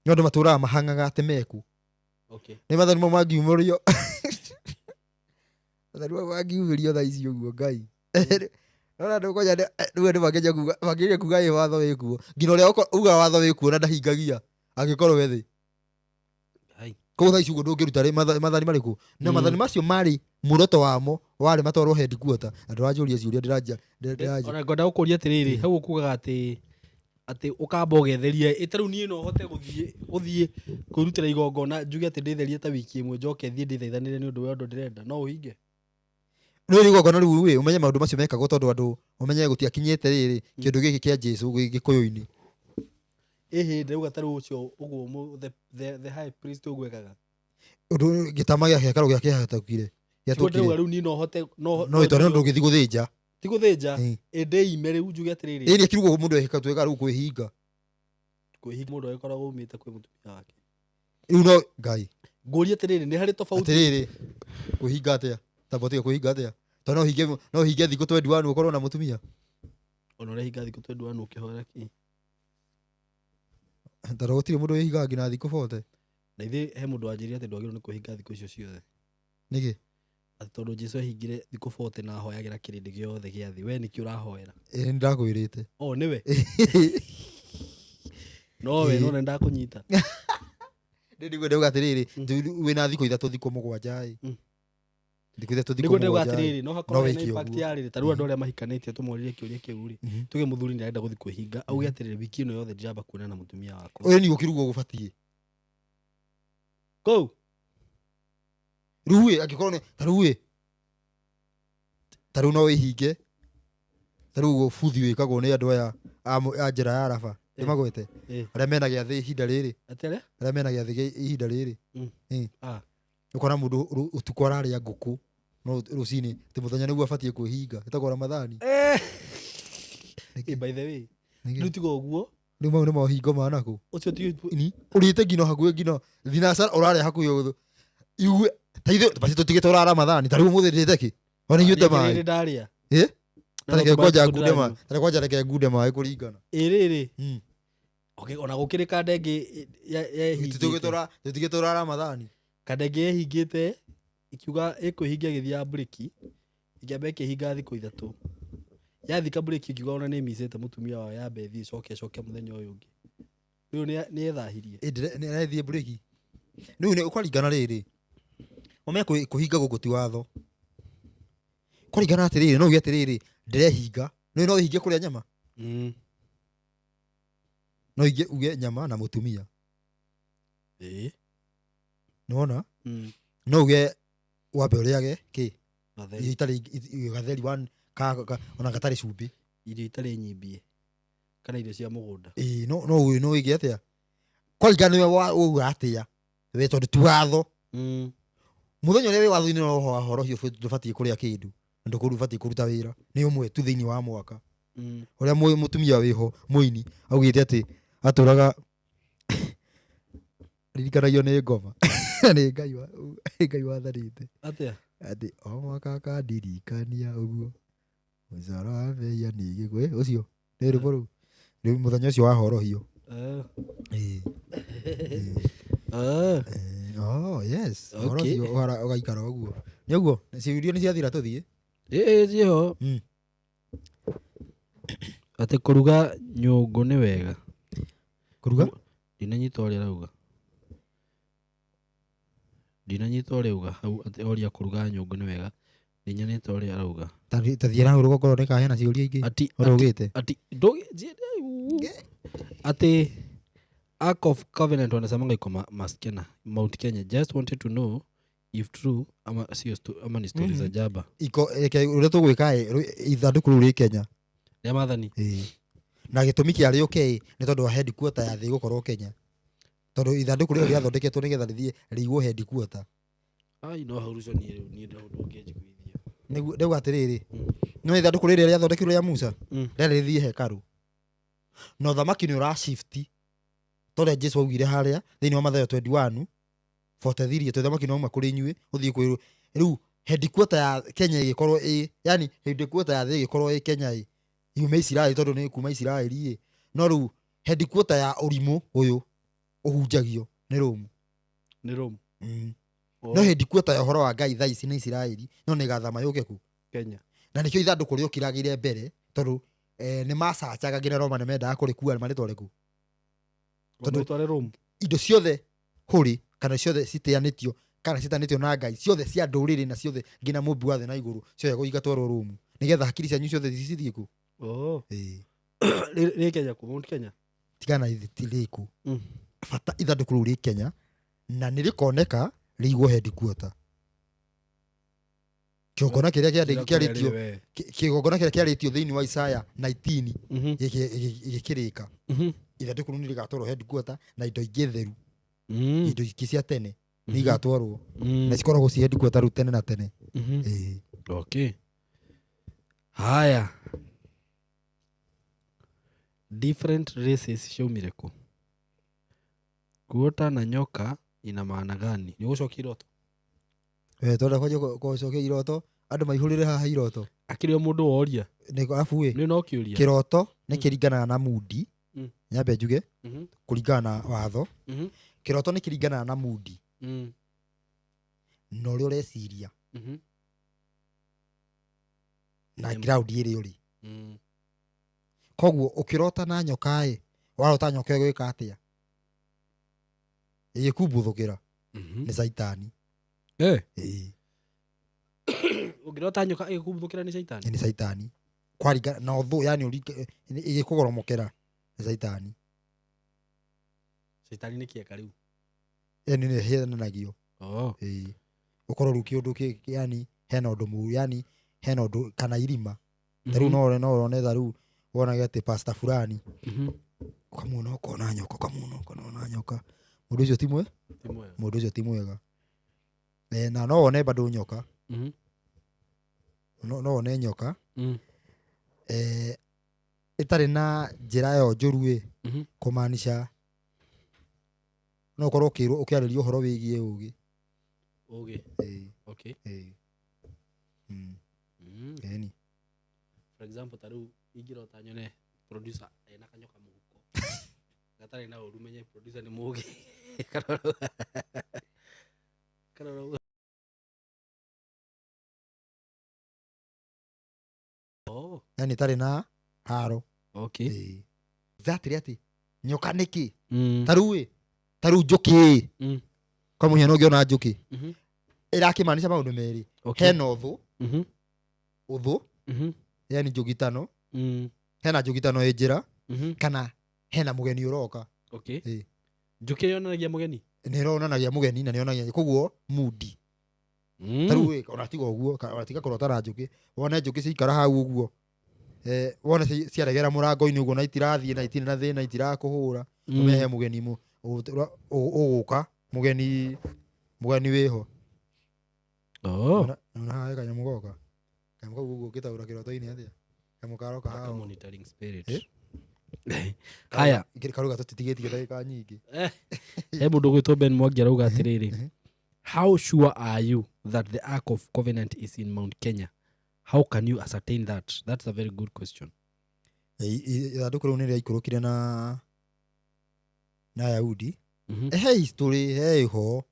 No andũ matũraga mahang'aga atĩ meku. Okay. Nĩ maathani mau mangiumĩrio. Maathani mau mangiumĩrio thaa ici ũguo Ngai. Nona andũ kwanja rĩu andũ mangĩanjia kuga, mangĩgeria kuga ĩ watho wĩ kuo. Nginya ũrĩa ugaga watho wĩ kuo na ndahingagia, angĩkorwo we thĩ. Hai. Koguo thaa ici ũguo ndũngĩruta rĩ, maathani marĩkũ? Na maathani macio marĩ muoroto wamo warĩ matwarwo headquarter. Na ndũranjũria ciũria, ndĩranjia. Ona ngwenda gũkũria atĩrĩrĩ, hau ũkugaga atĩ ũkamba ũgetheria, ĩ ta rĩu niĩ no hote gũthiĩ kwĩrutĩra igongona njuge atĩ ndĩtherie ta wiki ĩmwe njoke thiĩ ndĩthaithanĩre nĩ ũndũ wa ũndũ ndĩrenda, no ũhinge? Rĩu rĩ igongona rĩu ĩ, ũmenye maũndũ macio mekagwo tondũ andũ ũmenye gũtiakinyĩte rĩrĩ kĩndũ gĩkĩ kĩa Jesũ Gĩkũyũ-inĩ. Ĩhĩ, ndĩrauga ta rĩu ũcio ũguo the high priest ũguo ekaga. Ũndũ gĩtama gĩa hekarũ gĩa kĩhatũkire, Tiguo ndĩrauga gĩatũkire. rĩu niĩ no hote, no No ĩtwa no ndũngĩthiĩ gũthĩnja. Ti gũthĩnja, Ĩ. ĩ ndĩime rĩu njuge atĩrĩrĩ. Ĩ, nĩ kiugo mũndũ ehĩka twĩkaga rĩu kwĩhinga. Kwĩhinga mũndũ agĩkoragwo aumĩte kwĩ mũtumia wake. Rĩu no Ngai. Ngũrie atĩrĩrĩ, nĩ harĩ tofauti. Atĩrĩrĩ, kwĩhinga atĩa? Ta botiga kwĩhinga atĩa? Tondũ no ũhinge thikũ 21 ũkorwo na mũtumia. Ona ũrehinga thikũ 21 ũkĩhoera kĩ? Tondũ gũtirĩ mũndũ wĩhingaga nginya thikũ 40. Na ithuĩ he mũndũ wanjĩrire atĩ ndwagĩrĩirwo nĩ kwĩhinga thikũ icio ciothe. Nĩkĩ? Atĩ tondũ Jesũ ehingire thikũ 40 na ahoyagĩra kĩrĩndĩ gĩothe gĩa thĩ. We nĩkĩ ũrahoera? Ĩ, nĩ ndakwĩrĩte. O, nĩwe? No we, Ĩ. no nĩ ndakũnyita. Nĩ nĩguo ndauga atĩrĩrĩ, wĩna thikũ ithatũ thikũ mũgwanja ĩ. Thikũ ithatũ thikũ Nĩguo ndauga mũgwanja ĩ. atĩrĩrĩ, no hakorwo No hena wĩke impact ũguo. ya rĩrĩ, ta rĩu andũ arĩa mahikanĩtie tũmoririe kĩũria kĩu rĩ. Tuge mũthuri nĩ arenda gũthiĩ kwĩhinga, auge atĩrĩrĩ, wiki ĩno yothe ndiramba kuonana na mũtumia wakwa. Ũyũ nĩ gũkĩrugwo gũbatiĩ. Kũu? Rĩu ĩ, angĩkorwo nĩ, ta rĩu ĩ, ta rĩu no wĩhinge. Ta rĩu ũguo buthi wĩkagwo nĩ andũ aya a njĩra ya Arafa. Nĩ magwete? Arĩa mena gĩathĩ ihinda rĩrĩ. Atĩ arĩa? Arĩa mena gĩathĩ ihinda rĩrĩ. Ũkona mũndũ ũtukũ ararĩa ngũkũ, no rũcinĩ, atĩ mũthenya nĩguo abatiĩ kwĩhinga. Ĩtagwo Ramadhani. Nĩkĩ? By the way, Nĩkĩ? rĩu tiga ũguo. Rĩu mau nĩ mohingo ma nakũ? Ũcio ti ũguo. Ni, ũrĩte nginya hakuhĩ nginya thinacara ũrarĩa hakuhĩ ũguo. Igue, ta ithuĩ, basi tũtigĩte ũra Ramadhani, ta rĩu ũmũthĩ ndĩte kĩ? Ona inyuĩte Niĩ maĩ. nĩ ndarĩa. Ĩ? Na Ta reke no kwanja tũmaĩ ngunde maĩ. tũndĩranyua. Ta reke kwanja reke ngunde maĩ kũringana. Ĩ, rĩrĩ. Okay, ona gũkĩrĩ kandenge yehingĩte. Tũtigĩte ũra Ramadhani. Kandenge yehingĩte, ikiuga ĩkwĩhinga ĩgĩthiaga mburĩki, ĩkĩamba ĩkĩhinga thikũ ithatũ. Yathika mburĩki ĩkiuga ona nĩ ĩmicĩte mũtumia wao yambe ĩthiĩ ĩcoke ĩcoke mũthenya ũyũ ũngĩ. Rĩu nĩ ethahirie. Ĩ, nĩ arethiĩ mburĩki. Rĩu nĩ ũkwaringana rĩrĩ. Ũmenye kũhinga gũkũ ti watho. Kũringana atĩrĩrĩ, no uge atĩrĩrĩ, ndĩrehinga. Rĩu no ũhinge kũrĩa nyama? No ũhinge uge nyama na mũtumia. Nĩwona? No uge wambe ũrĩage kĩ? Gatheri. Irio itarĩ gatheri one, ona gatarĩ cumbĩ. Irio itarĩ nyimbie. Kana irio cia mũgũnda. Ĩĩ, no, no uge, no uge atĩa? Kũringana nĩwe wauga atĩa? We tondũ ti watho. Mũthenya ũrĩa wĩ watho-inĩ no ũhoro ũcio ndũbatiĩ kũrĩa kĩndũ, na ndũbatiĩ kũruta wĩra. Nĩ ũmwe tu thĩinĩ wa mwaka. Ũrĩa mũtumia wĩho mũini augĩte atĩ atũraga ririkanagio nĩ ngoma. Nĩ Ngai wa, nĩ Ngai wathanĩte. Atĩa? Atĩ o mwaka akandirikania ũguo mũcara wa mehia nĩ gĩkuũ. Ĩ, ũcio nĩ rwĩmbo rũu rĩu mũthenya ũcio wa horohio. Ĩ. Ĩ. Oh, yes. Ũhoro Okay. ũcio ũgaikara ũguo. Nĩ ũguo, ciũria nĩ ciathira tũthiĩ. Ĩĩ ciĩho. Atĩ kũruga nyũngũ nĩ wega. Kũruga? Ndinanyita ũrĩa arauga. Ndinanyita ũrĩa auga hau atĩ oria kũruga nyũngũ nĩ wega. Ndinyanĩte ũrĩa arauga. Ta thiĩ na hau rũgongo rũrĩa hena ciũria ingĩ. Ati Ũrũgĩte. ati ati Ark of Covenant wanasemanga iko Maskena, Mount Kenya. Just wanted to know if true ama sio ama ni stories za jaba. Iko eke ũrĩa tũgwĩka ĩ, ithandũkũ rĩu rĩ Kenya. Rĩa maathani. Ĩĩ. Na gĩtũmi kĩa rĩũke ĩ, nĩ tondũ wa headquarter ya thĩ gũkorwo Kenya. Tondũ ithandũkũ rĩu rĩathondeketwo nĩgetha rĩthiĩ rĩigwo headquarter. Ai no hau rũcio niĩ rĩu niĩ ndĩ ũndũ ũngĩ njiguithia. Nĩguo ndauga atĩrĩrĩ, no ithandũkũ rĩrĩa rĩathondekirwo rĩa Musa, rĩarĩ rĩthiĩ hekarũ. Na ũthamaki nĩ ũra shift ta ũrĩa Jesu augire harĩa thĩinĩ wa Mathayo 21 43 atĩ ũthamaki nĩ wauma kũrĩ inyuĩ ũthiĩ kwĩ rĩu headquarter ya Kenya ĩgĩkorwo ĩ, yani headquarter ya thĩ ĩgĩkorwo ĩ Kenya ĩ, yume Isiraeli tondũ nĩ kuma Isiraeli ĩ, no rĩu headquarter ya ũrimũ ũyũ ũhunjagio nĩ Rome. Nĩ Rome. No headquarter ya ũhoro wa Ngai thaa ici nĩ Isiraeli, no nĩ ĩgathama yũke ku Kenya. Na nĩkĩo ithandũkũ rĩokiragĩire mbere tondũ nĩ macacaga nginya Roma nĩ mendaga kũrĩkua marĩtware ku. Tondũ Tondũ Rome. Indo ciothe hũrĩ kana ciothe citeanĩtio kana citanĩtio na Ngai ciothe cia ndũrĩrĩ na ciothe nginya mũmbi wa thĩ na igũrũ ciothe igatwarwo Rome nĩgetha hakiri cianyu ciothe cithiĩ ku. Oh. Ĩĩ. Rĩ Kenya ku Mount Kenya. Tigana rĩku. Bata ithandũkũ rĩu rĩ Kenya na nĩ rĩkoneka rĩigwo headquarter. Kĩgongona kĩrĩa kĩarĩtio, kĩgongona kĩrĩa kĩarĩtio thĩinĩ wa Isaya 19 gĩkĩrĩka. Ithandũkũ rĩu nĩ rĩgatwarwo headquarter na indo ingĩ theru, indo ingĩ cia tene nĩ igatwarwo na cikoragwo ci headquarter rĩu tene na tene. Ĩĩ. Okay. Haya. Different races ciaumire kũ? Kuota na nyoka ina maana gani? Nĩ ũgũcokia iroto? Twenda kwanjia gũcokia iroto andũ maihũrĩre haha iroto. Akĩrĩ o mũndũ woria. Nĩ arabu ĩ, Nĩ no kĩũria. kĩroto nĩ kĩringanaga na mudi. Nyambe njuge kũringana na watho. Kĩroto nĩ kĩringanaga na mudi na ũrĩa ũreciria na ground ĩrĩa ũrĩ. Koguo ũkĩrota na nyoka ĩ, warota nyoka ĩgwĩka atĩa? Ĩgĩkumbuthũkĩra nĩ caitani. Ĩĩ. Ũngĩrota nyoka ĩgĩkumbuthũkĩra nĩ caitani? Nĩ caitani. Kwaringana na ũthũ, yani ĩgĩkũgoromokera nĩ caitani. Caitani nĩ kĩeka rĩu. Yani nĩ ĩheanagio. Oh. Ĩĩ. Ũkorwo rĩu kĩũndũ kĩ, yani hena ũndũ mũru, yani hena ũndũ kana irima. Ta rĩu no ũrone ta rĩu wonage atĩ pastor fulani ũkamuona ũkona nyoka, ũkamuona ũkona nyoka. Mũndũ ũcio ti mwega. Ti mwega. Mũndũ ũcio ti mwega. Na no wone bado nyoka. No wone nyoka. Ĩtarĩ na njĩra ĩyo njũru ĩ, kũmaanisha no ũkorwo ũkĩrwo ũkĩarĩria ũhoro wĩgiĩ ũgĩ. Ũgĩ. Ĩĩ. Okay. Ĩĩ. Ĩni. For example, ta rĩu ingĩrota nyone producer ena kanyoka mũhuko. Gatarĩ na ũru menye producer nĩ mũgĩ. Karora. Oh. Yani ĩtarĩ na haro. Okay. Ĩĩ. Exactly atĩ nyoka nĩkĩ? Ta rĩu ĩ, ta rĩu njũkĩ ĩ. Kwa mũhiano ũngĩona njũkĩ. Ĩrakĩmaanisha maũndũ merĩ. Okay. Hena ũthũ. Ũthũ. Yani njũgitano. Hena njũgitano ĩ njĩra. Kana hena mũgeni ũroka. Okay. Ĩĩ. Njũkĩ yonanagia mũgeni? Nĩ ĩronanagia mũgeni na nĩ yonanagia koguo mudi. Ta rĩu ĩ, ona tiga ũguo, ona tiga kũrota na njũkĩ. Wone njũkĩ ciaikara hau ũguo. Wone ciaregera mũrango-inĩ ũguo na itirathiĩ na itirĩ na thĩna, itirakũhũra. Ũmenye he mũgeni ũgũka, mũgeni wĩho. Oh. Ona haha he kanyamũ goka. Kanyamũ kau ũguo ũngĩtaũra kĩroto-inĩ atĩa? Kanyamũ karoka haha. Monitoring spirit. Haya. Karuga tũtitigĩtie ndagĩka nyingĩ. He mũndũ ũgwĩtwo Ben Mwangi arauga atĩrĩrĩ. How sure are you that the Ark of Covenant is in Mount Kenya? How can you ascertain that? That's a very good question. Ithandũkũ rĩu nĩ rĩaikũrũkire na Ayahudi. He history he ho,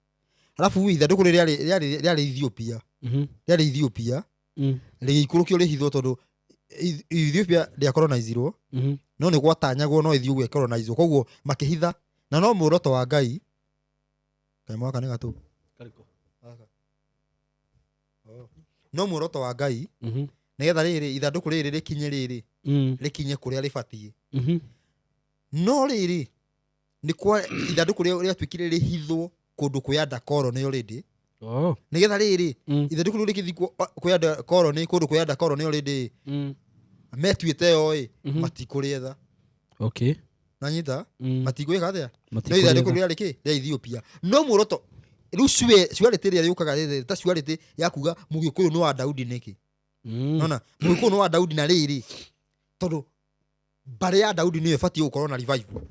alafu ithandũkũ rĩrĩ rĩarĩ Ethiopia. Rĩarĩ Ethiopia, rĩgĩikũrũkio rĩhithwo tondũ Ethiopia ndĩakoronizirwo. No nĩ gwatanyagwo no ĩthiĩ ũguo ĩkoronizwo, koguo makĩhitha na no muoroto wa Ngai kaĩ mwaka nĩ gatũ. Kariko. Oh. No muoroto wa Ngai nĩgetha rĩrĩ ithandũkũ rĩrĩ rĩkinye rĩrĩ rĩkinye kũrĩa rĩbatiĩ. No rĩrĩ nĩ kwa ithandũkũ rĩo rĩatuĩkire rĩhithwo kũndũ kwĩ under colony already. Oh. Nĩgetha rĩrĩ ithandũkũ rĩu rĩkĩthikwo kwĩ under colony, kũndũ kwĩ under colony already, metuĩte yo ĩ matikũrĩetha. Nanyita? Matigwĩka atĩa? No ithandũkũ Matikũrĩetha. rĩarĩ kĩ rĩa Ethiopia, no muoroto rĩu surety ĩrĩa yũkaga rĩrĩ ta surety ya kuga mũgĩkũyũ nĩ wa Daudi nĩkĩ. Nona mũgĩkũyũ nĩ wa Daudi na rĩrĩ tondũ mbarĩ ya Daudi nĩyo ĩbatiĩ gũkorwo na revival.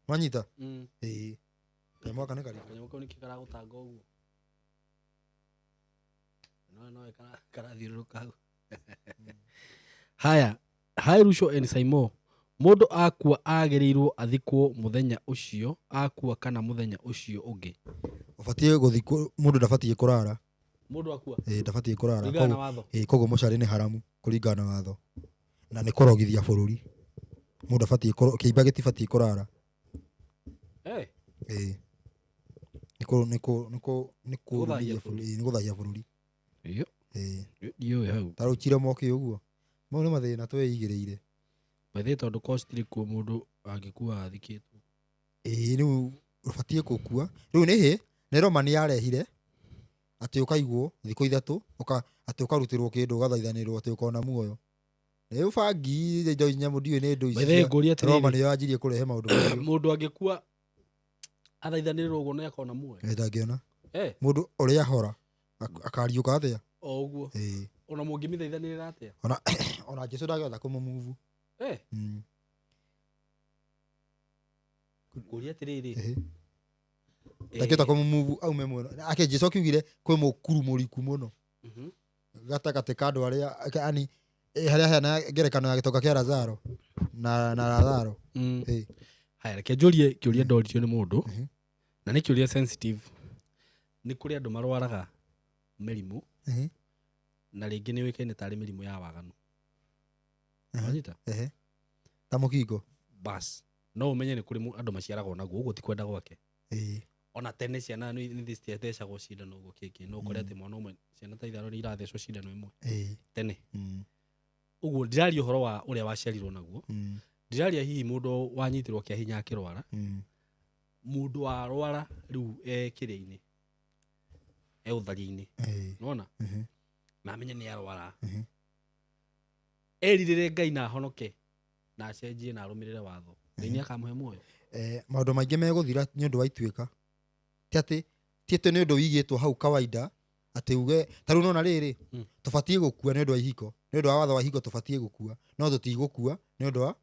Wanyita? Ĩĩ, kaĩ mwaka nĩ karĩkũ? Kanyamũ kau nĩkĩ karagũtanga ũguo? No no karathiũrũrũka hau. Haya, hi Ruco and Saimo. Mũndũ akua agĩrĩirwo athikwo mũthenya ũcio akua kana mũthenya ũcio ũngĩ? Ũbatiĩ gũthikwo, mũndũ ndabatiĩ kũrara. Mũndũ akua Ĩĩ, ndabatiĩ kũrara. kũringana na watho. Ĩĩ, koguo mũcarĩ nĩ haramu kũringana na watho na nĩ kũrogithia bũrũri. Mũndũ abatiĩ kĩimba gĩtibatiĩ kũrara. Hey. Ĩĩ, nĩ kũ nĩ kũ nĩ kũ nĩ Gũthahia kũrumithia bũrũri. Ĩĩ, nĩ gũthahia bũrũri. Iyo, Ĩĩ. ndiũĩ hau. Ta rĩu Chiromoke ũguo, mau nĩ mathĩna twĩigĩrĩire. By the way, tondũ korwo citirĩ kuo mũndũ angĩkua athikĩtwo. Ĩĩ, rĩu ũbatiĩ gũkua rĩu nĩ hĩ nĩ Roma nĩ yarehire atĩ ũkaigwo thikũ 3 atĩ ũkarutĩrwo kĩndũ ũgathaithanĩrwo atĩ ũkona muoyo. Rĩu bangi indo nyamũ ndiũĩ nĩ indo By ici the way, cia ngũria Roma atĩrĩrĩ, nĩyo yanjirie kũrehe maũndũ macio. mũndũ angĩkua athaithanĩrĩrwo ũguo nĩ akona muoyo? Ĩ, ndangĩona. Eh, Mũndũ ũrĩa ahora akariũka atĩa? O ũguo. Ĩĩ. Ona mũngĩmĩthaithanĩrĩra atĩa? Ona Jesũ ndangĩhota kũmũmuvu. Eh, ngũria atĩrĩrĩ. Ĩhĩ. Ndangĩhota kũmũmuvu aume mwena ake. Jesũ akiugire kwĩ mũkuru mũriku mũno gatagatĩ ka andũ arĩa yani harĩa heana ngerekano ya gĩtonga kĩa Lazaro na Lazaro. Ĩĩ. Haya, reke njũrie kĩũria ndoririo nĩ mũndũ na nĩ kĩũria sensitive. Nĩ kũrĩ andũ marwaraga mĩrimũ na rĩngĩ nĩ ũĩkaine tarĩ mĩrimũ ya waganu. Wanyita? Ehe, ta mũkingo. Bas, no ũmenye nĩ kũrĩ andũ maciaragwo naguo, ũguo ti kwenda gwake. Ona tene ciana nĩ citiathecagwo cindano ũguo kĩngĩ, no ũkore atĩ mwana ũmwe ciana ta 5 nĩ irathecwo cindano ĩmwe tene. Ũguo ndiraria ũhoro wa ũrĩa waciarirwo naguo. Ndiraria hihi mũndũ wanyitirwo kĩa hinya akĩrwara, mũndũ warwara rĩu e kĩrĩa-inĩ, e ũtharia-inĩ. Nona na amenye nĩ arwara, erirĩre Ngai na ahonoke na acenjie na arũmĩrĩre watho, Ngai nĩ akamũhe muoyo. Eh, maũndũ maingĩ megũthira nĩ ũndũ wa ituĩka, ti atĩ nĩ ũndũ wigĩtwo hau kawaida atĩ uge ta rĩu nona rĩrĩ tũbatiĩ gũkua nĩ ũndũ wa ihiko, nĩ ũndũ wa watho wa ihiko tũbatiĩ gũkua, no tũtigũkua nĩ ũndũ wa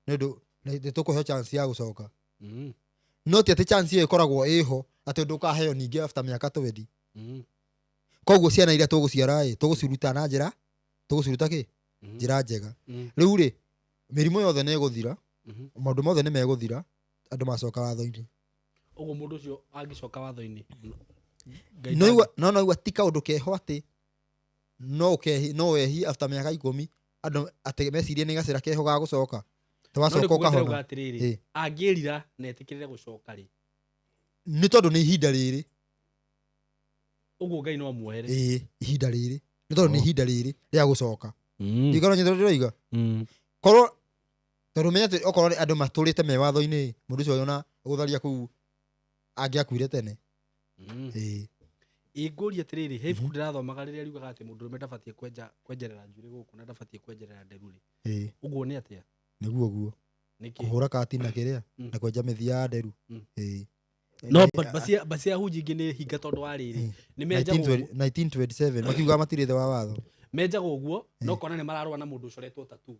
nĩ ũndũ nĩ tũkũheo chance ya gũcoka. No ti atĩ chance ĩyo ĩkoragwo ĩho atĩ ndũkaheo ningĩ after mĩaka 20. Koguo ciana iria tũgũciara ĩ tũgũciruta na njĩra tũgũciruta kĩ njĩra njega. Rĩu rĩ mĩrimũ yothe nĩ ĩgũthira, maũndũ mothe nĩ megũthira andũ macoka watho-inĩ. Ũguo mũndũ ũcio angĩcoka watho-inĩ, Ngai No noigua ti kaũndũ keho atĩ no ũkehi no wehi after mĩaka 10 andũ atĩ mecirie nĩ gacĩra keho ga gũcoka No nĩ twacoka kuga ndĩrauga ũkahona. atĩrĩrĩ, angĩrira na etĩkĩrĩre gũcoka rĩ, Nĩ tondũ nĩ ihinda rĩrĩ. Ũguo Ngai no amuohere. Ĩĩ, ihinda rĩrĩ nĩ tondũ nĩ Oh. ihinda rĩrĩ rĩa gũcoka. Ndikorwo nyitwo ndĩroiga korwo tondũ menya atĩ okorwo nĩ andũ matũrĩte me watho-inĩ, mũndũ ũcio ona gũtharia kũu angĩakuire tene. Ĩĩ. Ĩngũria atĩrĩrĩ, he ibuku ndĩrathomaga rĩrĩa riugaga atĩ mũndũrũme ndabatiĩ kwenjerera njuĩrĩ gũkũ na ndabatiĩ kwenjerera nderu rĩ. Ũguo nĩ atĩa? Nĩguo guo. Nĩkĩ? Kũhũra kati na kĩrĩa na kwenja mĩthia ya nderu. Ĩĩ. No but bacia hunji ingĩ nĩ hinga tondũ wa rĩrĩ. Nĩ menjagwo ũguo. 1927 makiuga matirĩ thĩ wa watho. Menjagwo ũguo no kona nĩ mararũa na mũndũ ũcoretwo tattoo.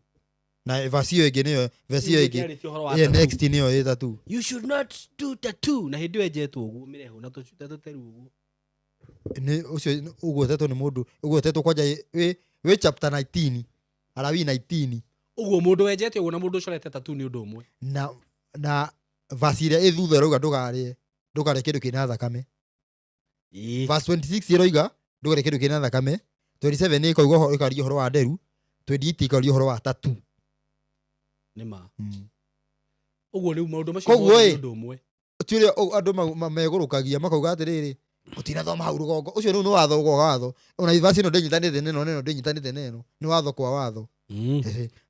Na verse ĩyo ĩngĩ nĩyo verse ĩyo ĩngĩ. Ĩngĩ ũhoro wa Ĩyo tattoo. next nĩyo ĩ tattoo. You should not do tattoo. Na hĩndĩ ĩyo enjetwo ũguo mĩreho na tũcuta tũteru ũguo. Nĩ ũcio ũgwetetwo nĩ mũndũ ũgwetetwo kwanja wĩ chapter 19, Alawii 19. Ũguo mũndũ wenjete ũguo na mũndũ ũcorete tatu nĩ ũndũ ũmwe. Na verse ĩrĩa ĩ thutha ĩrauga ndũkarĩe kĩndũ kĩna thakame. Verse 26 ĩroiga ndũkarĩe kĩndũ kĩna thakame. 27 ĩkauga ũhoro, ĩkaria ũhoro wa nderu. 28 ĩkaria ũhoro wa tatu. Nĩ ma. Ũguo rĩu maũndũ macio Koguo mothe ĩ, nĩ ũndũ ũmwe. Ti ũrĩa andũ megũrũkagia makauga atĩrĩrĩ, gũtinathoma hau rũgongo. Ũcio rĩu nĩ watho kwa watho. Ona verse ĩno ndĩnyitanĩte na ĩno, na ĩno ndĩnyitanĩte na ĩno. Nĩ watho kwa watho.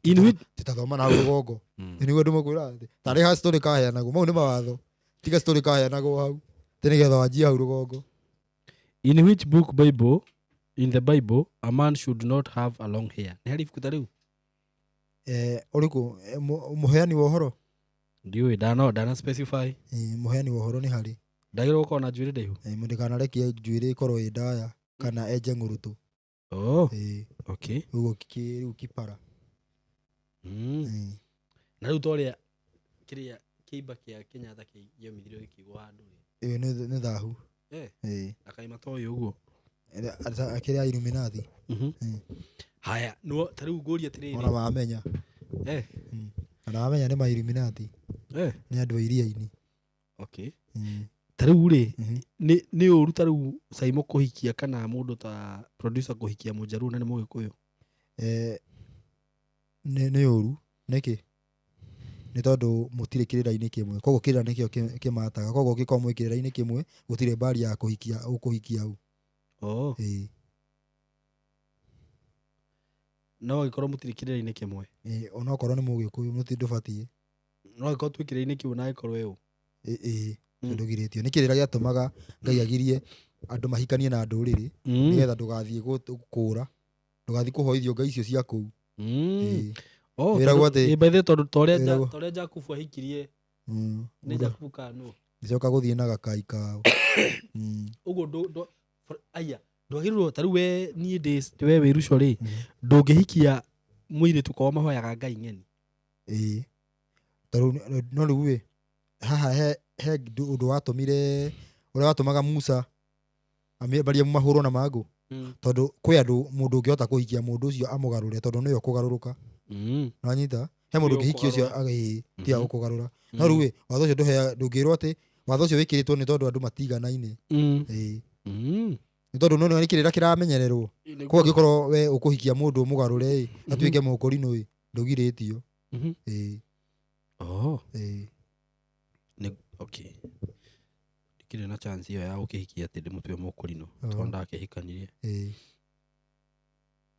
In which Titathoma na hau rũgongo. Nĩ nĩguo andũ makwĩra atĩ tarĩ ha story kaheanagwo. Mau nĩ mawatho. Tiga story kaheanagwo hau. Atĩ nĩgetha wanjie hau rũgongo. In which book Bible, in the Bible, a man should not have a long hair? Nĩ harĩ ibuku ta rĩu? Ũrĩkũ? Mũheani wa ũhoro? Ndiũĩ, ndana specify. Mũheani wa ũhoro nĩ harĩ. Ndagĩrĩirwo gũkorwo na njuĩrĩ ndaihu? Mũndikanarekie njuĩrĩ ĩkorwo ĩ ndaya kana enje ng'ũrũtũ. Oh, okay. Ũguo rĩu kipara. Na rĩu torĩa kĩrĩa kĩimba kĩa Kenyatta kĩomithirio gĩkĩigwo handũ rĩ. Ĩyo nĩ thahu. Akaima ta ũyũ ũguo. Kĩrĩa Illuminati. Haya, no ta rĩu ngũrie atĩrĩrĩ. Ona wamenya. Ona wamenya nĩ ma Illuminati. Nĩ andũ a iria-inĩ. Okay. Ta rĩu rĩ, nĩ ũru ta rĩu Saimo kũhikia kana mũndũ ta producer kũhikia Mũnjaruo na nĩ Mũgĩkũyũ? Nĩ ũru. Nĩkĩ? Nĩ tondũ mũtirĩ kĩrĩra-inĩ kĩmwe. Koguo kĩrĩra nĩkĩo kĩmataga. Koguo ũngĩkorwo mwĩ kĩrĩra-inĩ kĩmwe, gũtirĩ mbari ya kũhikia, ũkũhikia hau. No angĩkorwo mũtirĩ kĩrĩra-inĩ kĩmwe. Onokorwo nĩ Mũgĩkũyũ, mũtirĩ ndũbatiĩ. No angĩkorwo twĩ kĩrĩra-inĩ kĩu na angĩkorwo ĩ ũ. Ndũgirĩtio. Nĩ kĩrĩra gĩatũmaga Ngai agirie andũ mahikanie na ndũrĩrĩ, nĩgetha ndũgathiĩ kũra, ndũgathiĩ kũhoithio ngai icio cia kũu. Oh, Wĩragwo tondũ atĩ by the way, tondũ ta ũrĩa wĩragwo ta ũrĩa Jakubu ahikirie, nĩ Jakubu kana nũ? Gĩcoka gũthiĩ na gakai kao. Ũguo aya, ndwagĩrĩirwo ta rĩu we niĩ ndĩ we wĩ Ruco rĩ, ndũngĩhikia mũirĩtu kwao mahoyaga ngai ng'eni. Ta rĩu, no rĩu ĩ, haha he ũndũ watũmire, ũrĩa watũmaga Musa Mariamu mahũrwo na mangũ. Tondũ kwĩ andũ mũndũ ũngĩhota kũhikia mũndũ ũcio amũgarũre, tondũ nĩwe ũkũgarũrũka. Nĩwanyita? He mũndũ Tiwe ũngĩhikia ũcio ũkũgarũra. tiga gũkũgarũra. No rĩu ĩ, watho ũcio ndũngĩrwo atĩ watho ũcio wĩkĩrĩtwo nĩ tondũ andũ matiganaine. Nĩ tondũ no nĩ kĩrĩra kĩramenyererwo. Nĩguo. Koguo angĩkorwo we ũkũhikia mũndũ ũmũgarũre ĩ, atuĩke mũkũrinũ ĩ, ndũgirĩtio. Oh. Nĩ, okay. Ndikĩrĩ na chance ĩyo ya gũkĩhikia atĩ ndĩmũtue mũkũrinũ, tondũ ndakĩhikanirie.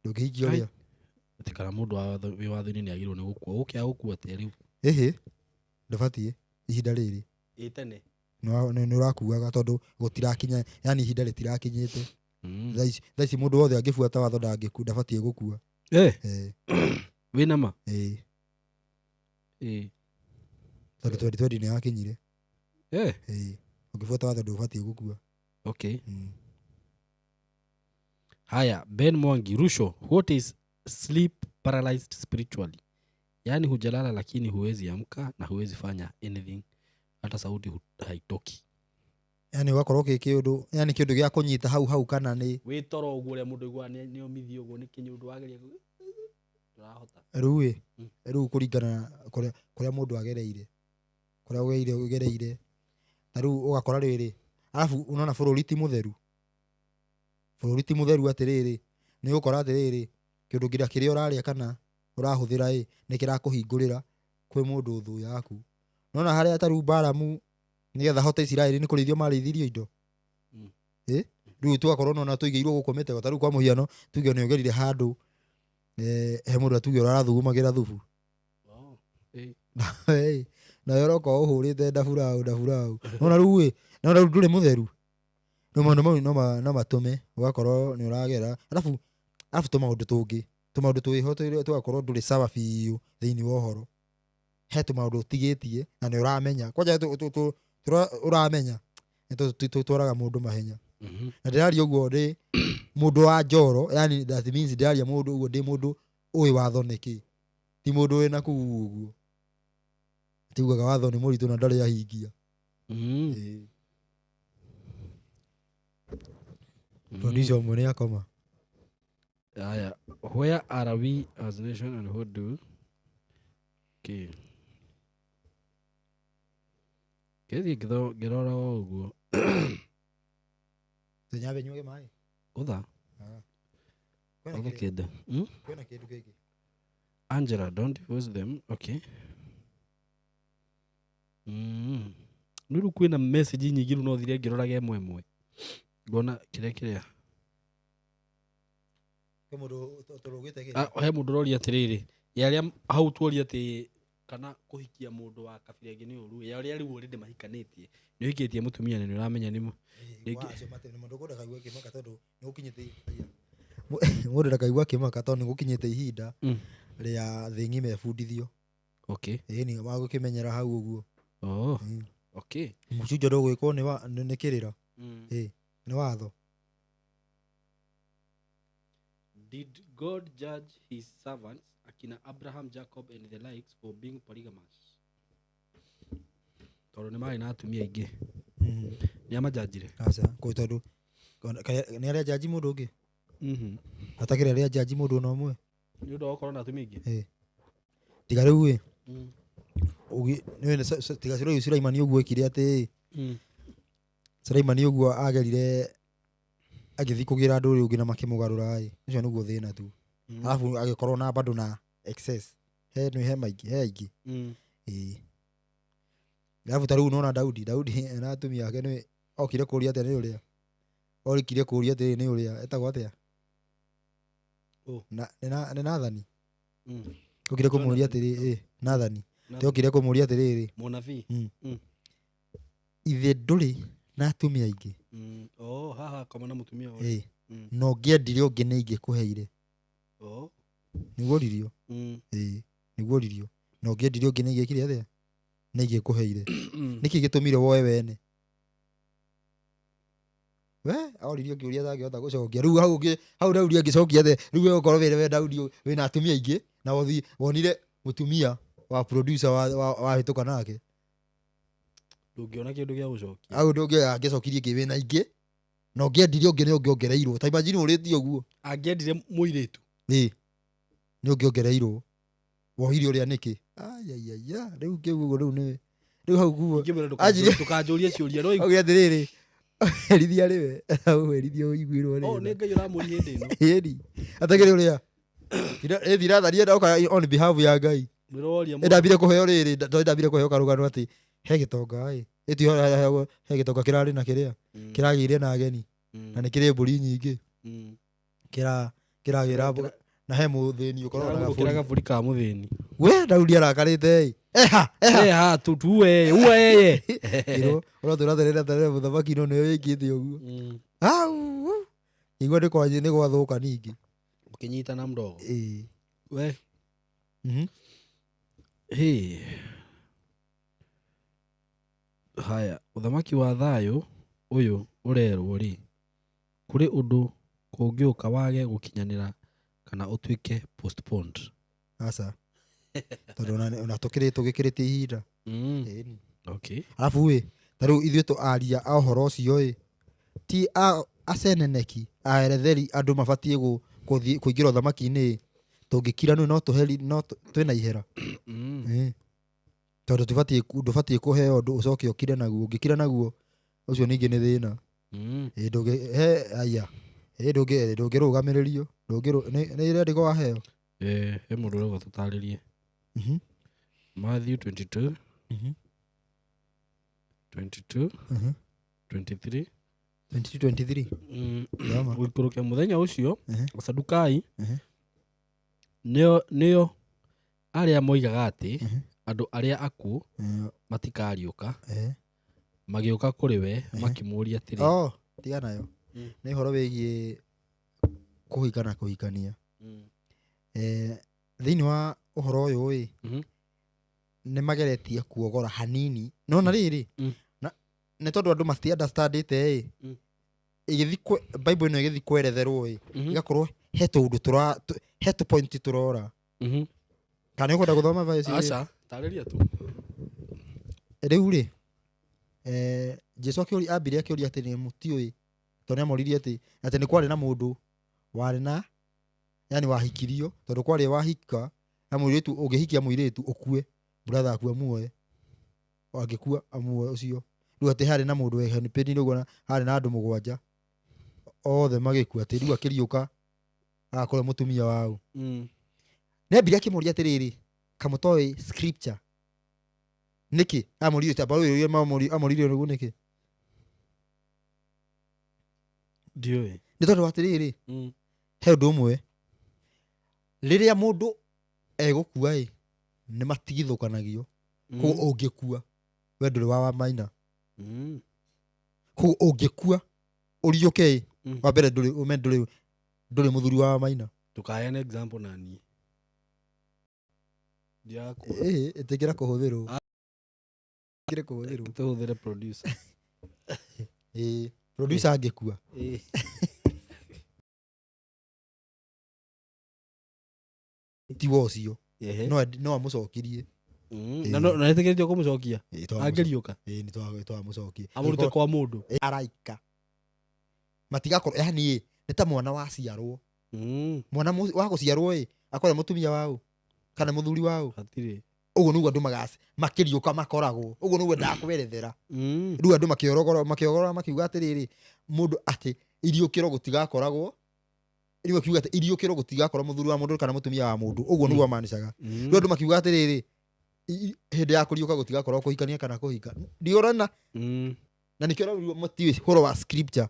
Ndũngĩhikia Ai. ũrĩa? Atĩ kana mũndũ wĩ watho-inĩ nĩ agĩrĩirwo nĩ gũkua. Ũgũkĩaga gũkua atĩa rĩu? Ĩhĩ, ndũbatiĩ ihinda rĩrĩ. Ĩ tene. Nĩ ũrakuaga tondũ gũtirakinya, yani ihinda rĩtirakinyĩte. Thaa ici mũndũ wothe angĩbuata watho ndabatiĩ gũkua. Wĩna ma? Tondũ 2020 nĩ yakinyire. Ũngĩbuata watho ndũbatiĩ gũkua. Okay. Haya, Ben Mwangi, Rusho, what is sleep paralyzed spiritually? Yaani hujalala lakini huwezi amka na huwezi fanya anything, hata sauti haitoki. Yaani ũgakorwo kĩ kĩũndũ, yaani kĩũndũ gĩa kũnyita hau hau kana nĩ wĩ toro ũguo ũrĩa mũndũ aiguaga nĩ omithio ũguo nĩ kĩnyũndũ wageria ndũrahota. Rĩu ĩ, rĩu kũringana na kũrĩa mũndũ agereire, kũrĩa ũgereire. Ta rĩu ũgakora rĩrĩ, arabu unaona bũrũri ti mũtheru. Bũrũri ti mũtheru atĩrĩrĩ, nĩ ũgũkora atĩrĩrĩ, kĩũndũ nginya kĩrĩa ũrarĩa kana ũrahũthĩra ĩ, nĩ kĩrakũhingũrĩra kwĩ mũndũ thũ yaku. Nona harĩa ta rĩu Balamu nĩgetha ahote Isiraeli nĩ kũrĩithio marĩithirio indo. Rĩu tũgakorwo nona tũigĩirwo gũkũ mĩtego, ta rĩu kwa mũhiano tuge nĩ ũgerire handũ, he mũndũ atuge ũrathugumagĩra thubu. Oh. Nawe ũroka ũhũrĩte ndaburau, ndaburau. Nona rĩu ĩ, nona rĩu ndũrĩ mũtheru. Rĩu maũndũ mau no matũme ũgakorwo nĩ ũragera. Arabu, arabu tũmaũndũ tũngĩ, tũmaũndũ twĩho tũgakorwo ndũrĩ sawa biũ thĩinĩ wa ũhoro. He tũmaũndũ ũtigĩtie na nĩ ũramenya. Kwanja ũramenya, nĩ tũtwaraga mũndũ mahenya. Na ndĩraria ũguo ndĩ mũndũ wa njoro, yani that means ndĩraria mũndũ ũguo ndĩ mũndũ ũĩ watho nĩkĩ. Ti mũndũ wĩna kũu ũguo. Tiugaga watho nĩ mũritũ na ndarĩ ahingia. Producer ũmwe nĩ akoma. Haya, where are we as nation and what do okay ngĩthiĩ ngĩrora o ũguo. Nyambe nyuage maĩ. Ũtha. Ah. Kwĩna Ũtha kĩndũ- kĩndũ. Kwĩna kĩndũ kĩngĩ. Angela, don't divorce them. Okay. Nĩ rĩu kwĩna message nyingĩ, rĩu no thire ngĩroraga ĩmwe ĩmwe ngona kĩrĩa kĩrĩa. Kwĩ mũndũ ũtũrũgĩte kĩ? Ah, he mũndũ ũroria atĩrĩrĩ, ya arĩa hau tuoria atĩ kana kũhikia mũndũ wa kabira ĩngĩ nĩ ũru, ya arĩa rĩu already mahikanĩtie, nĩ ũhikĩtie mũtumia na nĩ ũramenya nĩ Wa acio mũndũ kũ ndakaigua kĩmaka tondũ nĩ gũkinyĩte mũndũ ndakaigua kĩmaka tondũ nĩ gũkinyĩte ihinda rĩa thĩ ng'ima ĩbundithio. Ĩni wagũkĩmenyera hau ũguo. Oh. Okay. Mũcunjo ndũgwĩkwo nĩ kĩrĩra. Ĩ, nĩ watho. Did God judge his servants akina Abraham, Jacob and the likes for being polygamous? Tondũ nĩ marĩ na atumia aingĩ. Nĩ amajanjire? Aca, kũ tondũ nĩ arĩa njanji mũndũ ũngĩ, atakĩrĩ arĩa njanji mũndũ ona ũmwe. Nĩ ũndũ wa gũkorwo na atumia aingĩ. Tiga rĩu ĩ, nĩũĩ tiga rĩu Sulaimani ũguo ekire atĩ Sulaimani ũguo agerire agĩthiĩ kũgĩra andũ ũrĩa ũngĩ na makĩmũgarũra ĩ, ũcio nĩguo thĩna tu. Alafu agĩkorwo na bado na excess, he nĩ he maingĩ, he aingĩ. Ĩĩ, alafu ta rĩu nona Daudi na atumia ake, nĩ okire kũria atĩa, nĩ ũrĩa orikire kũria atĩrĩ, nĩ ũrĩa etagwo atĩa? Ũ? Nĩ Nathani. Okire kũmũria Jonathan. atĩrĩ, ĩ Nathani. Nathani. Ti okire kũmũria atĩrĩrĩ, Mũnabii. Ithe ndũrĩ na atumia aingĩ? Oh, haha koma na mũtumia ũyũ. Ĩ, na ũngĩendire ũngĩ nĩ ingĩkũheire. Oh. Nĩguo oririo. Ĩ, nĩguo oririo, na ũngĩendire ũngĩ nĩ ingĩkire atĩa, nĩ ingĩkũheire. Nĩkĩ gĩtũmire woe wene we? Oririo kĩũria atangĩhota gũcokia. Rĩu hau hau Daudi angĩcokia atĩa? Rĩu we ũkorwo wĩre we Daudi wĩna atumia aingĩ na wothi wonire mũtumia wa producer wahĩtũka nake. Ndũngĩona kĩndũ gĩa gũcokia. Hau ndũngĩ angĩcokirie kĩ wĩna aingĩ na ũngĩendire ũngĩ nĩ ũngĩongereirwo. Ta imagine ũrĩtie ũguo. Angĩendire mũirĩtu. Ĩ, nĩ ũngĩongereirwo, wohire ũrĩa nĩkĩ? Ayayaya, rĩu kĩu ũguo, rĩu nĩ rĩu hau guo. Ingĩmwĩra Anjirie- ndũkanjũrie ciũria no auge atĩrĩrĩ, herithia rĩwe hau, herithia ũiguirwo. Oh, nĩ Rĩ Ngai ũramũria hĩndĩ ĩno. ĩni atakĩrĩ ũrĩa ĩthi ratharia ndoka on behalf ya Ngai. Mwĩroria. Ĩndambire kũheo rĩrĩ, tondũ ndambire kũheo karũgano atĩ he gĩtonga ĩ, ĩti he gĩtonga kĩrarĩ na kĩrĩa kĩragĩire na ageni na nĩ kĩrĩ mbũri nyingĩ, kĩragĩra na he mũthĩni ũkoragwo na Kĩra gabũri. gabũri ka mũthĩni. We Daudi arakarĩte ĩ, eha eha. Eha tu tuwe uwe yeye. Ĩrwo ũratũra terere terere, mũthamaki no nĩwe wĩkĩte ũguo. Au igua nĩ kwanjĩ nĩ gwathũka ningĩ. Ũkĩnyitana mdogo. Ĩĩ. We. Hey. Haya, ũthamaki wa thayũ ũyũ ũrerwo rĩ, kũrĩ ũndũ kũngĩũka wage gũkinyanĩra kana ũtuĩke postponed? Aca, tondũ ona tũkĩrĩ tũgĩkĩrĩtie ihinda. Ĩni. Okay. Arabu ĩ, ta rĩu ithuĩ tũ aria a ũhoro ũcio ĩ, ti a aceneneki aeretheri andũ mabatiĩ gũthiĩ kũingĩra ũthamaki-inĩ ĩ, tũngĩkira nĩ no tũheri no twĩna ihera. Ĩ. Tondũ tũbatiĩ ndũbatiĩ kũheo ũndũ ũcoke ũkire naguo, ũngĩkira naguo ũcio ningĩ nĩ thĩna. Ĩ, ndũngĩ he aya ĩ, ndũngĩrũgamĩrĩrio, nĩ rĩandĩko waheo. Eh, he mũndũ ũrauga tũtarĩrie. Matthew 22, 22, 23. 2223. Thoma. Gũikũrũkia mũthenya ũcio Asadukai, nĩo arĩa moigaga atĩ andũ arĩa akuũ matikariũka, magĩũka kũrĩ we makĩmũũria atĩrĩ. Oh, tiga nayo. Nĩ ũhoro wĩgiĩ kũhika na kũhikania. Thĩinĩ wa ũhoro ũyũ ĩ, nĩ mageretie kuogora hanini no na rĩrĩ, nĩ tondũ andũ mati understandĩte ĩ, ĩgĩthi Bible ĩno ĩgĩthi kweretherwo ĩ, ĩgakorwo he tũũndũ tũra he tũ point tũrora. Kana nĩ ũkwenda gũthoma verse ĩyo? Aca, tarĩria tu. Rĩu rĩ, Jesu akĩũria, ambire akĩũria atĩrĩ, mũtiũĩ Tondũ nĩamoririe atĩ nĩ kwarĩ na mũndũ warĩ na yani wahikirio, tondũ kwarĩ wahika na mũirĩtu, ũngĩhikia mũirĩtu ũkue, brother akue muoe, angĩkua amuoe ũcio. Rĩu atĩ harĩ na mũndũ wehanĩpĩnire ũguo, na harĩ na andũ 7 othe magĩkua, atĩ rĩu akĩriũka agakorwo mũtumia wao. Nĩambire akĩmũria atĩrĩrĩ, kamũtoĩ scripture nĩkĩ? Amũririe ta barũa ĩrĩa amũririe ũguo nĩkĩ? Ndiũĩ. Nĩ tondũ atĩrĩrĩ, he ũndũ ũmwe, rĩrĩa mũndũ egũkua ĩ, nĩ matigithũkanagio. Koguo ũngĩkua we ndũrĩ wa maina. Koguo ũngĩkua ũriũke ĩ, wa mbere ndũrĩ ũme ndũrĩ mũthuri wa maina. Ndũkaheane example na niĩ. Ndirakua. Ĩ, ĩtĩkĩra kũhũthĩrwo. Ĩtĩkĩra kũhũthĩrwo. Tũhũthĩre producer. Ĩ, producer angĩkua. Ti wa ũcio. No amũcokirie. Na no na ĩtĩkĩrĩtio kũmũcokia. Angĩriũka. Ĩ, nĩ twamũcokia. Amũrute kwa mũndũ. Araika. Matigakorwo, yani nĩ ta mwana waciarwo. Mwana wa gũciarwo ĩ, akorwo mũtumia wao kana mũthuri wao. Hatirĩ. Ũguo nĩguo andũ makĩriũka makoragwo. Ũguo nĩguo ndakwerethera. Rĩu andũ makĩogorora makiuga atĩrĩrĩ, mũndũ atĩ iriũkĩro gũtigakoragwo. Rĩu akiuga atĩ iriũkĩro gũtigakorwo mũthuri wa mũndũ kana mũtumia wa mũndũ. Ũguo nĩguo amanicaga. Rĩu andũ makiuga atĩrĩrĩ, hĩndĩ ya kũriũka gũtigakorwo kũhikania kana kũhika. Ndiũrona. Na nĩkĩo ũraigua matiũĩ ũhoro wa scripture.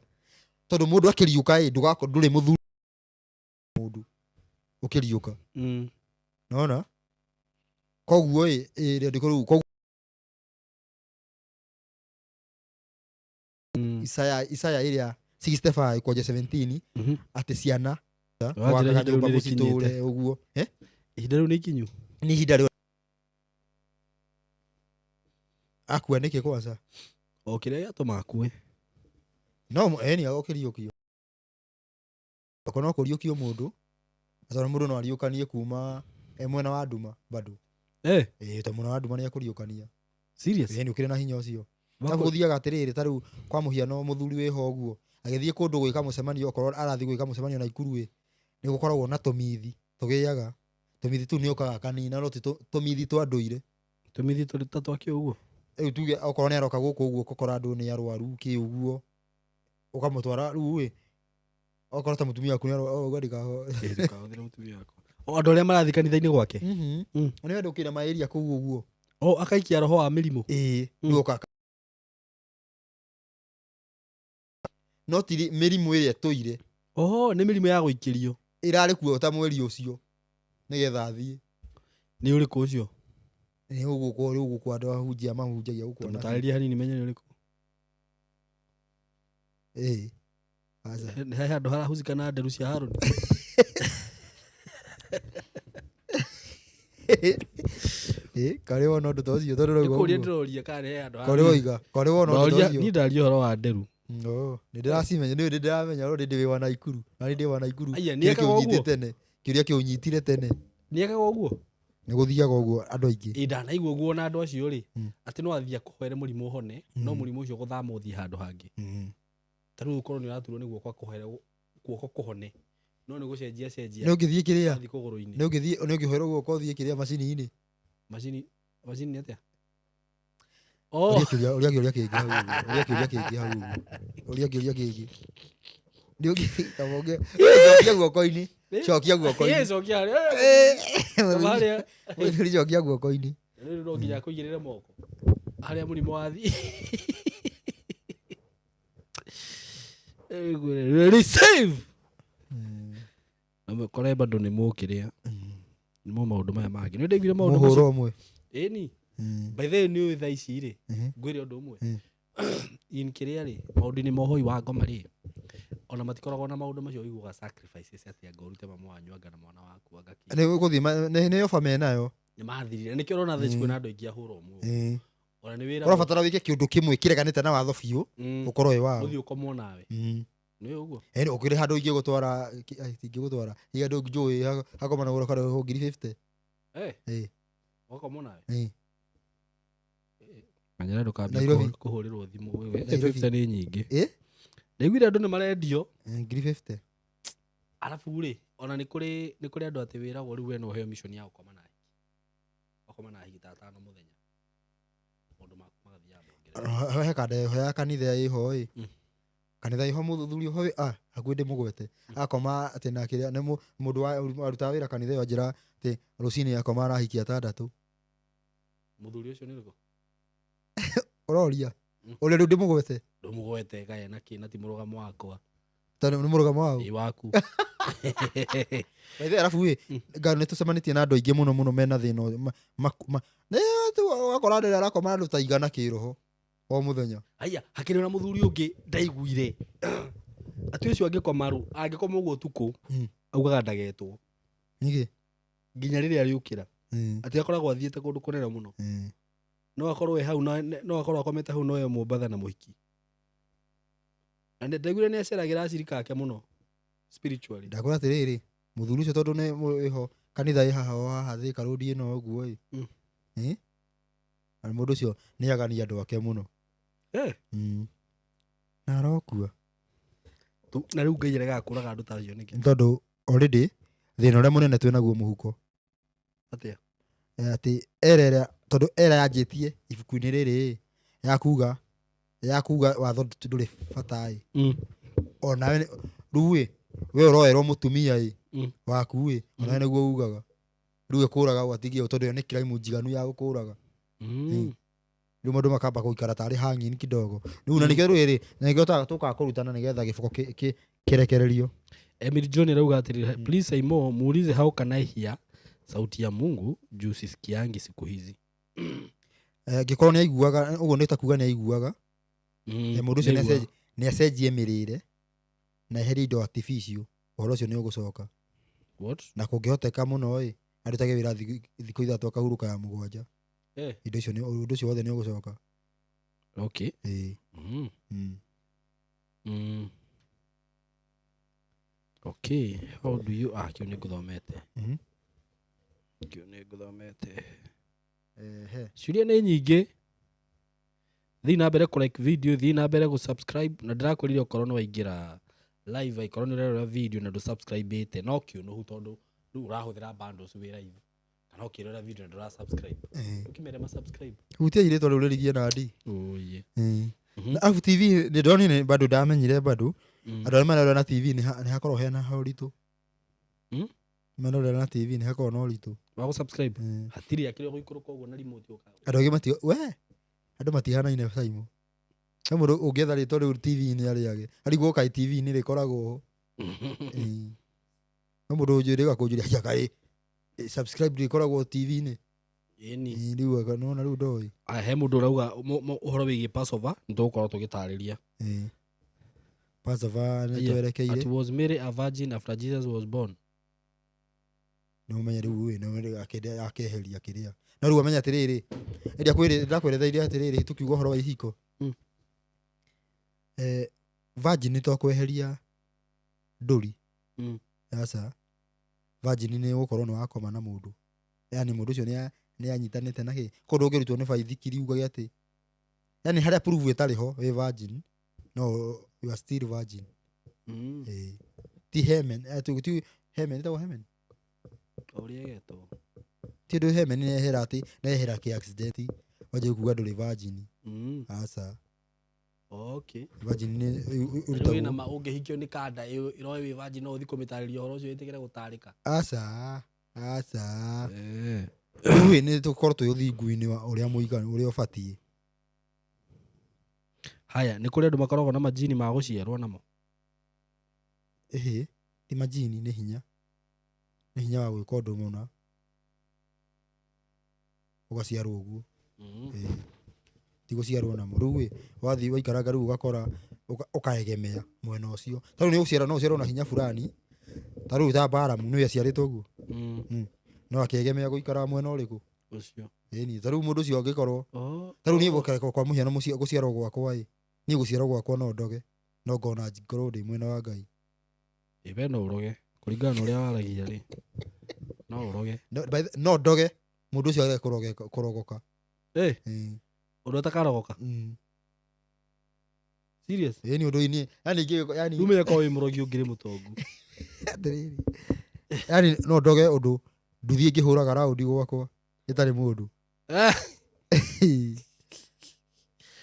Tondũ mũndũ akĩriũka ĩ, ndũgakorwo ndũrĩ mũthuri mũndũ ũkĩriũka. Nona? Koguo ĩ, rĩandĩko rĩu, koguo Isaya ĩrĩa 65 kwanja 17, atĩ ciana Wanjĩra wakaga ihinda rĩu nyũmba nĩ rĩkinyĩte. mũcitũre ũguo. Ihinda rĩu nĩ ikinyu? Nĩ ihinda rĩu. Akua nĩkĩ kwanza? O kĩrĩa gĩatũma akue. No, ni agũkĩriũkio. Okorwo no kũriũkio mũndũ, tondũ mũndũ no ariũkanie kuma mwena wa nduma bado. Tondũ mwena wa nduma nĩ akũriũkania. Serious? Nĩ ũkĩrĩ na hinya ũcio. Ta gũthiaga atĩrĩrĩ, ta rĩu kwa mũhiano mũthuri wĩho ũguo, agĩthiĩ kũndũ gwĩka mũcemanio, okorwo arathiĩ gwĩka mũcemanio Naikuru ĩ, nĩ gũkoragwo na tũmithi tũgĩaga. Tũmithi tũu nĩ ũkaga kanina, no ti tũmithi twa ndũire. Tũmithi tũrĩ ta twakĩ ũguo? Rĩu tuge okorwo nĩ aroka gũkũ ũguo, ũgakora andũ nĩ arwaru kĩ ũguo, ũkamũtwara rĩu ĩ, okorwo ta mũtumia waku nĩ arwaru, ũguo Ndũkahũthĩre mũtumia wakwa. O andũ arĩa marathiĩ kanitha-inĩ gwake? Nĩ wendo ũkĩra maĩria kũu ũguo. O akaikia roho wa mĩrimũ? Ĩĩ, rĩu ũka No ti mĩrimũ ĩrĩa ĩtũire. Oho, nĩ mĩrimũ ya gũikĩrio. Ĩrarĩ kuo ta mweri ũcio nĩgetha athiĩ. Nĩ ũrĩkũ ũcio? Nĩ ũguo kwa rĩu gũkũ andũ ahunjia mahunjagia gũkũ. Tũmũtarĩrie hanini menye nĩ ũrĩkũ. Ĩĩ. Aca. Nĩ he handũ harahusika na nderu cia Harũni. Ĩĩ, karĩ wona ũndũ ta ũcio tondũ Nĩ ũrauga kũria ũguo. ndĩroria kana nĩ he handũ Karĩ woiga, karĩ wona ũndũ ta Ndoria, ũcio. niĩ ndaria ũhoro wa nderu. No, nĩ ndĩracimenya, nĩ ndĩramenya no ndĩ wa Naikuru. Na nĩ ndĩ wa Naikuru. Aya, nĩ Kĩũria ekaga kĩu ũguo? nyitĩte tene. Kĩũria kĩu nyitire tene. Nĩ ekaga ũguo? Nĩ gũthiaga ũguo andũ aingĩ. Ĩ, ndanaigua ũguo na andũ acio rĩ, atĩ no athiĩ akũhoere mũrimũ ũhone, no mũrimũ ũcio gũthama ũthiĩ handũ hangĩ. Ta rĩu ũkorwo nĩ ũraturwo nĩ guoko akũhoere guoko kũhone, no nĩ gũcenjia cenjia. Nĩ ũngĩthiĩ kĩrĩa? Athiĩ kũgũrũ-inĩ. Nĩ ũngĩthiĩ, nĩ ũngĩhoerwo guoko ũthiĩ kĩrĩa macini-inĩ? Macini, macini nĩ atĩa? Ũria kĩũria, ũria kĩũria kĩngĩ hau ũguo. Ũria kĩũria kĩngĩ hau ũguo. Ũria kĩũria kĩngĩ. Nĩ ũngĩ, kaba ũngĩ, cokia guoko-inĩ. Cokia guoko-inĩ. Ĩ, cokia harĩa. Kaba harĩa. Mũthuri cokia guoko-inĩ. Rĩu no nginya akũigĩrĩre moko. Harĩa mũrimũ wathiĩ. Receive. Na mũkore bado nĩ mũkĩrĩa. Nĩ mo maũndũ maya mangĩ. Nĩ ndaiguire maũndũ macio. Mũhũro ũmwe. Ĩni. By the way, nĩ ũĩ thaa ici rĩ, ngwĩre ũndũ ũmwe. In kĩrĩa rĩ, maũndũ-inĩ ma ũhoi wa ngoma rĩ, ona matikoragwo na maũndũ macio ũiguaga sacrifices atĩ anga ũrute mamu wanyu anga na mwana waku anga kĩ. Nĩ gũthiĩ nĩ oba menayo. Nĩ mathirire. Nĩkĩo ũrona thaa ici kwĩna andũ aingĩ ahũra ũmwe. Ona nĩ wĩra Ũrabatara wĩke kĩũndũ kĩmwe kĩreganĩte na watho biũ, ũkorwo wĩ wao. Ũthiĩ ũkomwo nawe. Nĩ ũguo? Ĩni, ũkĩrĩ handũ ingĩgũtwara, ingĩgũtwara. Hihi handũ njũĩ, hakoma na gũrũ karĩhwo ngiri 50. Ũgakomwo nawe? Menyera ndũkambie Nairobi. kũhũrĩrwo thimũ, wewe. Nairobi. 50 nĩ nyingĩ. Ndaiguire andũ nĩ marendio. 50,000. Arabu rĩ, ona nĩ kũrĩ andũ atĩ wĩragwo rĩu we no ũheo mission ya gũkoma na ahiki. Ũkoma na ahiki ta atano mũthenya. Maũndũ maku magathiaga mongerereka. He kanda ĩho ya kanitha ĩho ĩ. Kanitha ĩho mũthuri ũho hakuhĩ ndĩmũgwete. Akoma atĩ na kĩrĩa nĩ mũndũ warutaga wĩra kanitha ĩyo anjĩra atĩ rũcinĩ akoma arahiki atandatũ. Mũthuri ũcio nĩ ũrĩkũ? Ũroria. Ũrĩa rĩu ndĩmũgwete. Ndũmũgwete kae na kĩ na ti mũrũgamo wakwa. Tondũ nĩ mũrũgamo waũ? Ĩ waku. By the way, arabu ĩ, nĩ tũcemanĩtie na andũ aingĩ mũno mũno mena thĩna ũyũ. Ũgakora rĩrĩa arakoma andũ ta igana kĩroho o mũthenya. Haiya, hakĩrĩ na mũthuri ũngĩ ndaiguire. Atĩ ũcio angĩkoma rũ, angĩkoma ũguo ũtukũ, augaga ndagetwo. Nĩkĩ? Nginya rĩrĩa arĩũkĩra. Atĩ akoragwo athiĩte kũndũ kũnene mũno. No akorwo e hau, no akorwo akomete hau no e Mombatha na mũhiki. Na ndaiguire nĩ aceragĩra acirika ake mũno spiritually. Ndakwĩra atĩrĩrĩ, mũthuri ũcio tondũ nĩ ĩho kanitha ĩ haha o haha Thika Road ĩno ũguo ĩ. Na mũndũ ũcio nĩ agani andũ ake mũno. Na arokua. Na rĩu Ngai aregaga kũraga andũ ta acio nĩkĩ? Nĩ tondũ already thĩna ũrĩa mũnene twĩ naguo mũhuko. Atĩa? Atĩ era ĩrĩa, tondũ era yanjĩtie ibuku-inĩ rĩrĩ ya kuga watho ndũrĩ bata ĩ. Onawe rĩu ĩ, we ũroerwo mũtumia ĩ, waku ĩ, onawe nĩguo ugaga. Rĩu ĩkũraga ũgatigia tondũ ĩyo nĩ crime njiganu ya gũkũraga. Rĩu mũndũ makamba gũikara tarĩ hanging kidogo. Rĩu na nĩkĩo rĩrĩ, na nĩkĩo tũkaga kũrutana nĩgetha gĩboko kĩrekererio. Emily John arauga atĩrĩrĩ, please say more, muulize how can I hear sauti ya Mungu juu sisikiangi siku hizi. Angĩkorwo nĩ aiguaga, ũguo nĩ ta kuga nĩ aiguaga. Mũndũ ũcio nĩ acenjie mĩrĩre na eherie indo artificial, ũhoro ũcio nĩ ũgũcoka. What? Na kũngĩhoteka mũno ĩ, arutage wĩra thikũ ithatũ akahurũka ya mũgwanja. Indo icio ũndũ ũcio wothe nĩ ũgũcoka. Okay. Okay, how do you kĩu nĩ ngũthomete. Kĩu nĩ ngũthomete. Ciũria nĩ nyingĩ. Thiĩ na mbere kũ like video, thiĩ na mbere gũ subscribe, na ndĩrakwĩrire okorwo nĩ waingĩra live, aikorwo nĩ ũrerora video na ndũ subscribe-ĩte, no kĩũnũhu tondũ rĩu ũrahũthĩra bundles wĩ live. Kana ũkĩrora video na ndũra subscribe. Ũkĩmere ma subscribe. Hutia irĩtwa rĩu rĩrigie na ndi. Oye. Na arabu TV nĩ ndonire bado ndamenyire bado. Andũ arĩa marerora na TV nĩ hakoragwo hena ũritũ. Marerora na TV nĩ hakoragwo na ũritũ. Wa gũ subscribe? Hatirĩ akĩrĩ gũikũrũka ũguo na remote ũka. Andũ aingĩ we, andũ matihanaine Simon. He mũndũ ũngĩetha rĩtwa rĩu TV-inĩ arĩage. Arigwo kaĩ TV-inĩ rĩkoragwo ho. He mũndũ ũnjĩrĩga kũnjũria, aya kaĩ subscribe rĩkoragwo TV-inĩ. Ĩni. Rĩu aka, nĩwona rĩu ndoĩ. Aya, he mũndũ ũrauga ũhoro wĩgiĩ Passover, nĩ tũgũkorwo tũgĩtarĩria. Passover nĩ Aya, twerekeire. At was Mary a virgin after Jesus was born? Nĩ ũmenye rĩu ĩ, nĩ ũmenye akeheria kĩrĩa. No rĩu amenye atĩrĩrĩ, ndakwĩretheire atĩrĩrĩ, tũkiuga ũhoro wa ihiko. Virgin nĩ to kweheria ndũri. Aca. Virgin nĩ gũkorwo nĩ wakoma na mũndũ. Yaani mũndũ ũcio nĩ anyitanĩte na kĩ. Kũndũ ũngĩrutwo nĩ baithikiri ugage atĩ, yaani harĩa proof ĩtarĩ ho wĩ virgin, no you are still virgin. Ti hemen, ti hemen, ĩtagwo hemen. Ũrĩa ĩgetwo. Ti ũndũ hemen nĩ ehera atĩ, nĩ ehera kĩ accident, wanjie kuga ndũrĩ virgin. Aca. Okay. Virgin nĩ Rĩu wĩna ũrutagwo. ma ũngĩhikio nĩ kanda ĩyo, ĩroe wĩ virgin no ũthiĩ kũmĩtarĩria ũhoro ũcio wĩtĩkĩre gũtarĩka. Aca. Aca. Rĩu ĩ, nĩ tũkorwo twĩ ũthingu-inĩ wa ũrĩa mũiganu, ũrĩa ũbatiĩ. Haya, nĩ kũrĩ andũ makoragwo na majini ma gũciarwo namo? Ĩhĩ, ti majini, nĩ hinya. Nĩ hinya wa gwĩka ũndũ mũna. Ũgaciarwo ũguo. Ti gũciarwo namo. Rĩu ĩ, wathiĩ waikaranga rĩu ũgakora, ũkaegemea mwena ũcio. Ta rĩu nĩ ũgũciara, no ũciarwo na hinya fulani. Ta rĩu ta Balamu nĩwe aciarĩtwo ũguo. No akĩegemea gũikara mwena ũrĩkũ? Ũcio. Ĩni, ta rĩu mũndũ ũcio angĩkorwo, ta rĩu niĩ kwa mũhiano gũciarwo gwakwa ĩ, niĩ gũciarwo gwakwa no ndoge, no ngona ngorwo ndĩ mwena wa Ngai. Ĩ, we no ũroge, kũringana na ũrĩa waragia rĩ. No ũroge. No, by the, no ndoge, mũndũ ũcio arege kũrogoka. Ũndũ atakarogoka? Serious? Ĩĩ, nĩ ũndũ ini yani ingĩ yani Rĩu menya korwo wĩ mũrogi ũngĩrĩ mũtongu. Atĩrĩrĩ, yani no ndoge ũndũ nduthi ĩngĩhũraga raundi gwakwa ĩtarĩ mũndũ.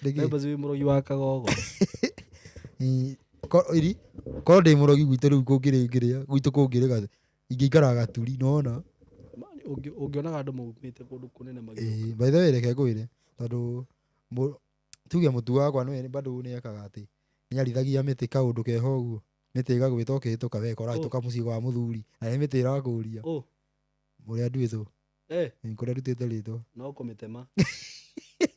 Ndĩkĩ? Members wĩ mũrogi wa kagogo. Ĩ, iri korwo ndĩ mũrogi gwitũ rĩu kũngĩrĩ ngĩrĩa gwitũ kũngĩrĩ gatĩ ingĩikara gaturi nona. Mani, ũngĩonaga andũ maumĩte kũndũ kũnene magĩũka. Ĩ, by the way reke ngwĩre tondũ tuge mũtu wakwa nĩwe bado nĩ ekaga atĩ nĩarithagia mĩtĩ kaũndũ keho ũguo, mĩtĩ ĩgagwĩta ũkĩhĩtũka we korahĩtũka mũciĩ wa mũthuri na nĩ mĩtĩ ĩrakũria. Oh. Ũrĩa nduĩtwo. Eh. Ĩ, kũrĩa ndutĩte rĩtwa. No kũmĩtema.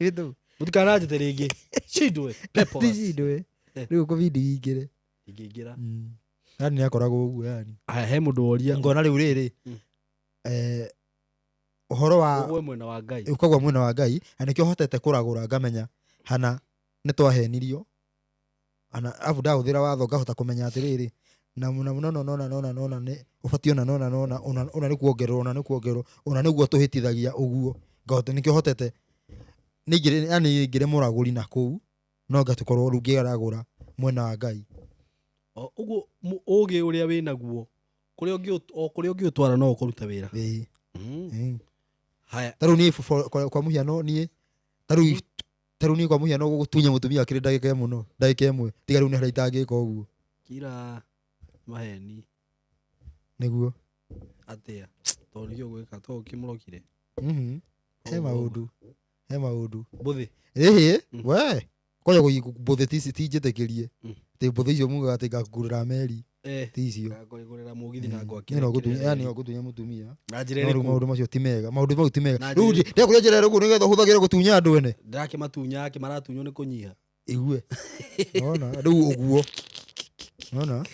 Rĩtwa. Mũtikananjĩte rĩngĩ. Shindwe. Pepo. Ti shindwe. Eh. Rĩu ũkũbindi ingĩre. Ingĩingĩra. Yani nĩakoragwo ũguo yani. Aya, he mũndũ woria. Ngona rĩu rĩrĩ. Ũhoro wa Ũgwe mwena wa Ngai. Ũkagwa mwena wa Ngai, na nĩkĩo hotete kũragũra ngamenya hana nĩ twahenirio. Ana abu ndahũthĩra watho ngahota kũmenya atĩrĩrĩ, na mũna mũno no no na no na no na nĩ ũbatiĩ ona no na no na ona ona nĩ kuongererwo ona nĩ kuongererwo ona nĩguo tũhĩtithagia ũguo. Ngahota nĩkĩo hotete nĩ yani ngĩrĩ mũragũri na kũu no ngatukorwo rĩu ngĩragũra mwena wa Ngai. O, ũguo ũgĩ ũrĩa wĩnaguo, kũrĩa o kũrĩa ũngĩũtwara no ũkũruta wĩra. Ĩĩ. Ĩĩ. Haya. Ta rĩu niĩ kwa mũhiano niĩ, ta rĩu ta rĩu niĩ kwa mũhiano gũtunya mũtumia akĩrĩ ndagĩka ĩmwe no, ndagĩka ĩmwe, tiga rĩu nĩ harĩa itangĩka ũguo. Kira maheni. Nĩguo. Atĩa? Tondũ nĩkĩo ũgwĩka, tondũ ũkĩmũrokire. He maũndũ. He maũndũ. Mbũthĩ. Ĩhĩ, we. Kwanja mbũthĩ ti njĩtĩkĩrie. Atĩ mbũthĩ icio mugaga atĩ ngakũgũrĩra meri. Ti icio. Ngakũgũrĩra mũgithi na ngwakĩra Niĩ no kĩrĩa ngũtunya, yani rĩrĩ. no ngũtunya mũtumia. Na njĩra No rĩu ĩrĩkũ? maũndũ macio ti mega. Maũndũ mau ti mega. Na Rĩu njĩra ndĩrakũria njĩra ĩrĩkũ nĩgetha ũhũthagĩre gũtunya andũ ene? Ndĩrakĩmatunya akĩ maratunywo nĩ kũnyiha. Igue. Nona, rĩu ũguo. Nona?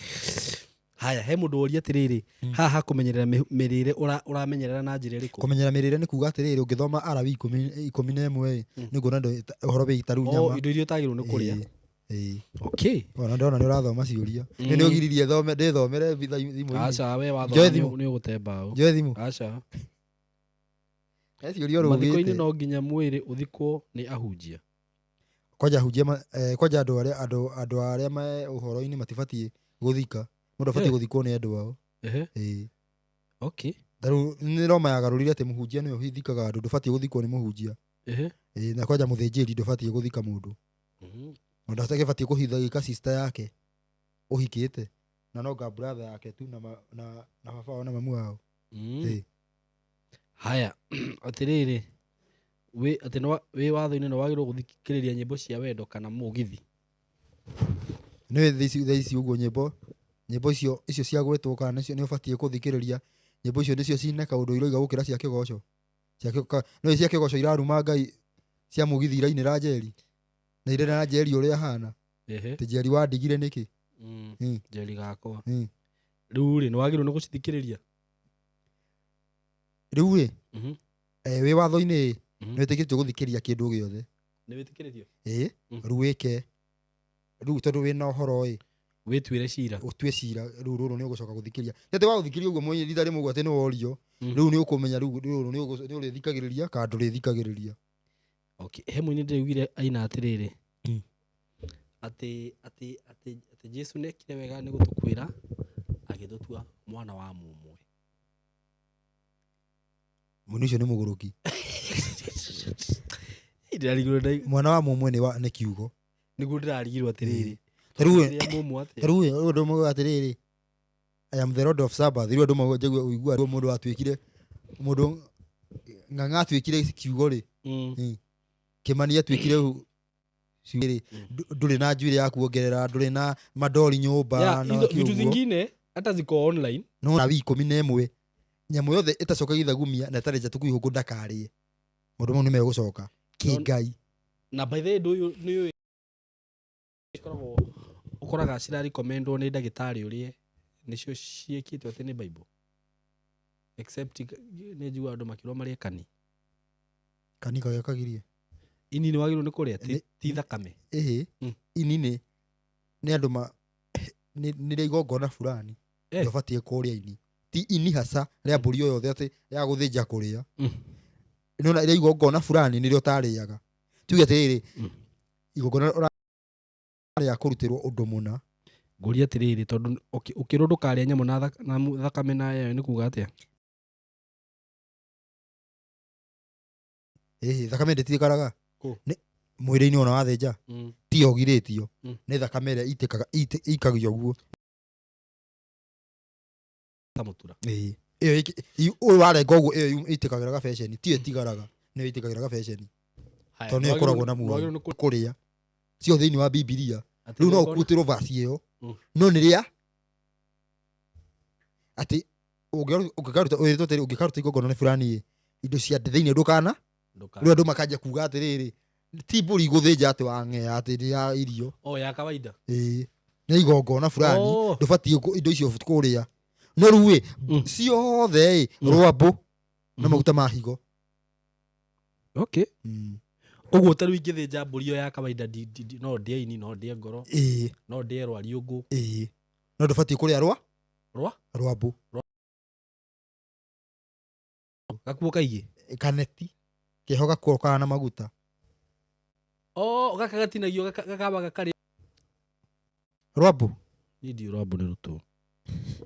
Haya, he mũndũ woria atĩrĩrĩ, haha hakũmenyerera mĩrĩre ũramenyerera na njĩra ĩrĩkũ? Kũmenyerera mĩrĩre nĩ kuga atĩrĩrĩ, ũngĩthoma Arawi ikũmi na ĩmwe ĩ, nĩ nguona ũhoro wĩgiĩ ta rĩu O, nyama. indo iria ũtagĩrĩirwo nĩ kũrĩa. Ĩĩ, ĩĩ. Okay. Ona ndona nĩ ũrathoma ciũria. Nĩ nĩ ũgiririe thome, ndĩthomere thimũ-inĩ. Aca, we wathoma Njoe thimũ. nĩ ũgũte mbaũ. Njoe thimũ. Aca. He ciũria ũrũgĩte. Mathiko-inĩ no nginya mwĩrĩ ũthikwo nĩ ahunjia. Kwanja ahunjia kwanja andũ arĩa, andũ, andũ arĩa me ũhoro-inĩ matibatiĩ gũthika. Mũndũ abatiĩ gũthikwo nĩ andũ ao. Ĩĩ. Ta rĩu nĩ Roma yagarũrire atĩ mũhunjia nĩwe ũthikaga andũ, ndũbatiĩ gũthikwo nĩ mũhunjia. Ĩĩ, na kwanja mũthĩnjĩri ndũbatiĩ gũthika mũndũ. Ona ndagĩbatiĩ kũhithagĩka sister yake ũhikĩte, na no nga brother yake tu na baba wao na mamu wao. Ĩĩ. Haya, atĩrĩrĩ, wĩ, atĩ nĩ wa, wĩ watho-inĩ nĩ wagĩrĩirwo gũthikĩrĩria nyĩmbo cia wendo kana mũgithi? Nĩ thaa ici ũguo nyĩmbo icio cia gwĩtwo kana nĩcio nĩ ũbatiĩ gũthikĩrĩria. Nyĩmbo icio nĩcio cina kaũndũ iroiga gũkĩra cia kĩgoco. No cia kĩgoco iraruma Ngai cia mũgithi irainĩra Njeri. Na irera Njeri ũrĩa ahana. Atĩ Njeri wandigire nĩkĩ? Njeri gakwa. Rĩu rĩ, nĩ wagĩrĩirwo nĩ gũcithikĩrĩria? Rĩu rĩ, wĩ watho-inĩ ĩ, nĩ wĩtĩkĩrĩtio gũthikĩrĩria kĩndũ gĩothe. Nĩ wĩtĩkĩrĩtio? Ĩĩ, rĩu wĩke. Rĩu tondũ wĩna ũhoro ĩ, Wĩtuĩre cira. Ũtue cira, rĩu rũrũ nĩ ũgũcoka gũthikĩrĩria. Ti atĩ wagũthikĩrĩria ũguo mwenye rita rĩmwe ũguo atĩ nĩ worio. Rĩu nĩ ũkũmenya rĩu rũrũ nĩ ũrĩthikagĩrĩria kana ndũrĩthikagĩrĩria. Okay, he mũini ndĩraiguire aina atĩrĩrĩ. Atĩ Jesu nĩekire wega nĩ gũtũkuĩra agĩtũtua mwana wa mũmwe. Mũini ũcio nĩ mũgũrũki. Ndĩrarigirwo ndai- Mwana wa mũmwe nĩ kiugo. Nĩguo ndĩrarigirwo atĩrĩrĩ. Ta rĩu Rĩrĩa mũmwe atĩa? ta rĩu ũyũ ũndũ ũmwe atĩrĩrĩ, I am the Lord of Sabbath. Rĩu andũ mauga njague ũigua mũndũ atuĩkire, mũndũ ng'ang'a atuĩkire kiugo rĩ. Kĩmani atuĩkire ciugo rĩ. Ndũrĩ na njuĩrĩ ya kuongerera, ndũrĩ na mandori nyũmba, Yeah, na hizo kĩ vitu ũguo. zingine hata ziko online. No na wiki ikũmi na ĩmwe, nyamũ yothe ĩtacokagia ithagumia na ĩtarĩ njatũku ihũngũ ndakarĩe. Maũndũ mau nĩ megũcoka. Kĩngai. Na by the way, ũndũ ũyũ nĩ ũĩ cikoragwo ũkoraga cirarecommendwo nĩ ndagĩtarĩ ũrĩa nĩcio ciĩkĩtwo atĩ nĩ Bible. Except nĩ njiguaga andũ makĩrwo marĩe kani. Kani karĩa kagirie. Ini nĩ wagĩrĩirwo nĩ kũrĩa, ti thakame. Ĩhĩ, ini nĩ andũ ma, nĩ rĩa igongona fulani. Ndũbatiĩ kũrĩa ini. Ti ini haca rĩa mbũri o yothe atĩ ya gũthĩnja kũrĩa. Nĩwona rĩa igongona fulani nĩrĩo ũtarĩaga. Tuge atĩrĩrĩ, igongona Rĩa kũrutĩrwo ũndũ mũna. Ngũria atĩrĩrĩ, tondũ ũkĩrwo ndũkarĩa nyamũ na thakame nayo nĩ kuga atĩa? Ĩhĩ, thakame ndĩtigaraga. Kũ? Nĩ mwĩrĩ-inĩ ona wathĩnja tiyo ũgirĩtio. Nĩ thakame ĩrĩa itĩkaga ikagio guo. Ta mũtura. Ĩĩ, ĩyo ũyũ warenga ũguo, ĩyo ĩitĩkagĩra gabeceni, tiyo ĩtigaraga, nĩyo ĩitĩkagĩra gabeceni. Haya, Tondũ nĩyo ĩkoragwo na muoyo. Ndwagĩrĩirwo nĩ Kũrĩa cio thĩinĩ wa Bibilia. Atĩ Rĩu no igongona- ũkutĩrwo verse ĩyo. No nĩ rĩa atĩ ũngĩkaruta, wĩrĩtwo atĩrĩ, ũngĩkaruta igongona nĩ fulani ĩ, indo cia thĩinĩ ndũkana. Ndũkana. Rĩu andũ makanjia kuga atĩrĩrĩ, ti mbũri gũthĩnja atĩ wang'ea atĩ nĩ ya irio. O ya kawaida. Ĩĩ, nĩ igongona fulani. Oh. Ndũbatiĩ indo icio kũrĩa. No rĩu ĩ, ciothe ĩ, rwambũ na maguta ma higo. Okay. Ũguo ta rĩu ingĩthĩnja mbũri ĩyo ya kawaida, no ndĩe ini, no ndĩe ngoro, Ĩĩ. no ndĩe rwariũngũ. Ĩĩ. No ndũbatiĩ kũrĩa rwa? Rwa? Rwambũ. Gakuo kaingĩ? Kaneti. Keho gakuo kana na maguta. Oh, gaka gatinagio, gakaba gakarĩ. Rwambũ? Niĩ ndiũĩ rwambũ nĩ rũtũ.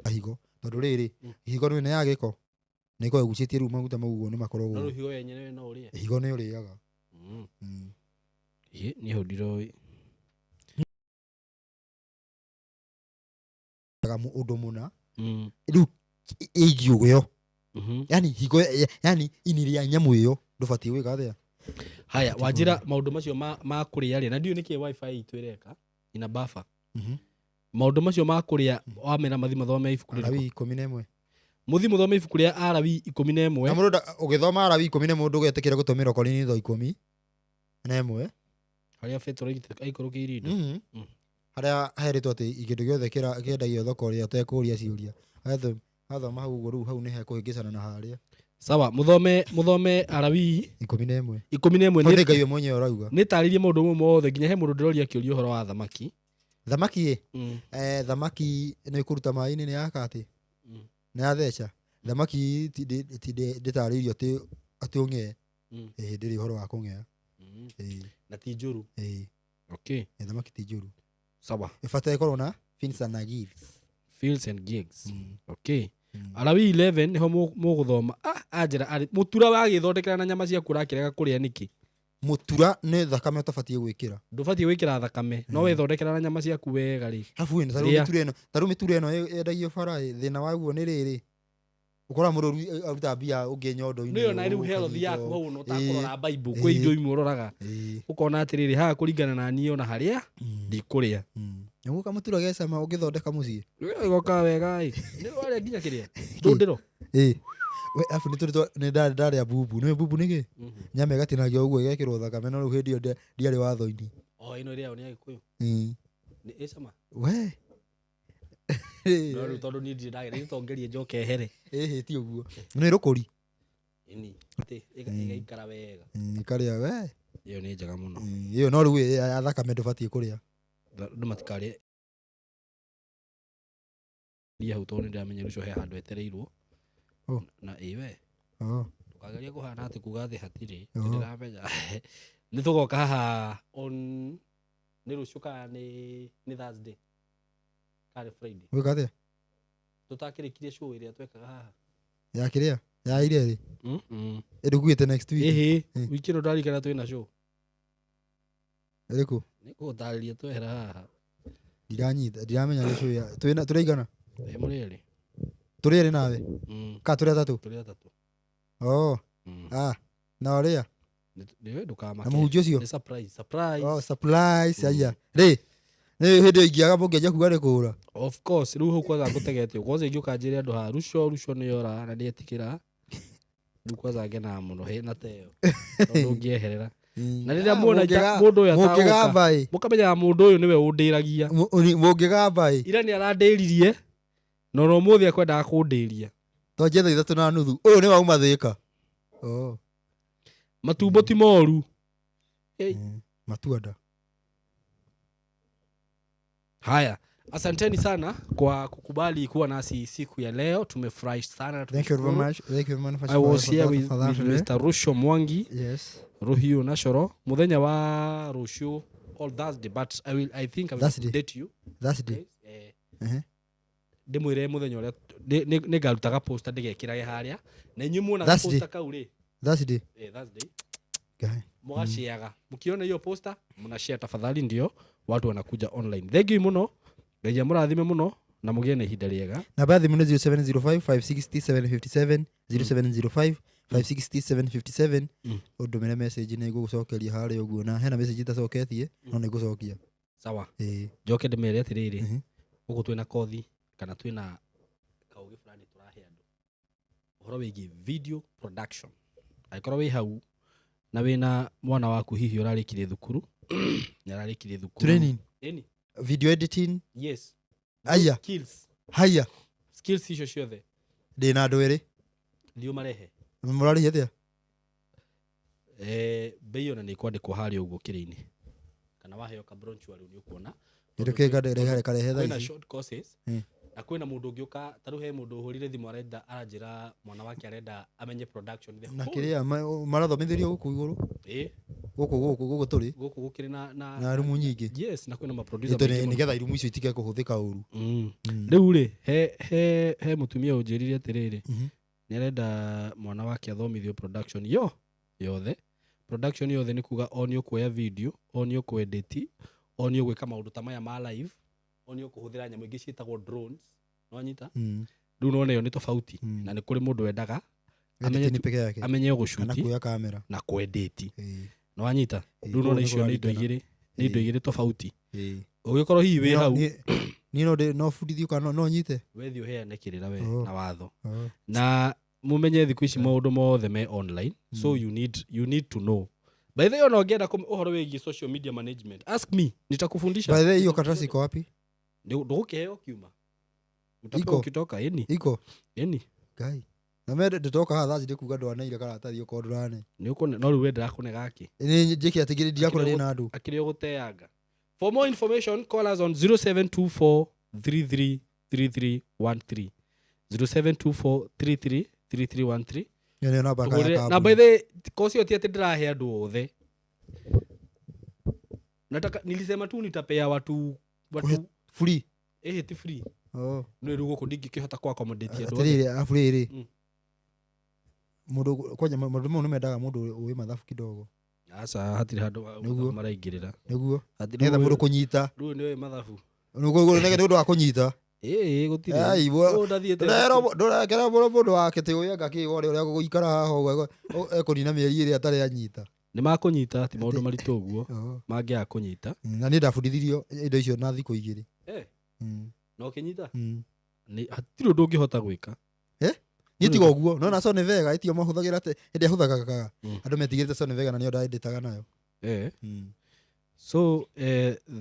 Higo. Tondũ rĩrĩ, higo nĩ ya gĩko. Nĩ ĩkoragwo ĩgucĩtie rĩu maguta mau ũguo nĩ makoragwo. No rĩu higo yenyewe no ũrĩe? Higo nĩ ũrĩaga. Ĩ, niĩ hau ndiroĩ. Ũndũ mũna. Rĩu ĩgiĩ ũguo. Yani higo, yani ini rĩa nyamũ ĩyo ndũbatiĩ gwĩka atĩa? Haya, wanjĩra maũndũ macio ma kũrĩa rĩ, na ndiũĩ nĩkĩ wifi itũ ĩreka ina buffer. Maũndũ macio ma kũrĩa wamera mathi mathome ibuku rĩrĩkũ? Arawi 11. Mũthi mũthome ibuku rĩa Arawi 11. Na mũndũ ũgĩthoma Arawi 11 ndũgetĩkĩre gũtũmĩrwo Korinitho 11. Harĩa Petero aikũrũkĩirie indo. Harĩa herĩtwo atĩ kĩndũ gĩothe kĩendagio thoko rĩa ũtekũũria ciũria. Athoma hau ũguo rĩu hau nĩ hekũhĩngĩcana na harĩa. Sawa, mũthome Arawi 11. 11. Tondũ nĩ Ngai we mwenyewe ũrauga. Nĩ tarĩrie maũndũ mamwe mothe nginya he mũndũ ndĩroria akĩũria ũhoro wa thamaki. Thamaki ĩ? Thamaki nĩ kũruta maĩ-inĩ nĩ yaka atĩ? Nĩ yatheca. Thamaki ti ndĩtarĩirio atĩ ũng'ee. Ĩĩ, ndĩrĩ ũhoro wa kũng'ea. Ĩĩ. Na ti njũru. Ĩĩ. Okay. Ĩĩ, thamaki ti njũru. Sawa. Ĩbataire ĩkorwo na fins and gills. Fins and gills. Okay. Arawi 11 niho mũgũthoma. Anjĩra arĩ mũtura wagĩthondekera na nyama ciaku ũrakĩrega kũrĩa nĩkĩ? Mũtura nĩ thakame ũtabatiĩ gwĩkĩra. Ndũbatiĩ gwĩkĩra thakame, no wethondekera na nyama ciaku wega rĩ. Habu ĩno, Rĩa. ta rĩu mĩtura ĩno yendagio bara ĩ, thĩna waguo nĩ rĩrĩ. Ũkoraga mũndũ aruta mbia ũngĩ nyondo-inĩ. Nĩyo na rĩu health ũkanyitwo. yaku hau ona ũtakũrora Bible, kwĩ indo imwe ũroraga. Ũkona atĩrĩrĩ, haha kũringana na niĩ ona harĩa ndikũrĩa. Nĩguo kamũtura ge cama ũngĩthondeka mũciĩ. Wee goka wega ĩ. Nĩ warĩa nginya kĩrĩa? Ndũndĩro. Ĩ. We, abu nĩ tũrĩ twa-, nĩ ndarĩa bubu. Nĩũĩ bubu nĩ kĩ? Nyama ĩgatinangio ũguo ĩgekĩrwo thakame, no rĩu hĩndĩ ĩyo ndiarĩ watho-inĩ. O, ĩno ĩrĩagwo nĩ Agĩkũyũ. Nĩ ĩ cama? We. No rĩu tondũ niĩ ndirĩ ndagera, nĩ tongerie njoke here. Ĩhĩ, ti ũguo. Nĩ rũkũri. Ĩni. Atĩ, ĩgaikara wega. Ĩkarĩa we. Ĩyo nĩ njega mũno. Ĩyo no rĩu ya thakame ndũbatiĩ kũrĩa. Andũ matikarĩe. Ria hau tondũ nĩndĩramenya rũciũ he handũ etereirwo. Oh. Na ĩ we. Oh. Ndũkagerie kũhana atĩ kuga atĩ hatirĩ. Oh. Nĩndĩramenya. Nĩ tũgoka haha on nĩ rũciũ kana nĩ Thursday. Kana nĩ Friday. Gwĩka atĩa? Tũtakĩrĩkirie show ĩrĩa twekaga haha. Ya kĩrĩa? Ya ira ĩrĩ? Ĩndũkuĩte next week? Ĩhĩ, wiki ĩno ndarikana twĩna show. Ĩrĩkũ? Nĩ ngũgũtarĩria twehera haha. Ndiranyita, ndiramenya nĩ show ya. Twĩna, tũraigana? Ĩ, mũrĩ erĩ. Tũrĩ erĩ nawe? Ka tũrĩ atatũ? Tũrĩ atatũ. Oh. Na ũrĩa? Nĩ we ndũkamake. Na mũhunjia ũcio? Nĩ surprise, surprise. Oh, surprise, aya. Rĩ, nĩ hĩndĩ ĩyo ingĩaga mũngĩanjia kuga nĩ kũũra. Of course, rĩu hau kwanza ngũtegete. Kwanza ingĩũka njĩre andũ haha, Ruco, Ruco nĩ yora na ndĩetĩkĩra. Rĩu kwanza ngenaga mũno, hĩ, na teo. Tondũ ũngĩeherera. Na rĩrĩa muona mũndũ ũyũ atagũka, Mũngĩgamba ĩ. mũkamenyaga mũndũ ũyũ nĩwe ũndĩragia. Mũngĩgamba ĩ. Ira nĩ arandĩririe, na ona ũmũthĩ akwendaga kũndĩria. To njetha ithatũ na nuthu. Ũyũ nĩ wauma Thĩka. Oh. Matumbo ti moru. Hey. Matuanda. Haya, asanteni sana kwa kukubali kuwa nasi siku ya leo. Tumefurahi sana, Thank you very tumeshukuru. much. Thank you very much I was here for that with today. Mister Rucio Mwangi. Yes. Ruhiu na Coro. Muthenya wa Rucio Or Thursday, but I think I will Thursday. update you Thursday. guys. Ehe. Ndĩmwĩre mũthenya ũrĩa nĩ ngarutaga poster ndĩgekĩrage harĩa na inyuĩ muona Thursday. poster kau rĩ. Thursday. Thursday. Ngai. Mũgaciaga mkiona hiyo poster mnashare tafadhali, ndio watu wanakuja online. Thank you mũno, Ngai amũrathime mũno na mũgĩe na ihinda rĩega. Namba ya thimũ nĩ 0705 560 757, 0705 560 757. Ũndũmĩre message nĩ ngũgũcokeria harĩa ũguo, na hena message itacoketie no nĩ ngũcokia. Sawa. Ĩĩ. Njoke ndĩmere atĩrĩrĩ, gũkũ twĩna kothi kana twĩna kaũgĩ fulani tũrahe andũ ũhoro wĩgiĩ video production. Angĩkorwo wĩ hau na wĩna mwana waku hihi ũrarĩkirie thukuru, nĩ ararĩkirie thukuru. Training. Ĩni. Video editing. Yes. Aya. Skills. Haya. Skills icio ciothe. Ndĩna andũ erĩ. Thiĩ ũmarehe. Mũrarĩhia atĩa? Bei ona nĩ ĩkwandĩkwo harĩa ũguo kĩrĩ-inĩ, kana waheo ka brochure rĩu nĩ ũkuona. Kĩndũ kĩ karehe thaa Kwĩna ici. short courses na kwĩna mũndũ ũngĩ ũka, ta rĩu he mũndũ ũhũrire thimũ arenda, aranjĩra mwana wake arenda amenye production the Na whole. kĩrĩa marathomithĩrio gũkũ igũrũ. Ĩ. Gũkũ tũrĩ. Gũkũ gũkĩrĩ na Na rumu nyingĩ. Yes, na kwĩna ma-producer Ĩtũ maingĩ mũno. nĩgetha irumu icio itige kũhũthĩka ũru. Rĩu rĩ, he mũtumia ũnjĩrire atĩrĩrĩ, nĩ arenda mwana wake athomithio production yo yothe. Production yothe nĩ kuga onio kuoya video, onio kuedit, onio gwĩka maũndũ ta maya ma live, onio kũhũthĩra nyamũ ingĩ ciĩtagwo drones, nĩwanyita? Rĩu nona ĩyo nĩ tofauti. Na nĩ kũrĩ mũndũ wendaga amenye Editing peke yake. amenye Kana gũcuti kuoya kamera. Na kwedit. Ĩĩ. Nĩwanyita? Ĩĩ, Rĩu koguo nona nĩ icio nĩ indo kũraringana. igĩrĩ, nĩ indo Ĩĩ. igĩrĩ tofauti. Ĩĩ. Ũgĩkorwo hihi wĩ hau. Niĩ no bundithio kana no nyite? Wethiĩ ũheane kĩrĩra we Oh. na watho. Oh. Na mumenye thikũ ici maũndũ mothe me online, so you need to know. By the way, ona ũngĩenda ũhoro wĩgiĩ social media management, ask me, nitakufundisha. By the way, hiyo karatasi iko wapi? Ndũgũkĩheo kiuma. Utapewa Iko. ukitoka ĩni. Iko. Ĩni. Ngai. Na me ndĩtoka haha thaa ndĩkuga ndwaneire karatathi okorwo ndũrane. Nĩ ũkũne, no rĩu we ndĩrakũne gakĩ. Nĩ njĩke atĩ ndirakũra ndĩ na andũ. Akĩrĩ ũgũteanga. For more information, call us on 0724 333313, 0724 333313. Ĩyo nĩyo namba yakwa ya Tũhũrĩre- na kambuni. by the kosi ĩyo ti atĩ ndĩrahe andũ othe. Nataka, nilisema tu nitapea watu Free. Ĩhĩ, ti free. Oh. No rĩu gũkũ ndingĩkĩhota kũ accommodate andũ othe. Atĩrĩrĩ, arabu rĩrĩ. Mũndũ kwanja maũndũ mau nĩmendaga mũndũ ũĩ mathabu kidogo. Aca, hatirĩ handũ Nĩguo. maraingĩrĩra. Nĩguo. Hatirĩ. Nĩgetha mũndũ kũnyita. Rĩu nĩũĩ mathabu. Nĩguo nĩ ũndũ wa kũnyita. Ĩĩ, gũtirĩ. Ai, Ũũ ndathiĩte. Ndũrekera mũndũ wa kĩtĩ ũyũ anga kĩ wone ũrĩa gũikara haha ũguo ekũnina mĩeri ĩrĩ atarĩ anyita. Nĩ makũnyita, ti maũndũ maritũ ũguo. Oh. Mangĩaga kũnyita. Na niĩ ndabundithirio indo icio na thikũ 2. Na ũkĩnyita? Nĩ hatirĩ ũndũ ũngĩhota gwĩka. Niĩ tiga ũguo no na Sony Vega ĩtio mahũthagĩra hĩndĩ ĩrĩa hũthagaga andũ metigĩrĩte Sony Vega na nĩyo ndaeditaga nayo. So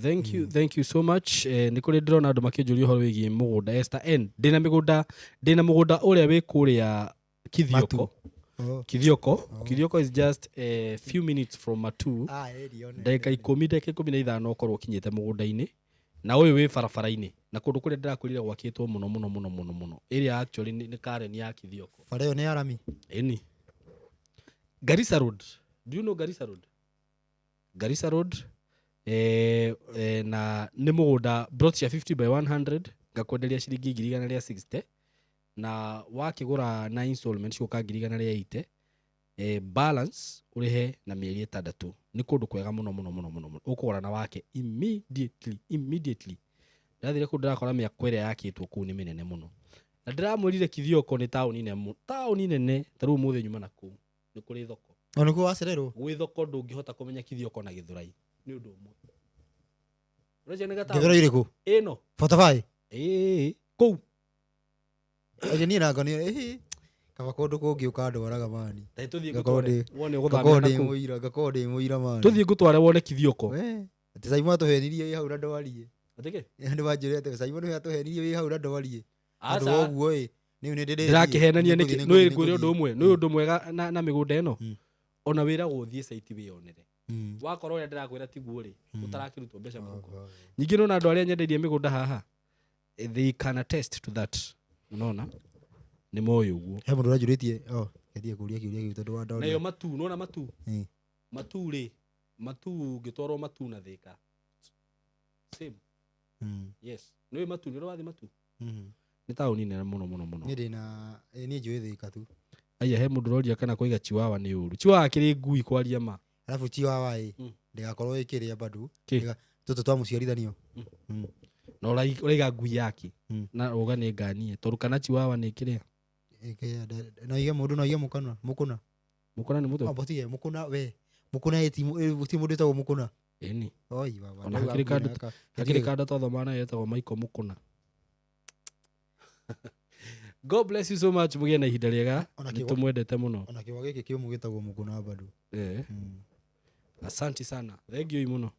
thank you, thank you so much. Nĩ kũrĩ ndĩrona andũ makĩnjũria ũhoro wĩgiĩ mũgũnda. Esther N, ndĩna mĩgũnda, ndĩna mũgũnda ũrĩa wĩ kũrĩa Kithioko. Matu. Oh. Kithioko. Oh. Kithioko is just a few minutes from Matu. Ah, ĩri one. Ndagĩka 10, ndagĩka 15 ũkorwo ũkinyĩte mũgũnda-inĩ, na ũyũ wĩ barabara-inĩ na kũndũ kũrĩa ndĩrakwĩrire gwakĩtwo mũno mũno mũno mũno mũno. Ĩrĩa actually nĩ Karen ya Kithioko. Bara ĩyo nĩ ya rami. Ĩni Garissa Road. Do you know Garissa Road? Garissa Road, na nĩ mũgũnda plot cia 50 by 100, ngakwenderia ciringi 160,000, na wakĩgũra na installment cigũka 180,000, balance ũrĩhe na mĩeri 6. Nĩ kũndũ kwega mũno mũno mũno mũno mũno. Ũkũgũra na wake immediately, immediately. Ndathire kũu ndĩrakora mĩako ĩrĩa yakĩtwo kũu nĩ mĩnene mũno, na ndĩramwĩrire Kithioko nĩ taũni nene taũni nene. Ta rĩu ũmũthĩ nyuma na kũu nĩ kũrĩ thoko. O nĩkuo wacererwo. Gwĩ thoko ndũngĩhota kũmenya Kithioko na Gĩthũrai nĩ ũndũ ũmwe. Ũreciria nĩ gataũni? Gĩthũrai ĩrĩkũ? Ĩno. 45. Ĩĩ, kũu. Aje niĩ nanga nĩ ĩhĩ kaba kũndũ kũngĩ ũkandwaraga mani. Ta tũthiĩ Ngakorwo ngũtware wone Ngakorwo ũgũthamĩra ndĩ na kũu. mũira, ngakorwo ndĩ mũira mani. Tũthiĩ ngũtware wone Kithioko. We, atĩ Simon atũhenirie wĩ hau na ndwarie. Atĩkĩ? Andũ manjĩre atĩ Simon nĩwe atũhenirie wĩ hau na ndwarie. Andũ Aca. ũguo ĩ, nĩ nĩ ndĩ Ndĩrakĩhenania nĩkĩ? Nĩ ngwĩre ũndũ ũmwe, nĩ ũndũ mwega na mĩgũnda ĩno. Ona wĩra gũthiĩ site wĩyonere. Wakorwo ũrĩa ndĩrakwĩra tiguo rĩ, ũtarakĩrutwo mbeca mũhuko. Ningĩ nĩwona andũ arĩa nyendeirie mĩgũnda haha, they can attest to that. Unaona? Nĩ moĩ ũguo. He mũndũ ũranjũrĩtie, oh, ngerie kũria kĩũria kĩu tondũ wa Nayo ndoria. Matu, nĩwona Matu? Matu rĩ, Matu ũngĩtwarwo Matu na Thĩka. Same. Mm. Yes, nĩ matu, nĩ ũrĩ wathiĩ matu? Mhm. Nĩ taũni nene mũno mũno mũno. Niĩ ndĩna niĩ njũĩ Thika tu. Aya, he mũndũ ũroria kana kũiga chihuahua nĩ ũru. Chihuahua kĩrĩ ngui kwaria ma. Alafu chihuahua ĩ ndĩgakorwo ĩkĩrĩa bado. Kĩ? Tũtũ twa mũciarithanio. Na ũraiga ngui yake na uga nĩ nganie tondũ kana chihuahua nĩ kĩrĩa. No ige mũndũ, no ige mũkana, mũkũna. Mũkũna nĩ mũtwe. Oh, botige mũkũna we. Mũkũna ĩ ti ti mũndũ wĩtagwo mũkũna. Ĩni. Oi baba. Ona ndauga hakĩrĩ ngui kandũ naka- hakĩrĩ kanda twathoma nayo yetagwo Michael Mũkũna. God bless you so much, mũgĩe na ihinda rĩega. Ona Nĩ kĩgwa- tũmwendete mũno. Ona kĩgwa gĩkĩ kĩũmũ gĩtagwo mũkũna bado. Eh. Asante sana, thank you mũno.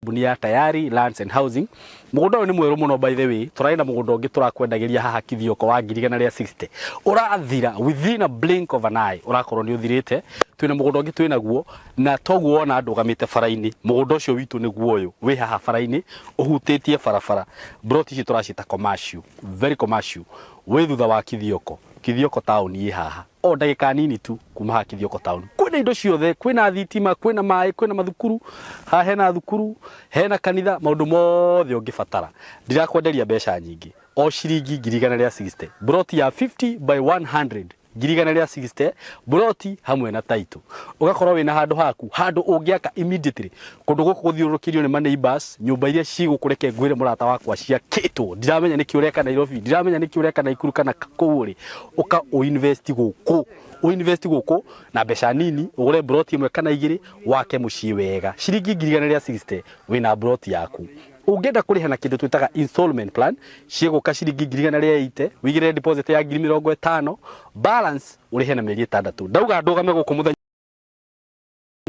Kambuni ya Tayari Lands and Housing. Mũgũnda ũyũ nĩ mwerũ mũno, by the way. Tũrarĩ na mũgũnda ũngĩ tũrakwendagĩria haha Kithioko wa 160,000, ũrathira within a blink of an eye, ũrakorwo nĩ ũthirĩte. Twĩna mũgũnda ũngĩ twĩnaguo, na toguo wona ndũgamĩte bara-inĩ, mũgũnda ũcio witũ nĩguo ũyũ wĩ haha bara-inĩ, ũhutĩtie barabara. Broti ici tũracita commercial, very commercial. Wĩ thutha wa Kithioko. Kithioko town ĩ haha o ndagĩka nini tu kuma haha Kithioko town. Kwĩna indo ciothe, kwĩna thitima, kwĩna maĩ, kwĩna mathukuru haha, hena thukuru, hena kanitha, maũndũ mothe ũngĩbatara. Ndirakwenderia mbeca nyingĩ, o ciringi 160,000, broti ya 50 by 100, 160,000, broti hamwe na title. Ũgakorwo wĩna handũ haku, handũ ũngĩaka immediately. Kũndũ gũkũ gũthiũrũrũkĩirio nĩ ma neighbors, nyũmba iria cigũkũ, reke ngwĩre mũrata wakwa, ciakĩtwo. Ndiramenya nĩkĩ ũreka Nairobi, ndiramenya nĩkĩ ũreka Naikuru kana kũu ũrĩ. Ũka ũinvest gũkũ, ũinvest gũkũ na mbeca nini, ũgũre broti ĩmwe kana igĩrĩ, wake mũciĩ wega. Ciringi 160,000 wĩna broti yaku. Ũngĩenda kũrĩha na kĩndũ twĩtaga installment plan, ciĩgũka ciringi 180,000, wĩigĩrĩre deposit ya 50,000, balance ũrĩhe na mĩeri 6. Ndauga ndũgame gũkũ mũthenya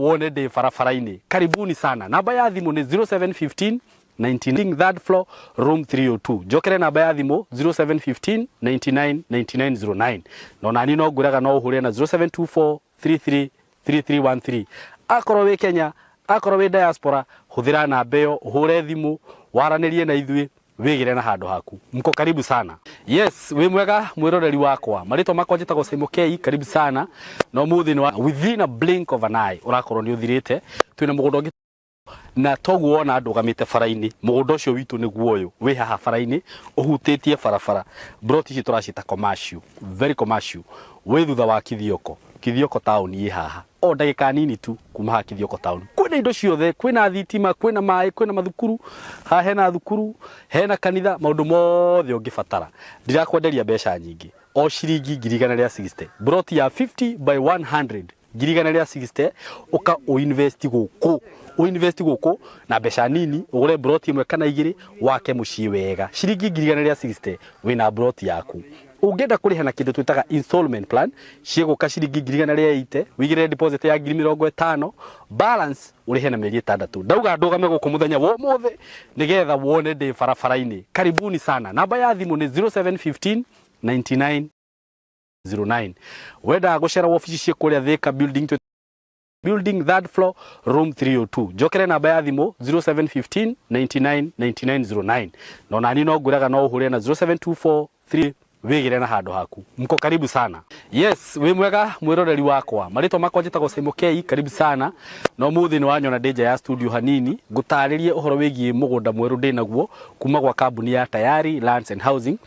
wone ndĩ barabara-inĩ. Karibuni sana. Namba ya thimũ nĩ 0715 99, third floor, room 302. Njokere namba ya thimũ 0715 99 9909. No nani no ngwĩraga no ũhũre na 0724 33 3313. Akorwo wĩ Kenya, akorwo wĩ diaspora, hũthĩra namba ĩyo, ũhũre thimũ, waranĩrie na ithuĩ, wĩgĩre na handũ haku. Mko karibu sana. Yes, wĩ mwega mwĩroreri wakwa. Marĩtwa makwa njĩtagwo Simon K. Karibu sana. Na ũmũthĩ nĩ within a blink of an eye ũrakorwo nĩ ũthirĩte. Twĩna mũgũnda ũngĩ, na toguo wona ndũgamĩte bara-inĩ, mũgũnda ũcio witũ nĩguo ũyũ wĩ haha bara-inĩ, ũhutĩtie barabara. Broti ici tũracita commercial, very commercial. Wĩ thutha wa Kithioko. Kithioko town ĩ haha o ndagĩka nini tu kuma haha Kithioko town. Kwĩna indo ciothe, kwĩna thitima, kwĩna maĩ, kwĩna mathukuru haha, hena thukuru, hena kanitha, maũndũ mothe ũngĩbatara. Ndirakwenderia mbeca nyingĩ, o ciringi 160,000, broti ya 50 by 100, 160,000. Ũka ũinvest gũkũ, ũinvest gũkũ na mbeca nini, ũgũre broti ĩmwe kana igĩrĩ, wake mũciĩ wega. Ciringi 160,000 wĩna broti yaku. Ũngĩenda kũrĩha na kĩndũ twĩtaga installment plan, ciĩgũka ciringi 180,000, wĩigĩrĩre deposit ya 50,000, balance ũrĩhe na mĩeri 6. Ndauga ndũgame gũkũ mũthenya wa ũmũthĩ nĩgetha wone ndĩ barabara-inĩ. Karibuni sana. Namba ya thimũ nĩ 0715 99 09. Wendaga gũcera wabici ciĩ kũrĩa Thika building, building third floor, room 302. Njokere namba ya thimũ 0715 99 9909. No nani no ngwĩraga no ũhũre na 0724 3 wĩgĩre na handũ haku. Mko karibu sana. Yes, wĩ mwega mwĩroreri wakwa. Marĩtwa makwa njĩtagwo Simon K. Karibu sana. Na ũmũthĩ nĩ wanyona ndĩ nja ya studio hanini, ngũtarĩrie ũhoro wĩgiĩ mũgũnda mwerũ ndĩ naguo kuma gwa kambuni ya Tayari Lands and Housing.